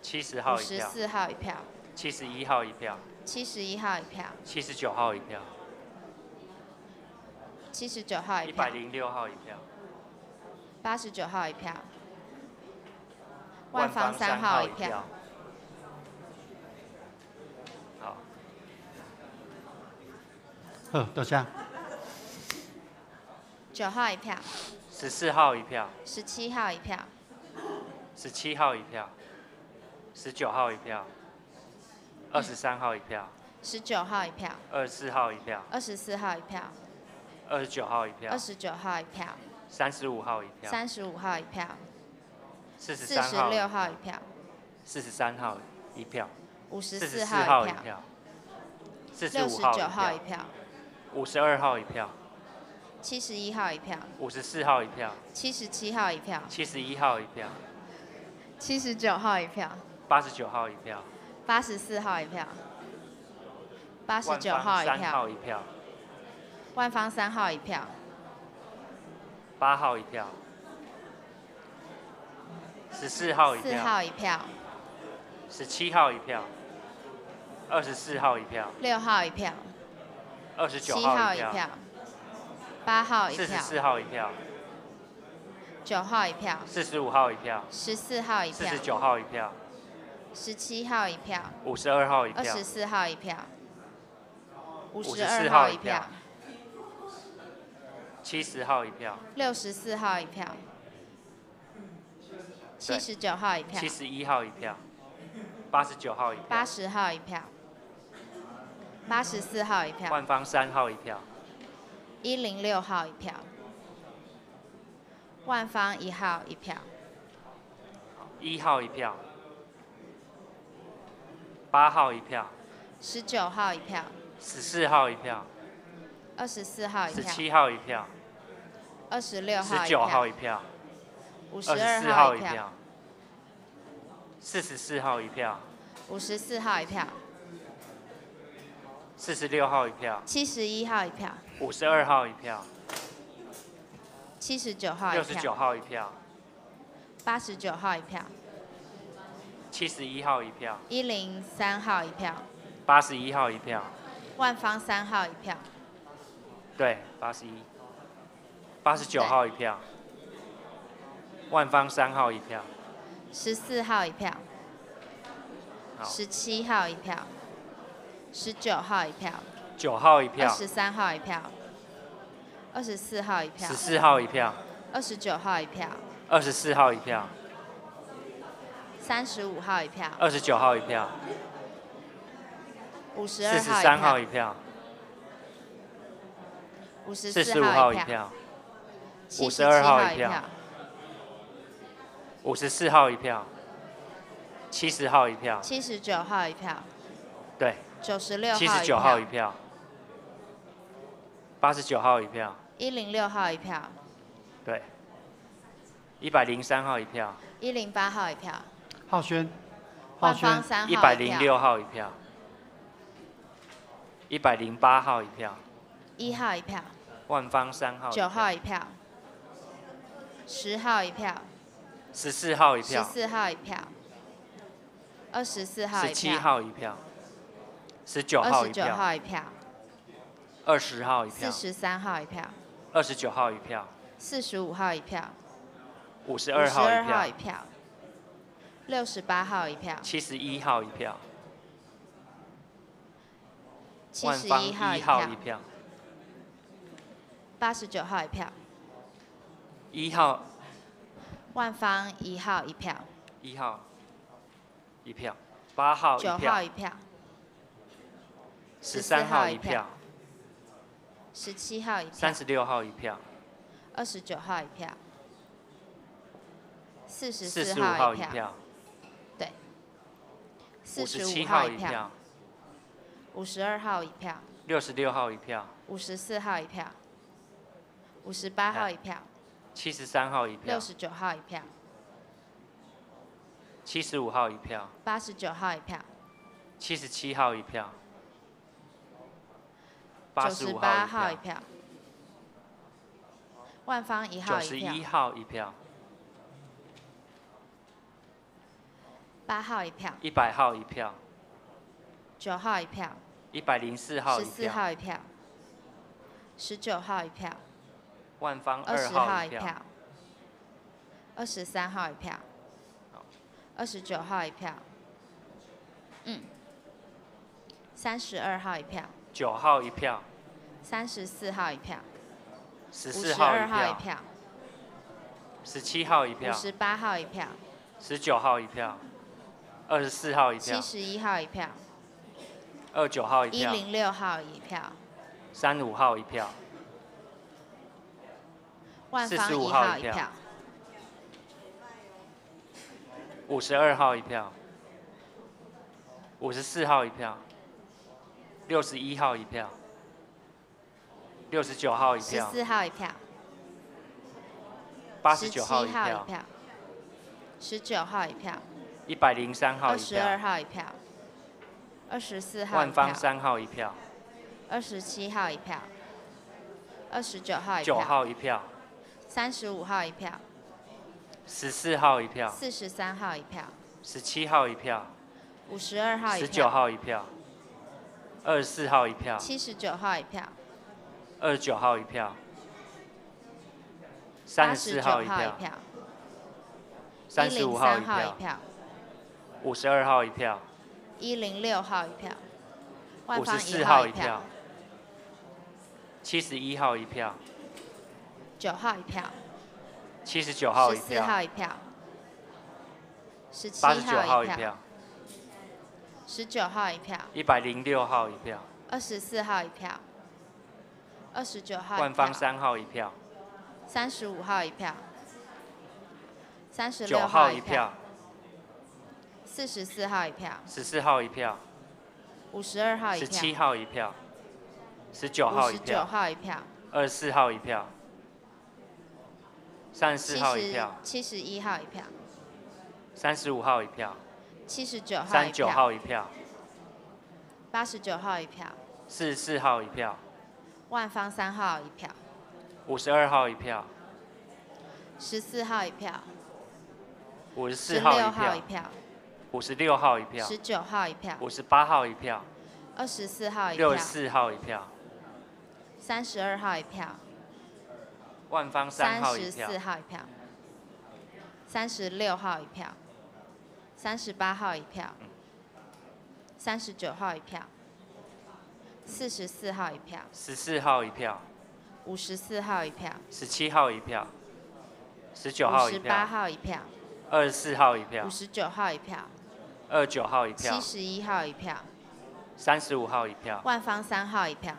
70号一票。54号一票。71号一票。71号一票。79号一票。79号一票。106号一票。89号一票。万方3号一票。好。好，多谢。9号一票。14号一票。17号一票。17号一票。19号一票。23号一票。19号一票。24号一票。24号一票。29号一票。29号一票。35号一票。35号一票。 43号一票。43号一票。54号一票。45号一票。52号一票。71号一票。54号一票。77号一票。71号一票。79号一票。89号一票。84号一票。89号一票。一票。万方3号一票。8号一票。14号一票。4号一票。17号一票。24号一票。6号一票。29号一票。8号一票。44号一票。9号一票。45号一票。14号一票。49号一票。17号一票。52号一票。24号一票。52号一票。70号一票。64号一票。79号一票。71号一票。89号一票。80号一票。84号一票。万方3号一票。106号一票。万方1号一票。1号一票。8号一票。19号一票。14号一票。24号一票。17号一票。26号一票。19号一票。52号一票。44号一票。54号一票。46号一票。71号一票。52号一票。79号一票。69号一票。89号一票。71号一票。103号一票。81号一票。万方3号一票。对，81。89号一票。万方3号一票。14号一票。17号一票。19号一票。9号一票。23号一票。24号一票。14号一票。29号一票。24号一票。35号一票。29号一票。52号一票。54号一票。52号一票。54号一票。70号一票。79号一票。对。96号。79号一票。89号一票。106号一票。对。103号一票。108号一票。浩轩。万方3号一票。106号一票。108号一票。1号一票。万方3号。9号一票。10号一票。14号一票。14号一票。24号一票。17号一票。19号一票。29号一票。20号一票。43号一票。29号一票。45号一票。52号一票。68号一票。71号一票。71号一票。89号一票。1号，万芳一号一票。一号一票，八号一九号一票。13号一票。17号一票。36号一票。29号一票。44号一票。对。45号一票。52号一票。66号一票。54号一票。58号一票。73号一票。69号一票。75号一票。89号一票。77号一票。98号一票。万芳一号一票。91号一票。8号一票。100号一票。9号一票。104号一票。14号一票。19号一票。万芳2号一票。23号一票。29号一票。32号一票。9号一票。34号一票。14号一票。17号一票。58号一票。19号一票。24号一票。71号一票。29号一票。106号一票。35号一票。万芳一号一票。52号一票。54号一票。61号一票。69号一票。14号一票。89号一票。19号一票。103号一票。22号一票。24号。万芳3号一票。27号一票。29号一票。9号一票。35号一票。14号一票。43号一票。17号一票。52号一票。19号一票。24号一票。79号一票。29号一票。34号一票。35号一票。52号一票。106号一票。54号一票。71号一票。9号一票。79号一票。14号一票。17号一票。19号一票。106号一票。24号一票。29号。万芳3号一票。35号一票。36号一票。44号一票。14号一票。52号一票。17号一票。19号一票。59号一票。24号一票。34号一票。71号一票。35号一票。79号一票。39号一票。89号一票。44号一票。万芳3号一票。52号一票。14号一票。54号一票。56号一票。19号一票。58号一票。24号一票。64号一票。32号一票。万芳3号一票。34号一票。36号一票。38号一票。39号一票。44号一票。14号一票。54号一票。17号一票。19号一票。58号一票。24号一票。59号一票。29号一票。71号一票。35号一票。万芳3号一票。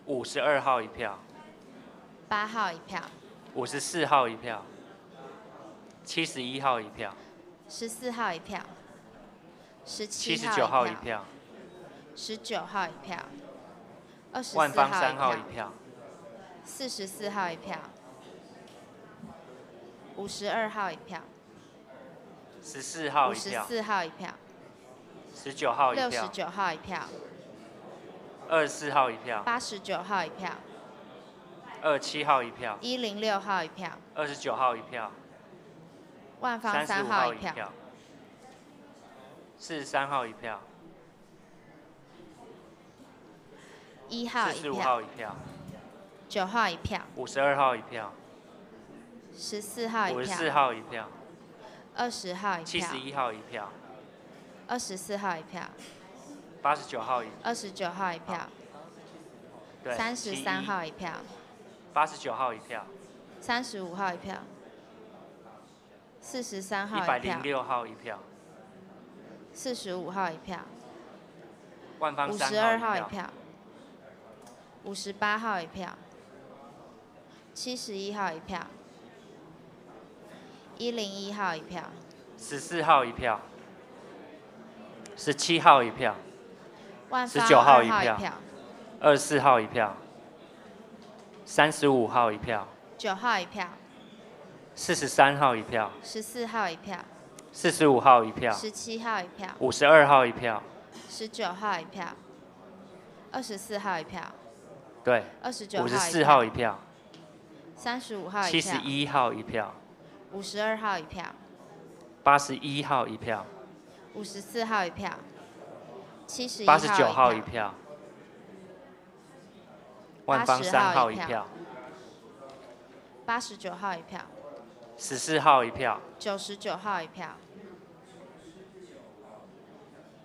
52号一票。8号一票。54号一票。71号一票。14号一票。79号一票。19号一票。万芳3号一票。44号一票。52号一票。14号一票。54号一票。19号一票。69号一票。24号一票。89号一票。27号一票。106号一票。29号一票。万芳3号一票。43号一票。1号一票。45号一票。9号一票。52号一票。14号一票。54号一票。20号一票。71号一票。24号一票。89号一。29号一票。33号一票。89号一票。35号一票。43号一百零六号一票。45号一票。万方52号一票。58号一票。71号一票。101号一票。14号一票。17号一票。十九号一票。24号一票。35号一票。9号一票。43号一票。14号一票。45号一票。17号一票。52号一票。19号一票。24号一票。对。29 54号一票。35号一票。71号一票。52号一票。81号一票。54号一票。71 89号一票。万方3号一票。89号一票。14号一票。99号一票。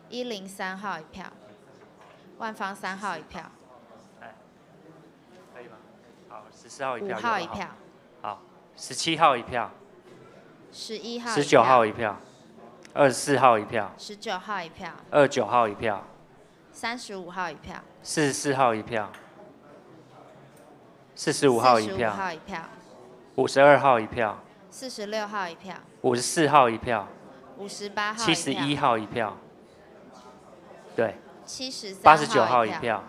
103号一票。万方3号一票。哎，可以吗？好，14号一票。5号一票。好，17号一票。11号。19号一票。24号一票。19号一票。29号一票。35号一票。44号一票。45号一票。号一票。52号一票。46号一票。54号一票。58号。71号一票。对。73。89号一票。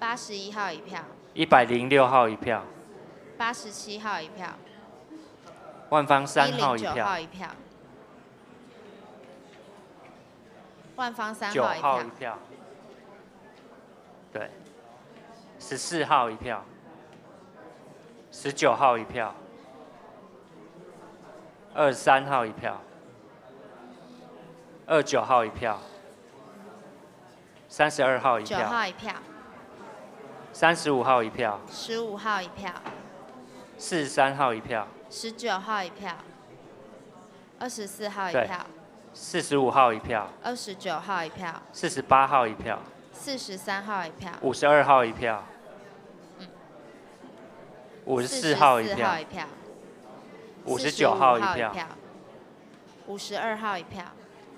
81号一票。106号一票。87号一票。万方3号一票。一票。万方3号号一票。对。14号一票。19号一票。23号一票。29号一票。32号一票。9号一票。35号一票。15号一票。43号一票。19号一票。24号一票。45号一票。29号一票。48号一票。43号一票。52号一票。54号一票。59号一票。52号一票。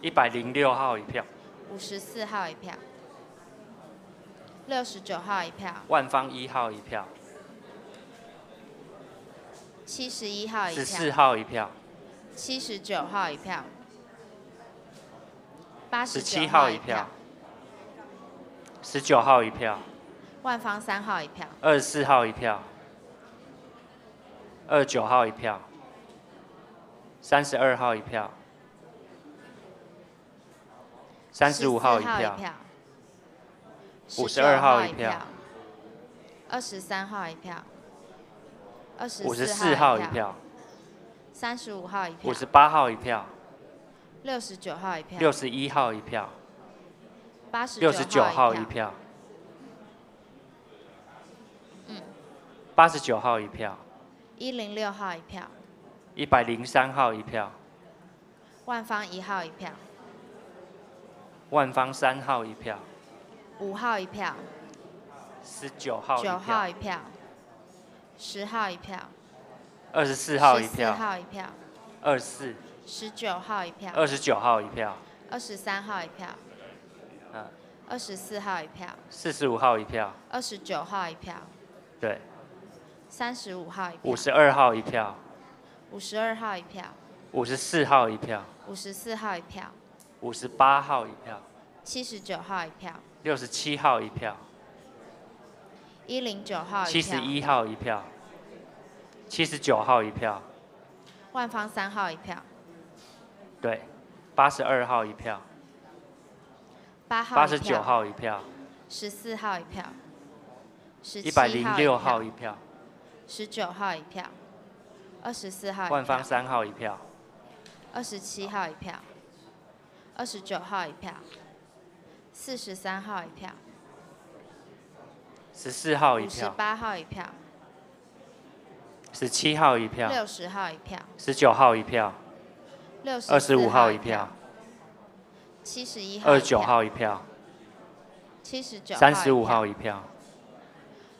106号一票。54号一票。69号一票。万方1号一票。71号一票。14号一票。79号一票。89 号一票。19号一票。万方3号一票。24号一票。29号一票。32号一票。35号一票。52号一票。23号一票。54号一票。35号一票。58号一票。69号一票。61号一票。69号一票。89号一票。106号一票。103号一票。万方1号一票。万方3号一票。5号一票。19号一票。9号一票。10号一票。24号一票。14号一票。24。19号一票。29号一票。23号一票。24号一票。45号一票。29号一票。对。35号一票。52号一票。52号一票。54号一票。54号一票。58号一票。79号一票。67号一票。109号一票。71号一票。79号一票。万方3号一票。对，82号一票。8号。89号一票。14号一票。106号一票。19号一票。24号。万方3号一票。27号一票。29号一票。43号一票。14号一票。58号一票。17号一票。60号一票。19号一票。25号一票。71号。29号一票。79。35号一票。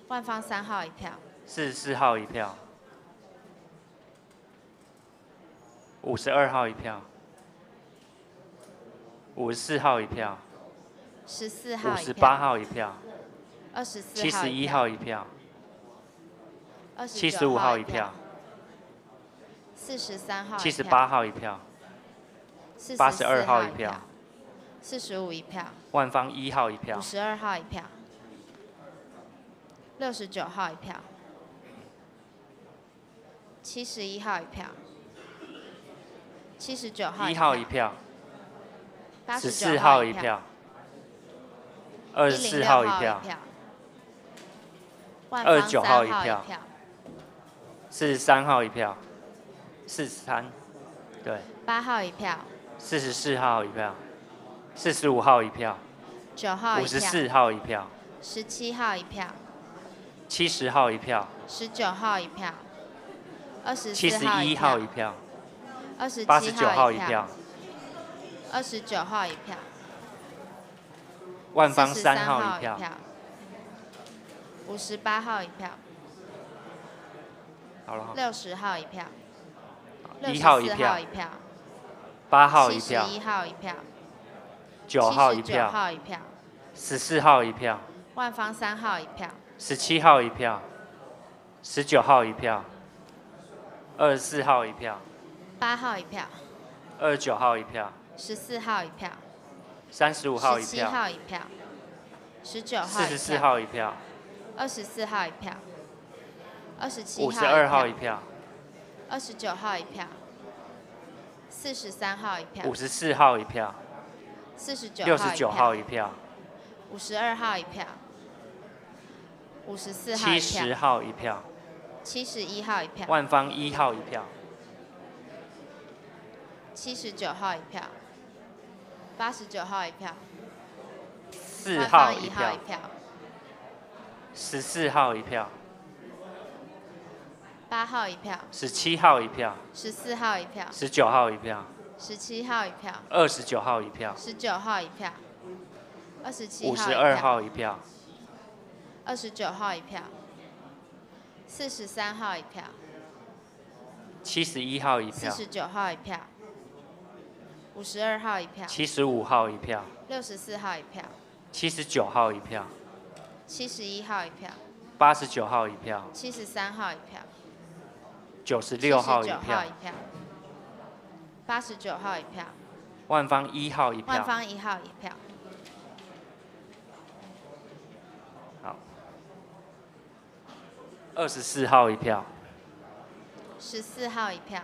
万方3号一票。44号一票。52号一票，54号一票， 14号。 58号一票， 24 71号一票，75号一票， 43号。 78号一票，82号一票， 45一票。万芳1号一票。52号一票。69号一票。71号一票。79号。 1号一票。14号一票。24号一票。29号一票。43号一票。43，对。8号一票。44号一票。45号一票。9号。54号一票。17号一票。70号一票。19号一票。24 71号一票。 89号一票。 29号一票。万芳3号一票。58号一票。好了。60号一票。1号一票。8号一票。71号一票。9号一票。号一票。14号一票。万芳3号一票。17号一票。19号一票。24号一票。8号一票。29号一票。14号一票。35号一票。7号一票。19号。44号一票。24号一票。27号。52号一票。29号一票。43号一票。54号一票。49。69号一票。52号一票。54号一票。70号一票。71号一票。万芳1号一票。79号一票。89号一票。 4号一票。14号一票。8号一票。17号一票。14号一票。19号一票。17号一票。29号一票。19号一票。27号。52号一票。29号一票。43号一票。71号一票。49号一票。52号一票。75号一票。64号一票。79号一票。71号一票。89号一票。73号一票。96号一票。89号一票。万芳1号一票。万芳1号一票。好。24号一票。14号一票。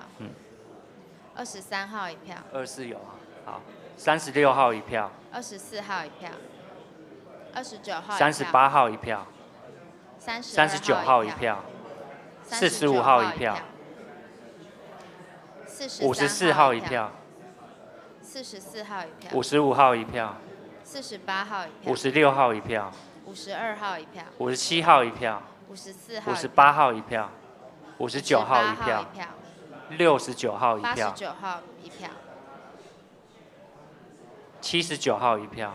23号一票。24有啊，好。36号一票。24号一票。29号。38号一票。39号一票。45号一票。54号一票。44号一票。55号一票。48号一票。56号一票。52号一票。57号一票。54号。58号一票。59号一票。69号一票。89号一票。79号一票。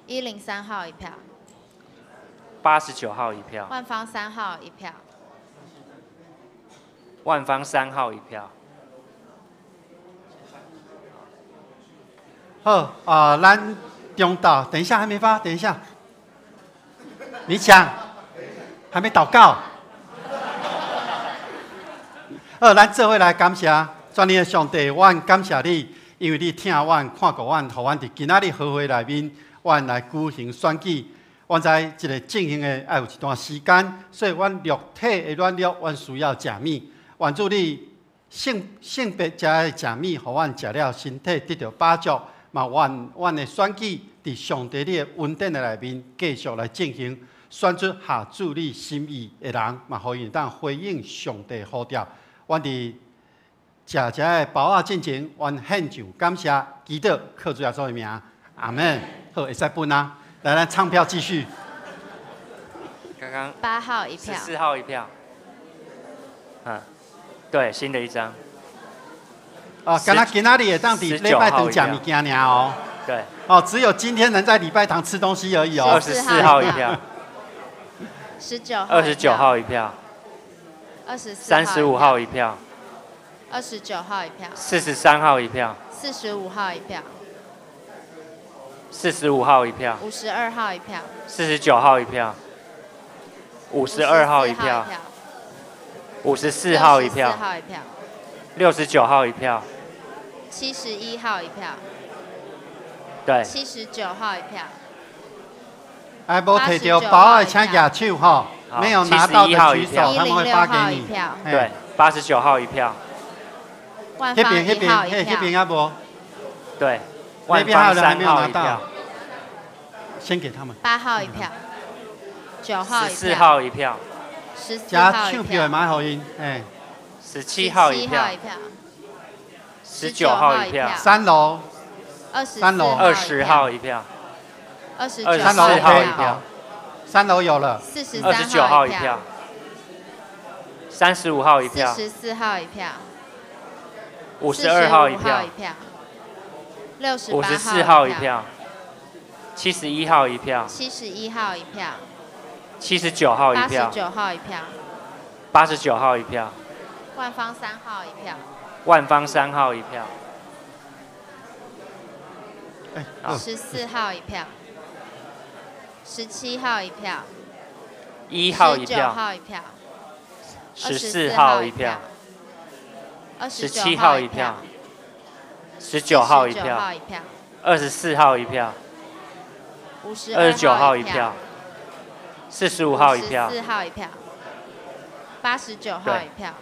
103号一票。89号一票。万芳3号一票。万芳3号一票。好啊，咱中岛，等一下还没发，等一下，你讲，还没祷告。好，咱做伙来感谢全能的上帝，阮感谢你，因为你疼阮、看顾阮，予阮伫今仔日和会内面，阮来举行选举。阮知这个进行的爱有一段时间，所以阮肉体的软弱，阮需要食物。愿主你圣别遮的食物，予阮食了，身体得著饱足。嘛，愿阮的选举伫上帝你的恩典的内面继续来进行，选出合主你心意的人，嘛，予伊会当回应上帝呼召。阮伫食遮的包仔进前，阮献上感谢，祈祷靠主耶稣的名，阿门。好，会使分啊，来，咱唱票继续。刚刚8号一票，14号一票。嗯，对，新的一张。啊，敢若今仔日会当伫礼拜堂食物件尔哦。对。哦，只有今天能在礼拜堂吃东西而已哦。24号一票。19号。29号一票。 24。 35号一票。29号一票。43号一票。45号一票。45号一票。52号一票。49号一票。52号一票。54号一票。号一票。69号一票。71号一票。对。79号一票。哎，无提到包的，请举手吼。没有拿到的举手，他们会发给你。对，89号一票。那边那边，嘿，那边还无。对。那边还有人还没有拿到。先给他们。8号一票。9号一票。14号一票。 14号加唱票的买予𪜶，哎。17号一票。19号一票。三楼。三楼。20号一票。24号一票。三楼有了。29号一票。35号一票。44号一票。52号一票。 68 54号一票。71号一票。71号一票。79号一票。89号一票。89号一票。万芳3号一票。万芳3号一票。14号一票。17号一票。1号一票。19号一票。 14号一票。17号一票。19号一票。24号一票。29号一票。45号一票。4号一票。89号一票。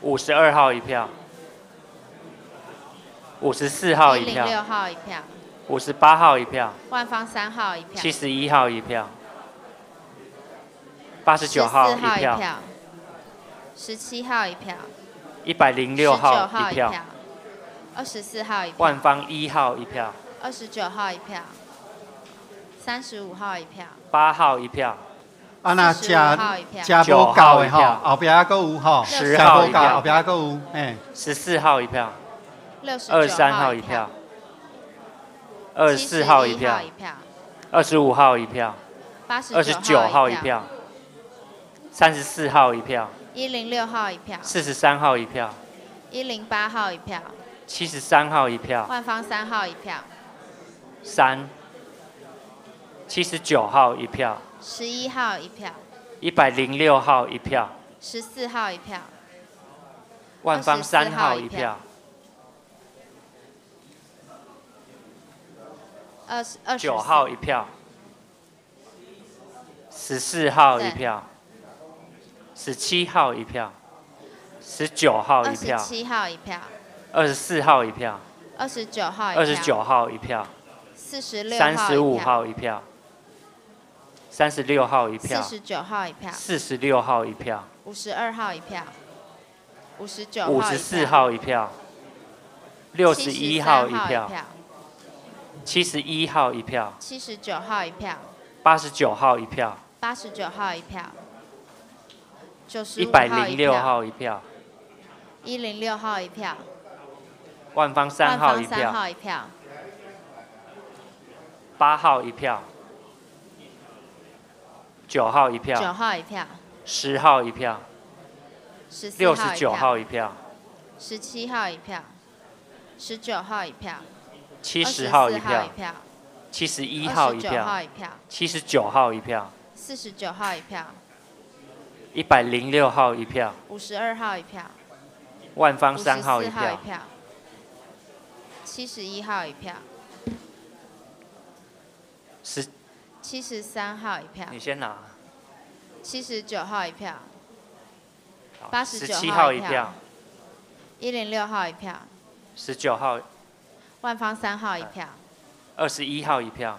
52号一票。54号一票。106号一票。58号一票。万芳3号一票。71号一票。89号一票。17号一票。106号一票。 24号一票。万芳1号一票。29号一票。35号一票。8号一票。啊，若食食无够的吼，后壁还阁有吼。 10号一票。后壁还阁有，嘿。 14号一票。 23号一票。24号一票。25号一票。29号一票。34号一票。 106号一票。 43号一票。 108号一票。 73号一票。万芳3号一票。三。79号一票。 11号一票。 106号一票。 14号一票。万芳3号一票。9号一票。14号一票。17号一票。19号一票。27号一票。24号一票。29号。29号一票。46 35号一票。36号一票。49号一票。46号一票。52号一票。59。54号一票。61号一票。71号一票。79号一票。89号一票。89号一票。106号一票。 106号一票。万芳3号一票。号一票。8号一票。9号一票。9号一票。10号一票。69号一票。17号一票。19号一票。70号一票。71号一票。79号一票。49号一票。106号一票。52号一票。万芳3号一票。71号一票。73号一票。你先拿。79号一票。89号一票。106号一票。19号。万芳3号一票。21号一票。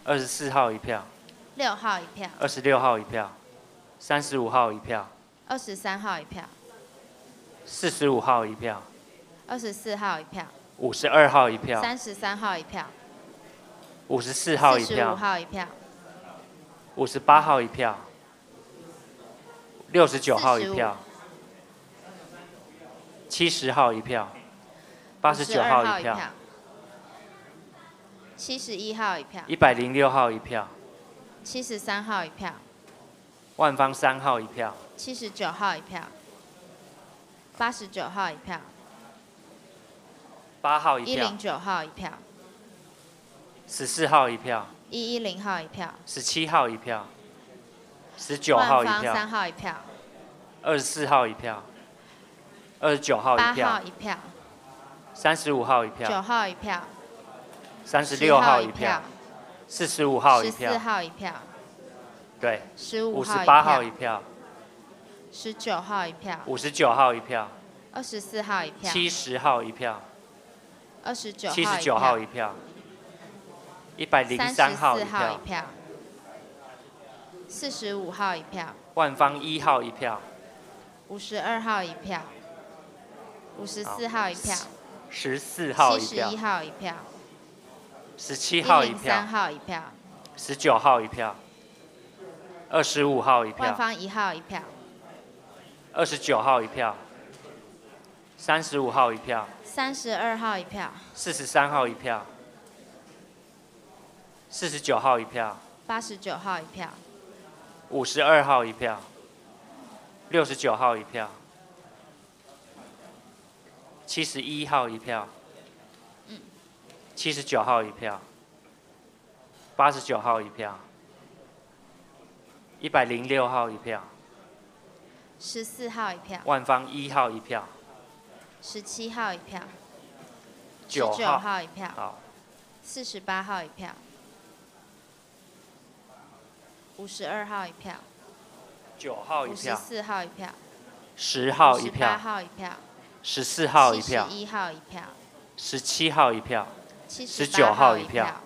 24号一票。6号一票。26号一票。35号一票。23号一票。45号一票。24号一票。52号一票。33号一票。54号一票。45号一票。58号一票。69号一票。70号一票。89号一票。71号一票。106号一票。73号一票。万芳3号一票。79号一票。89号一票。8号一票。109号一票。14号一票。110号一票。17号一票。19号一票。3号一票。24号一票。29号一票。8号一票。35号一票。9号一票。36号一票。45号一票。14号一票。对。15号。58号一票。19号一票。59号一票。24号一票。70号一票。29。79号一票。103号一票。45号一票。万方1号一票。52号一票。54号一票。14号一票。71号一票。17号一票。3号一票。19号一票。25号一票。万方1号一票。29号一票。35号一票。32号一票。43号一票。49号一票。89号一票。52号一票。69号一票。71号一票。79号一票。89号一票。106号一票。14号一票。万方1号一票。17号一票。9号一票。好。48号一票。52号一票。9号一票。54号一票。10号一票。8号一票。14号一票。71号一票。17号一票。19号一票。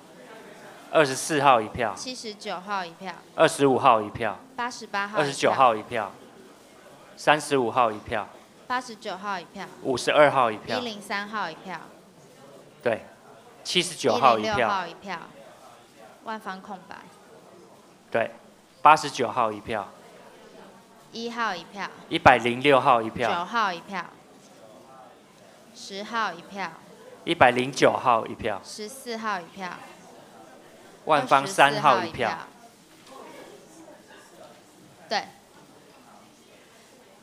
24号一票。79号一票。25号一票。88号。29号一票。35号一票。89号一票。52号一票。103号一票。对，79号一票。号一票。万方空白。对，89号一票。1号一票。106号一票。9号一票。10号一票。109号一票。14号一票。万方3号一票。对。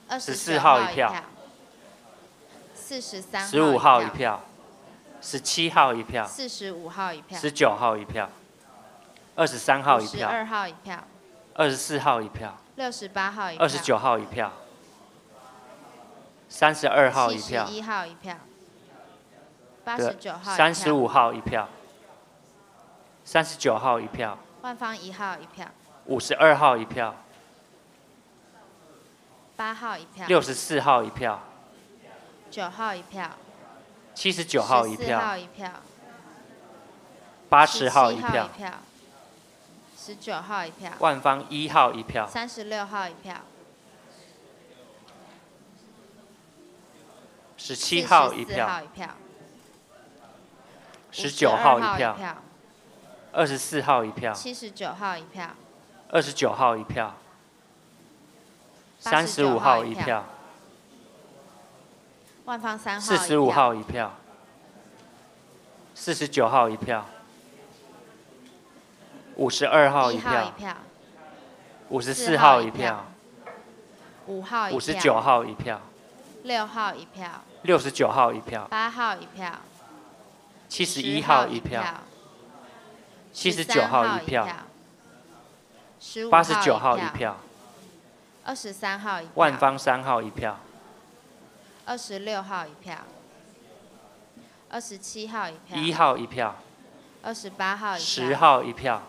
14号一票。43。15号一票。17号一票。45号一票。19号一票。23号一票。2号一票。24号一票。68号一票。29号一票。32号一票。71号一票。89号。35号一票。39号一票。万方1号一票。52号一票。8号一票。64号一票。9号一票。79号一票。号一票。80号一票。19号一票。万方1号一票。36号一票。17号一票。19号一票。24号一票。79号一票。29号一票。35号一票。万方3号。45号一票。49号一票。52号一票。54号一票。5号59号一票。6号一票。69号一票。8号一票。71号一票。79号一票。89号一票。23号一票。万方3号一票。26号一票。27号一票。1号一票。28号一票。10号一票。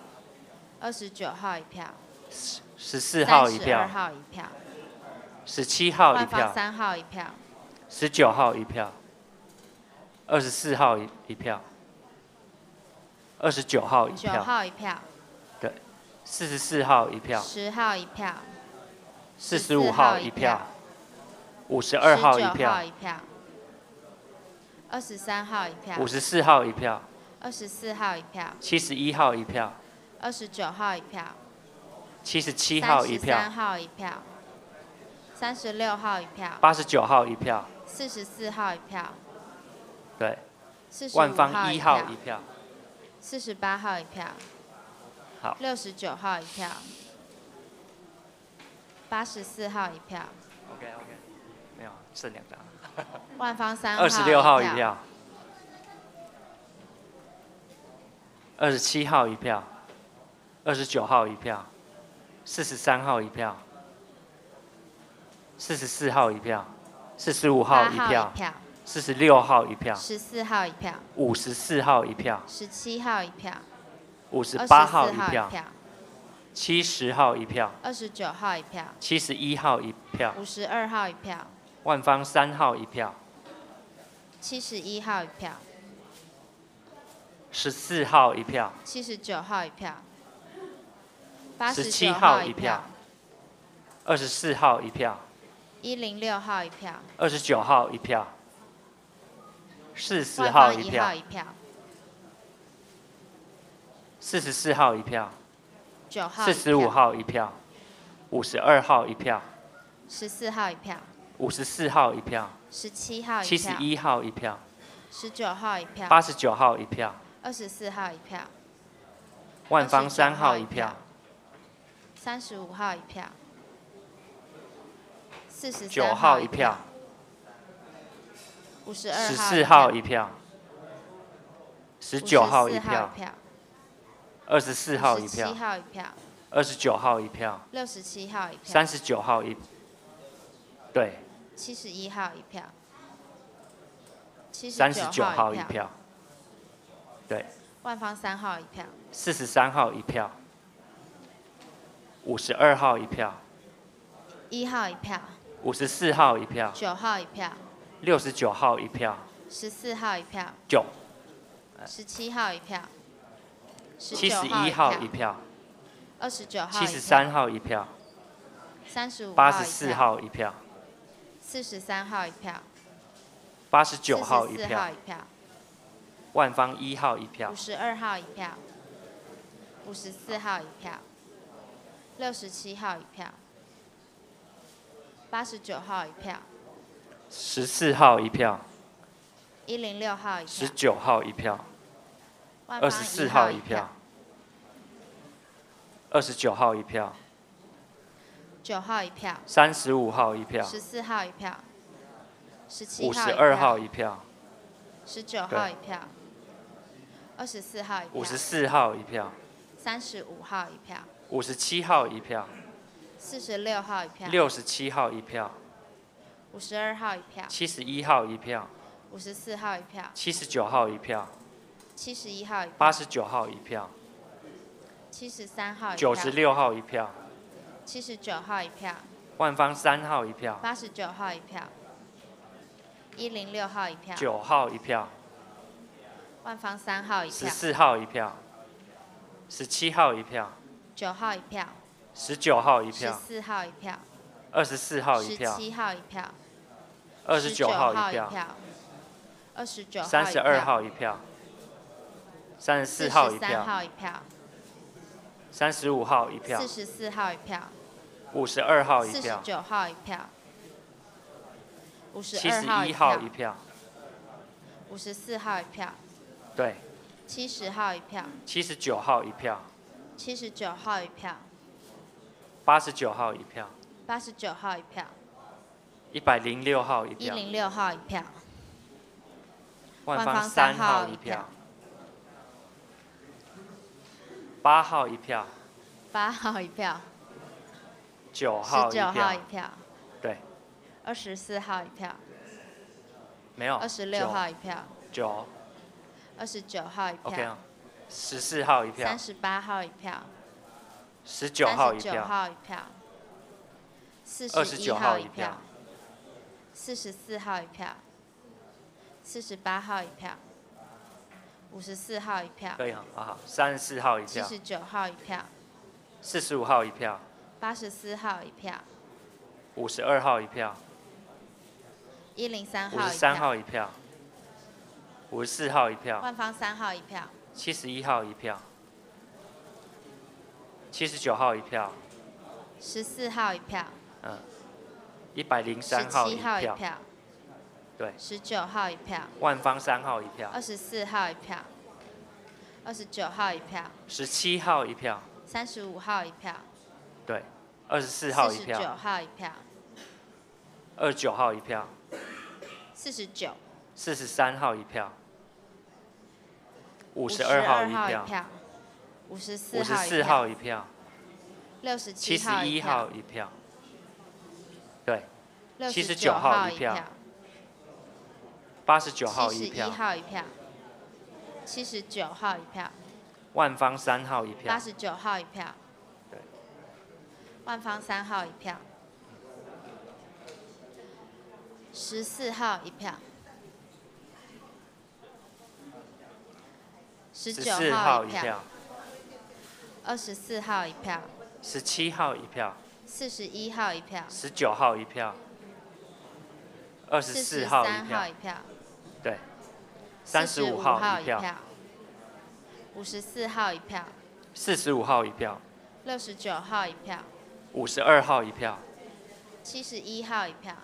29号一票。14号一票。32号一票。17号一票。3号一票。19号一票。24号一票。29号一票。9号一票。对，44号一票。10号一票。45号一票。52号一票。23号一票。54号一票。24号一票。71号一票。29号一票。77号一票。33号一票。36号一票。89号一票。44号一票。对。万方1号一票。48号一票。好。69号一票。84号一票。OK OK，没有，剩两张。万芳3号26号一票。27号一票，29号一票，43号一票，44号一票，45号一票，46号一票， 14号一票， 54号一票， 17号一票， 58号一票，70号一票， 29号一票， 71号一票， 52号一票，万芳3号一票， 71号一票， 14号一票， 79号一票， 17 89 号一一票，24号一票， 106号一票， 29号一票，40 万芳1 号一票号一票， 44号一票， 9号45号一票，52号一票， 14号一票， 54号一票， 17号一票， 71号一票， 19号一票， 89号一票， 24号一票，万芳3号一票， 35号一票，43 9号一票， 52 14号一票，19号一票，24号一票， 7号一票， 29号一票， 67号一票， 39号一，对， 71号一票， 39号一票，票，对，万芳3号一票， 43号一票，52号一票， 1号一票， 54号一票， 9号一票， 69号一票， 14号一票， 9， 17号一票， 71号一票， 29号， 73号一票， 35 84号一票， 43号一票， 89号一票，号一票，万芳1号一票， 52号一票，54号一票，67号一票，89号一票， 14号一票， 106号一票， 19号一票，24号一票，29号一票， 9号一票， 35号一票， 14号一票，17 52号一票， 19号一票，24号一票， 54号一票， 35号一票， 57号一票， 46号一票， 67号一票， 52号一票， 71号一票， 54号一票， 79号一票， 71号一票， 89号一票， 73号一票， 96号一票， 79号一票，万芳3号一票， 89号一票，106号一票， 9号一票，万芳3号一票， 14号一票，17号一票， 9号一票， 19号一票， 14号一票， 24号一票， 17号一票， 29号一票，票， 29 32号一票，34号一票，号一票， 35号一票， 44号一票， 52号一票， 49号一票，52号71一票， 54号一票，对， 70号一票， 79号一票， 79号一票， 89号一票， 89号一票， 106号一票， 106号一票，万芳3号一票，8号一票， 8号一票， 9号19号一票，对， 24号一票，没有， 26号一票， 9， 29号一票，OK 啊，14号一票， 38号一票， 19号一票，号一票，41号一票，44号一票，48号一票，54号一票，可以，好好，34号一票，79号一票， 45号一票， 84号一票， 52号一票， 103号53号一票，54号一票，万芳3号一票， 71号一票，79号一票， 14号一票，103号一票，对， 19号一票，万芳3号一票， 24号一票，29号一票， 17号一票， 35号一票，对，24号一票， 49号一票， 29号一票。49。43号一票。52号一票。54 54号一票。67 71号一票。对。79号一票。89号一票。71号一票。79号一票。万方3号一票。89号一票。对。万方3号一票。14号一票。19号一票。24号一票。17号一票。41号一票。19号一票。24号一票。一票。对。35号一票。54号一票。45号一票。69号一票。52号一票。71号一票。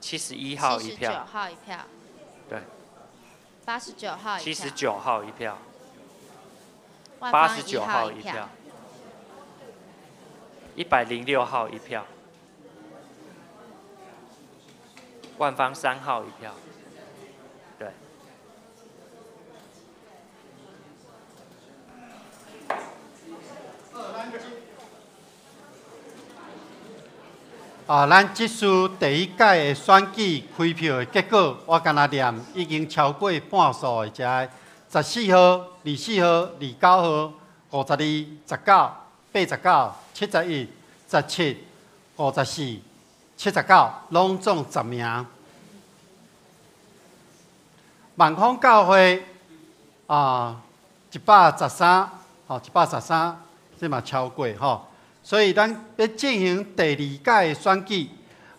71号一票。79号一票。对。89号一票。79号一票。89号一票。106号一票。万方3号一票。对。啊，咱這次第一屆的選舉開票的結果，我敢若念已經超過半數的，這14號、24號、29號、52、19、89、71、17、54、79，攏總10名。萬豐教會啊，113，吼，113，這嘛超過吼。所以咱欲進行第二屆的選舉，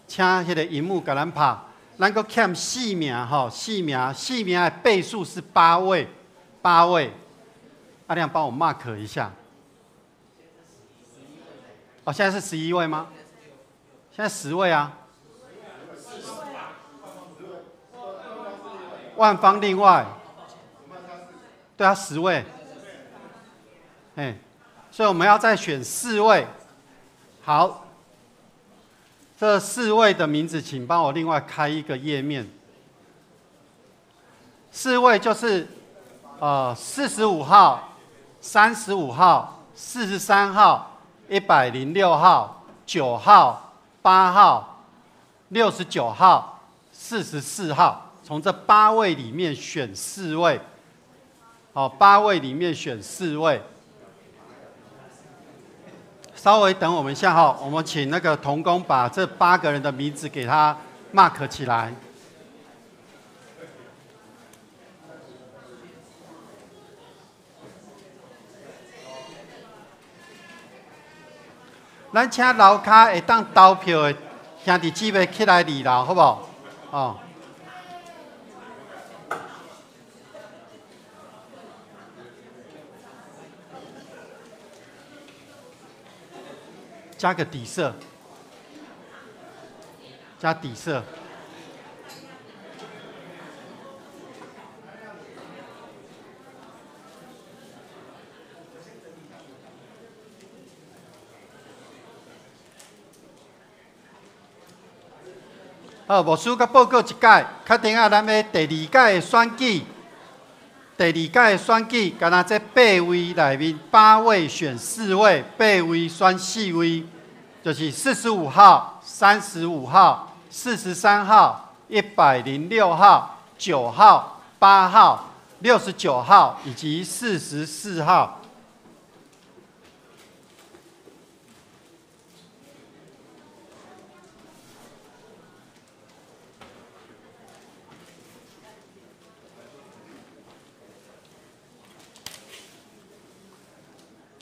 請彼个螢幕共咱拍，咱閣欠四名吼，四名，四名的倍數是8位，8位。阿亮幫我 mark 一下。哦，現在是11位嗎？現在10位啊。萬方另外，對啊，10位。哎，所以我們要再選4位。好，這4位的名字，請幫我另外開一個頁面。4位就是45號、35號、43號、106號、9號、8號、69號、44號，從這8位裡面選4位。好，8位裡面選4位。稍微等我們一下哈，我們請那個同工把這8個人的名字給他 mark 起來。咱請樓跤會當投票的兄弟姊妹起來2樓，好無？哦。加個底色，加底色。好，牧師佮報告一擺，確定啊，咱欲第二屆的選舉，第二屆的選舉，敢若這8位內面8位選4位，8位選4位，就是45號、35號、43號、106號、9號、8號、69號以及44號。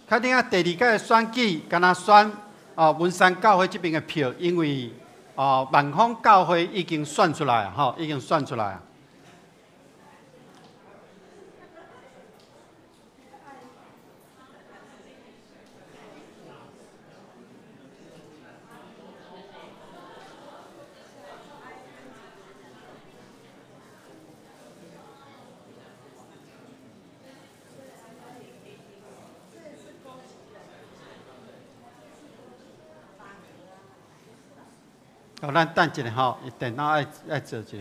確定啊，第二屆的選舉，敢若選哦，文山教會這邊的票，因為哦，萬豐教會已經選出來吼，已經選出來啊。好，咱等一下吼，电脑爱做一下。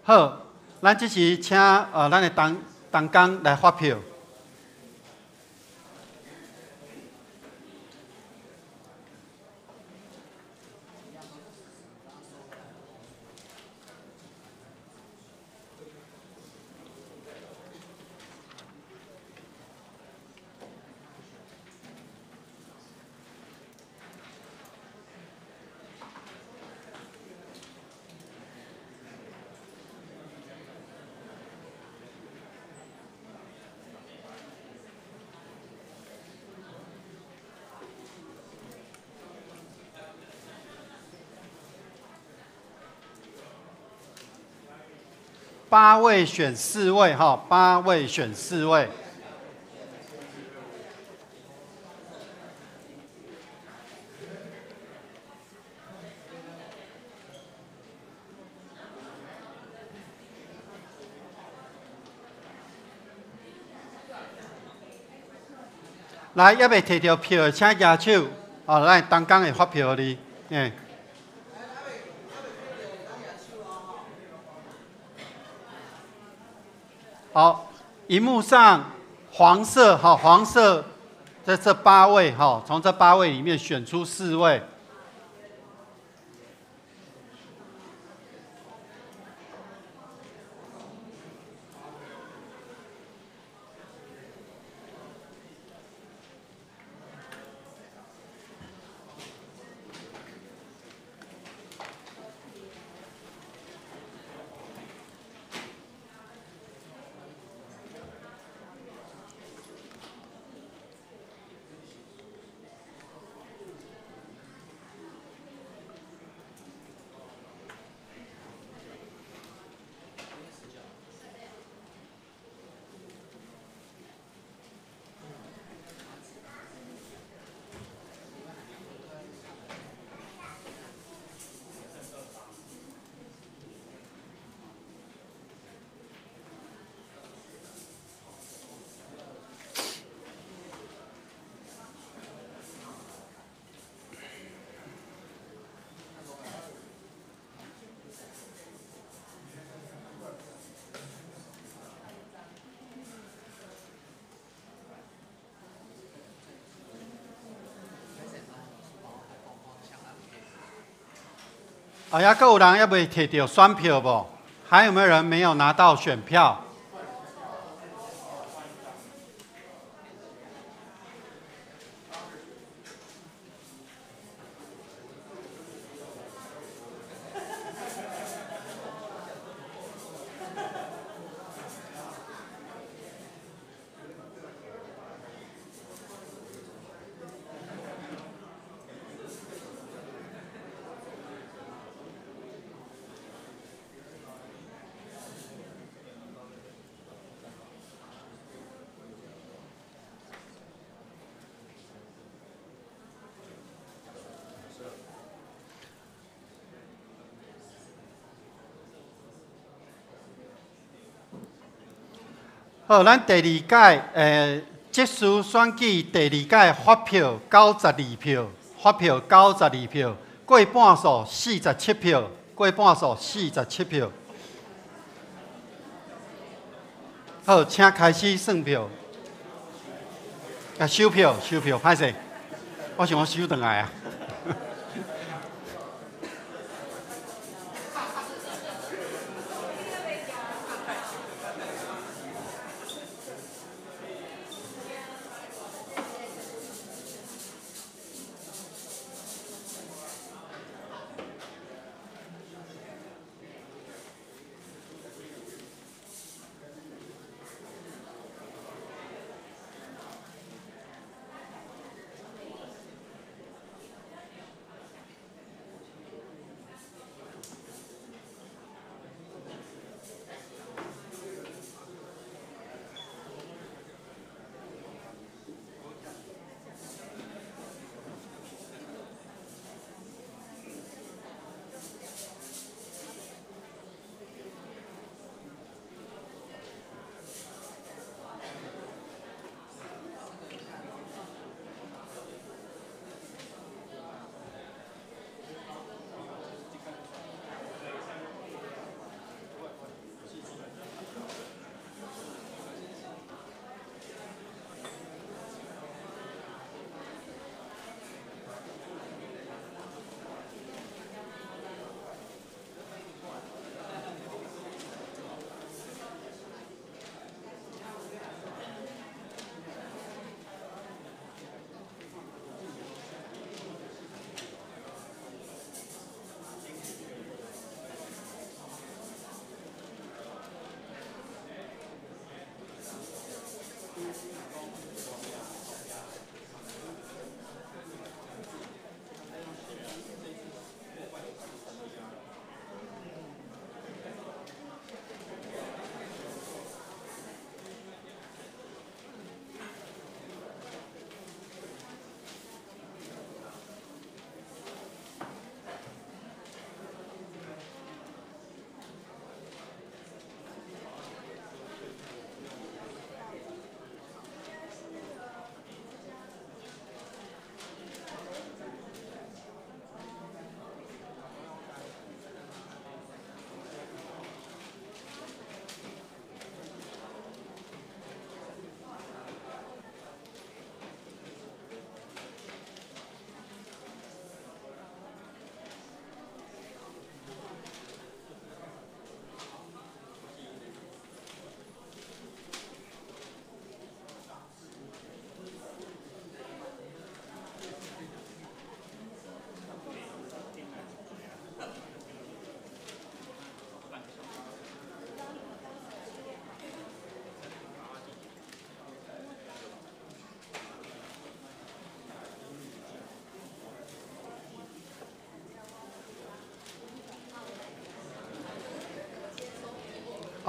好，咱这时请咱的同工来发票。八位选四位，哈，八位选四位。来，犹未提著票的，请举手。哦，咱同工会发票予你，嘿。好，荧幕上黄色，哈，黄色在这八位，哈，从这八位里面选出四位。啊，犹阁有人犹未提著选票无？还有没有人没有拿到选票？好，咱第二届执事选举第二届发票92票，发票92票，过半数47票，过半数47票。好，请开始算票。啊，收票，收票，歹势，我想我收转来啊。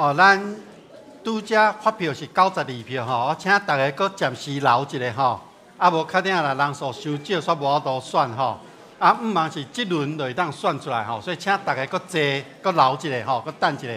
哦，咱拄才发票是92票吼，我请大家阁暂时留一下吼，啊无较鼎啦人数伤少，煞无法度选吼。啊，毋茫是这轮就会当选出来吼，所以请大家阁坐，阁留一下吼，阁等一下。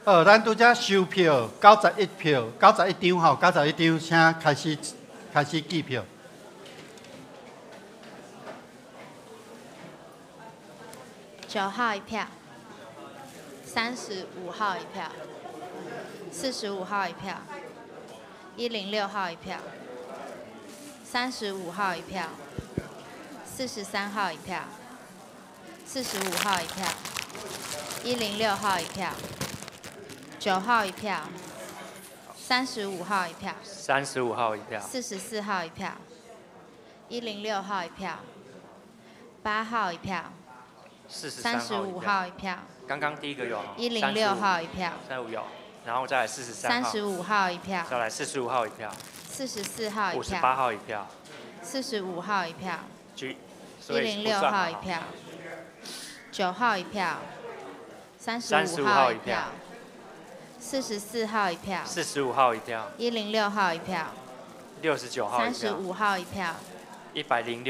好，咱拄才收票91票，91张吼，91张，请开始计票。9号1票，35号1票，45号1票，106号1票，35号1票，43号1票，45号1票，106号1票。9号1票，35号1票，35号1票，44号1票，106号1票，8号1票，35号1票。刚刚第一个有，106号1票，35有，然后再来43号，35号1票，再来45号1票，44号1票，58号1票，45号1票，106号1票，9号1票，35号1票。44号1票，45号1票，106号1票，69号1票，35号1票，106号1票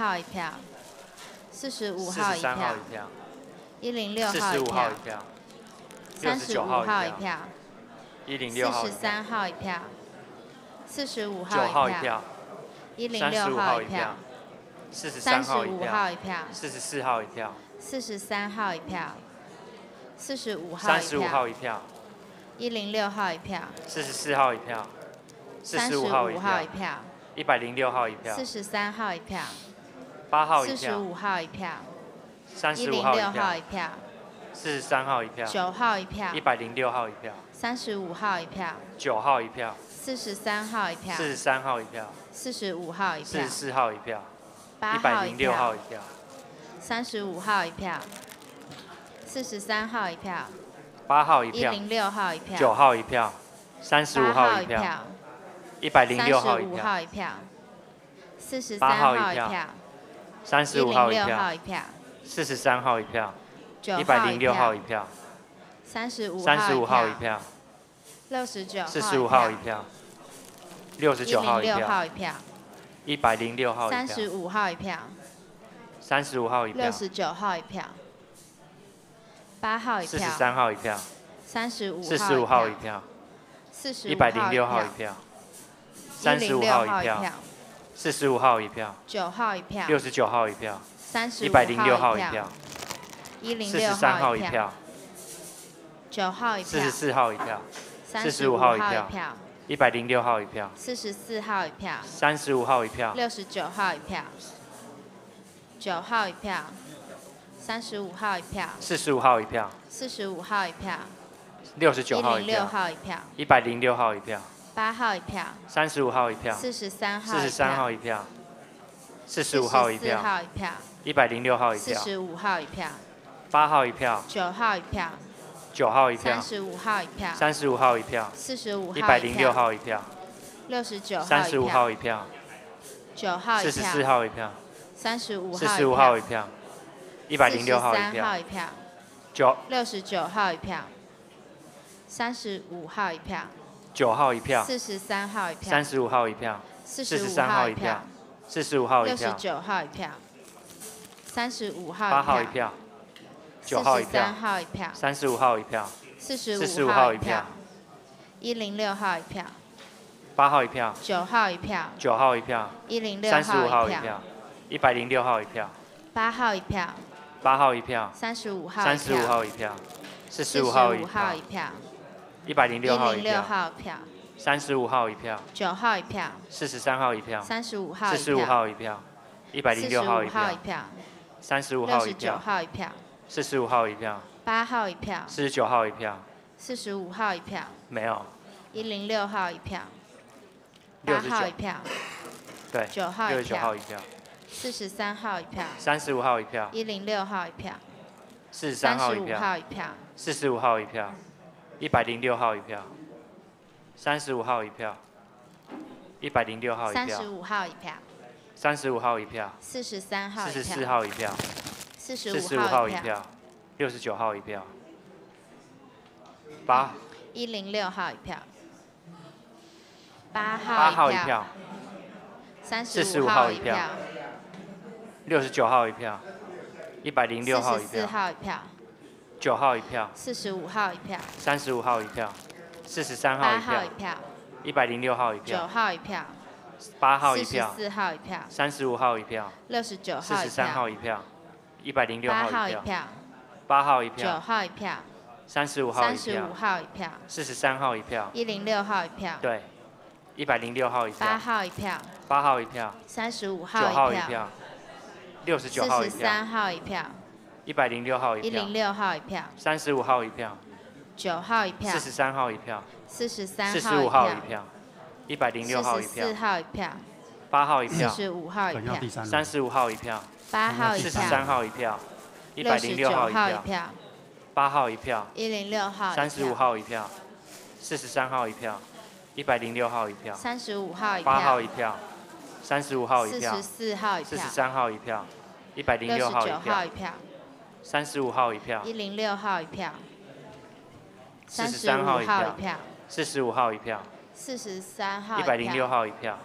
，43号1票，45号1票，106号1票，35号1票，106号，43号1票，45号1票，106号1票，35号1票，44号1票，43号1票。45号1票，35号1票，106号1票，44号1票，45号1票，106号1票，43号1票，8号1票，45号1票，35号1票，43号1票，9号1票，106号1票，35号1票，9号1票，43号1票，43号1票，45号1票，44号1票，106号1票，35号1票。43号1票，8号1票，106号1票，9号1票，35号1票，106号1票，35号1票，43号1票，35号1票，43号1票，106号1票，35号1票，69 45号1票，69号1票，106号1票，35号1票，35号1票，69号1票。8号1票，43号1票，35号1票，106号1票，35号1票，45号1票，9号1票，69号1票，106号1票，106号1票，9号1票，44号1票，45号1票，106号1票，44号1票，35号1票，69号1票，9号1票。35号1票，45号1票，45号1票，69号1票，106号1票，106号1票，8号1票，35号1票，43号，43号1票，45号1票，106号1票，45号1票，8号1票，9号1票，9号1票，35号1票，35号1票，45号106号1票，69 35号1票，9号1票，44号1票，35 45号1票。106号1票，69号1票，35号1票，9号1票，43号1票，35号1票，43号1票，45号1票，69号1票，35号8号1票，9号1票，43号1票，35号1票，45号1票106號一票。8號一票。9號一票。9號一票。106 35號一號一票。106號一票。8號一票。8號一票。35號一35票。號一票。45號一45號票。一票。 106號一106票。號一票。 35號一票。 9號一票。 43號一票。 35號一45票。號一票。106號一45號一票。票。 35號一69票。號一票。 45號一票。 8號一票。 49號一票。 45號一票。沒有。 106號一票。8號一69。票。對。 9號一69票號一票。 43號一票。 35號一票。 106號一票。 43號一35票。號一票。 45號一票。106號一票。35號一票。106號一票。 35號一票。 35號一票。 43號一44票。號一票。 45 45號一票。號一票。69號一票。8 106號一票。8 8號一票號一票。。 35 45號一票號一票。69號一票。106號一44票。號一票。 9號一票。 45號一票。 35號一票。43號8一號一票。票。 106號一9票。號一票。 8號一票。 44號一票。 35號一票。 69號一43號票。一票。106 8號一票。號一票。 8號一9票。號一票。 35號一票35。號一票。 43號一票。 106號一票。對。106號一8票。號一票。 8號一票。 35 9號一票。號一票。69號一票。 43號一票。 106號一票。 106號一票。 35號一票。 9號一票。 43號一票。 43 45號一號一票。106號一44票。號一票。 8號一票。 45號一票。 35號一票。 8號一票。 43號一票。106 69號一票。號一票。 8號一票。 106號一35票。號一票。43號一票。106號一票。 35號一8號票。一票。35號一票。 44號一票。 43號一票。106號69一號票一。票。 35號一票。 106號一票。 43號35一號一票。票。 45號一票。 43號一106票。號一票。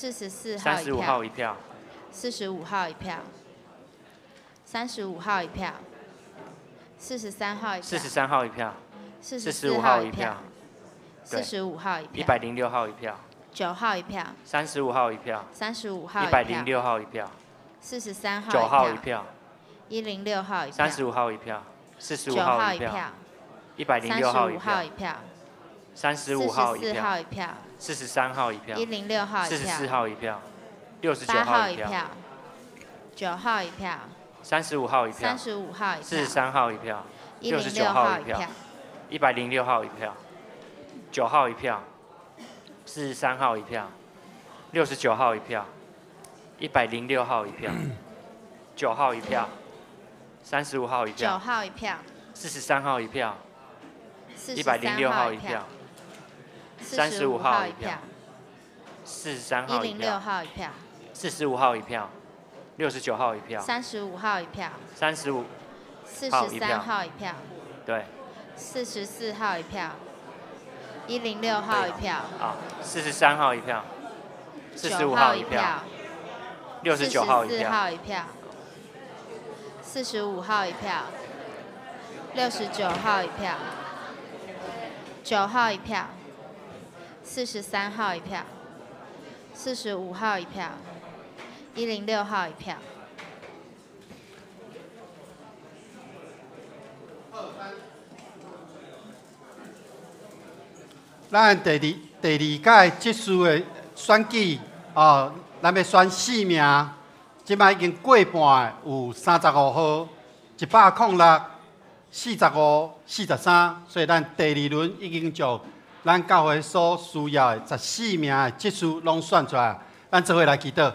44號一35票號。一票。 45號一票。35號一票。43號一票。 43號一票。 44 45號一票號一票。。對。 45號一票。 106號一票。 9號一票。 35號一票。 35號一票。 106號一票。 43 9號一票。號一票。 106號一票。 35號一票。45 9號一票號一票。。 106號一35號票一。票。 35號一44票。號一票。 43號一票。 106號一44票。號一票。69 8號號一票。一票。9號一票。 35號一票。 35號一票。 43號一票。 106 69號號一一票票。。106號一票。9號一票。43號一票。69號一票。106號一票。9號一票。35號一9票。號一票。 43號一票。 43 106號一票號一票。。 45 35號一票號一票。。43號一106票。號一票。 45號一票。69號一票。 35號一票。 35號一43票。號一票。對。 44號一票。106號一票。啊，43號一票。 9 45號號一一票票。。69號一44票。號一票。45號一票。69號一票。9號一票。43號一票。45號一票。106號一票。咱第二屆執事的選舉，哦，咱欲選四名，這擺已經過半的有35號、106、45、43，所以咱第二輪已經將咱教會所需要的14名的執事攏選出來。咱做伙來祈禱。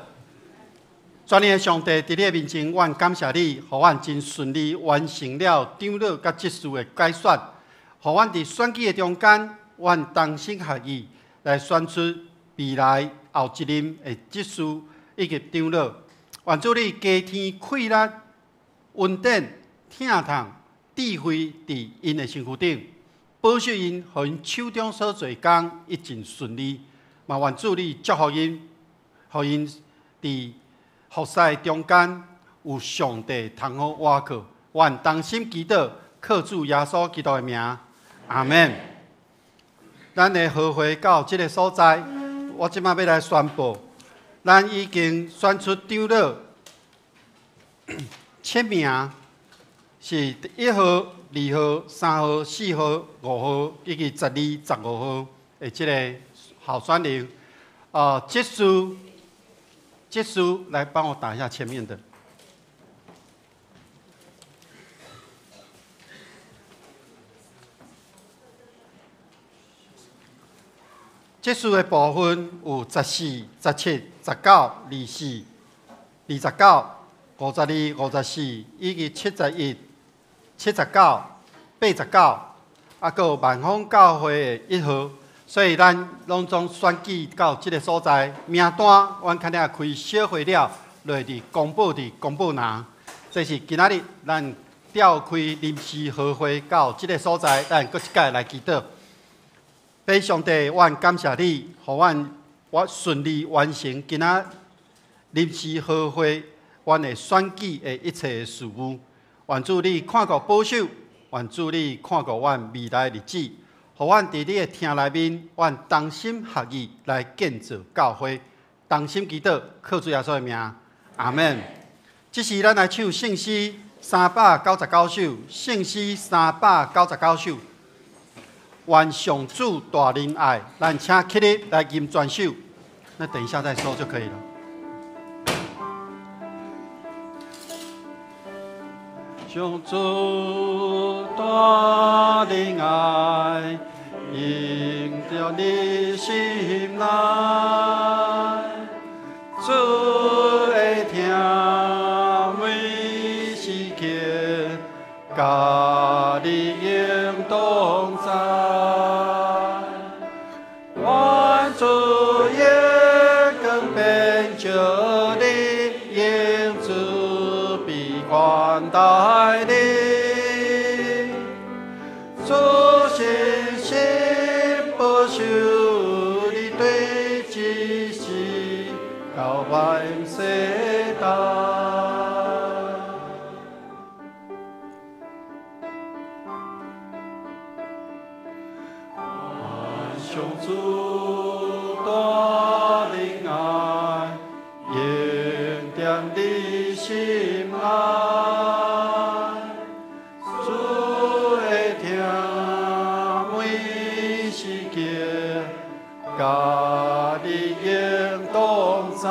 全能的上帝，佇你的面前，阮感謝你，予阮真順利完成了長老佮執事的改選，予阮佇選舉的中間，阮同心合意來選出未來後一任的執事以及長老。願主你加添氣力、恩典、疼痛、智慧佇𪜶的身軀頂，保守𪜶，予𪜶手中所做工一盡順利。嘛，願主你祝福𪜶，予𪜶佇服侍的中間有上帝通好倚靠。阮同心祈禱，靠主耶穌基督的名，阿們。咱的合會到這个所在，我這馬欲來宣布，咱已經選出長老七名，是1號、2號、3號、4號、5號以及12、15號的這个候選人。執事，執事來幫我打一下前面的。執事的部分有14、17、19、24、29、52、54以及71、79、89，啊，閣有萬豐教會的1號，所以咱攏總選舉到這个所在，名單阮較了開小會了，落佇公布佇公布欄。這是今仔日咱召開臨時合會到這个所在，咱閣一擺來祈禱。父上帝，阮感謝你，予阮我順利完成今仔臨時合會，阮的選舉的一切的事務。願主你看顧保守，願主你看顧阮未來的日子，予阮佇你的廳內面，阮同心合意來建造教會，同心祈禱，靠主耶穌的名，阿們。這時咱來唱聖詩399首，聖詩399首。願上主大仁愛，咱請起立來吟全首。那等一下再說就可以了。上主大仁愛，迎著你心內，主的疼每時刻，佮你永同在。願主榮光遍照你，用慈悲款待你。主信實保守你，對這世到萬世代。上主大仁愛，永踮你心內，主的疼每時刻，佮你永同在。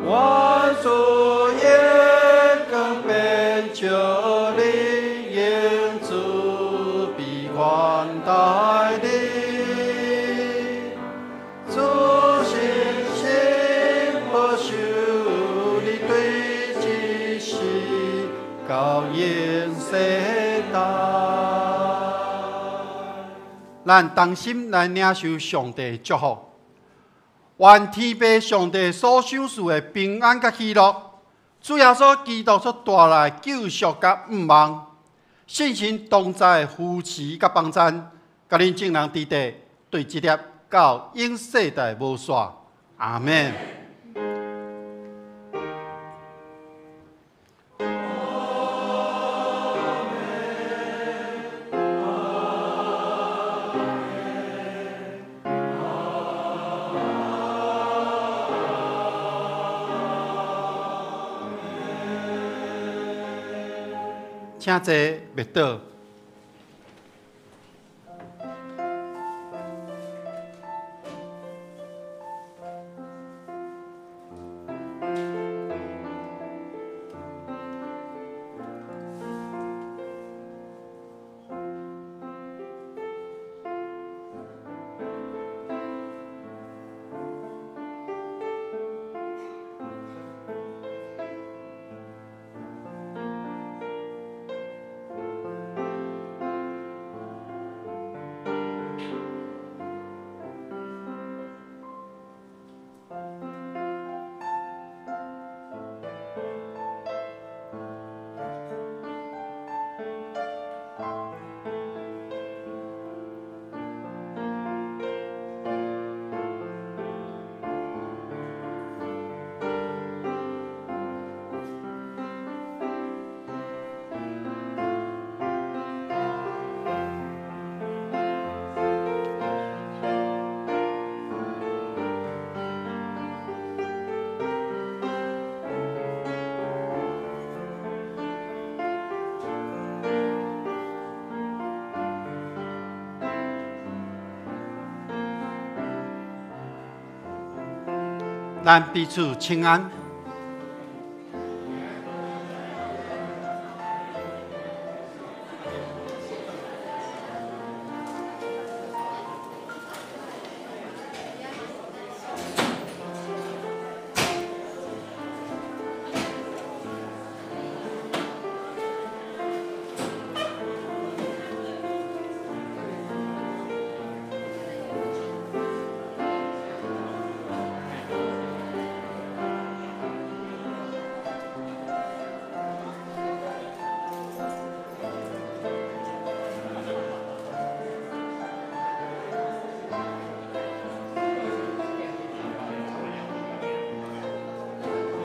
願主榮光遍照你，用慈悲款待你。主信實保守你，對這世到永世代。咱同心來領受上帝祝福，願天父上帝所賞賜的平安佮喜樂，主耶穌基督所帶來救贖佮盼望，聖神同在扶持佮幫贊，佮恁眾人佇底對這粒到永世代無煞。阿們。請坐，默禱。咱彼此請安。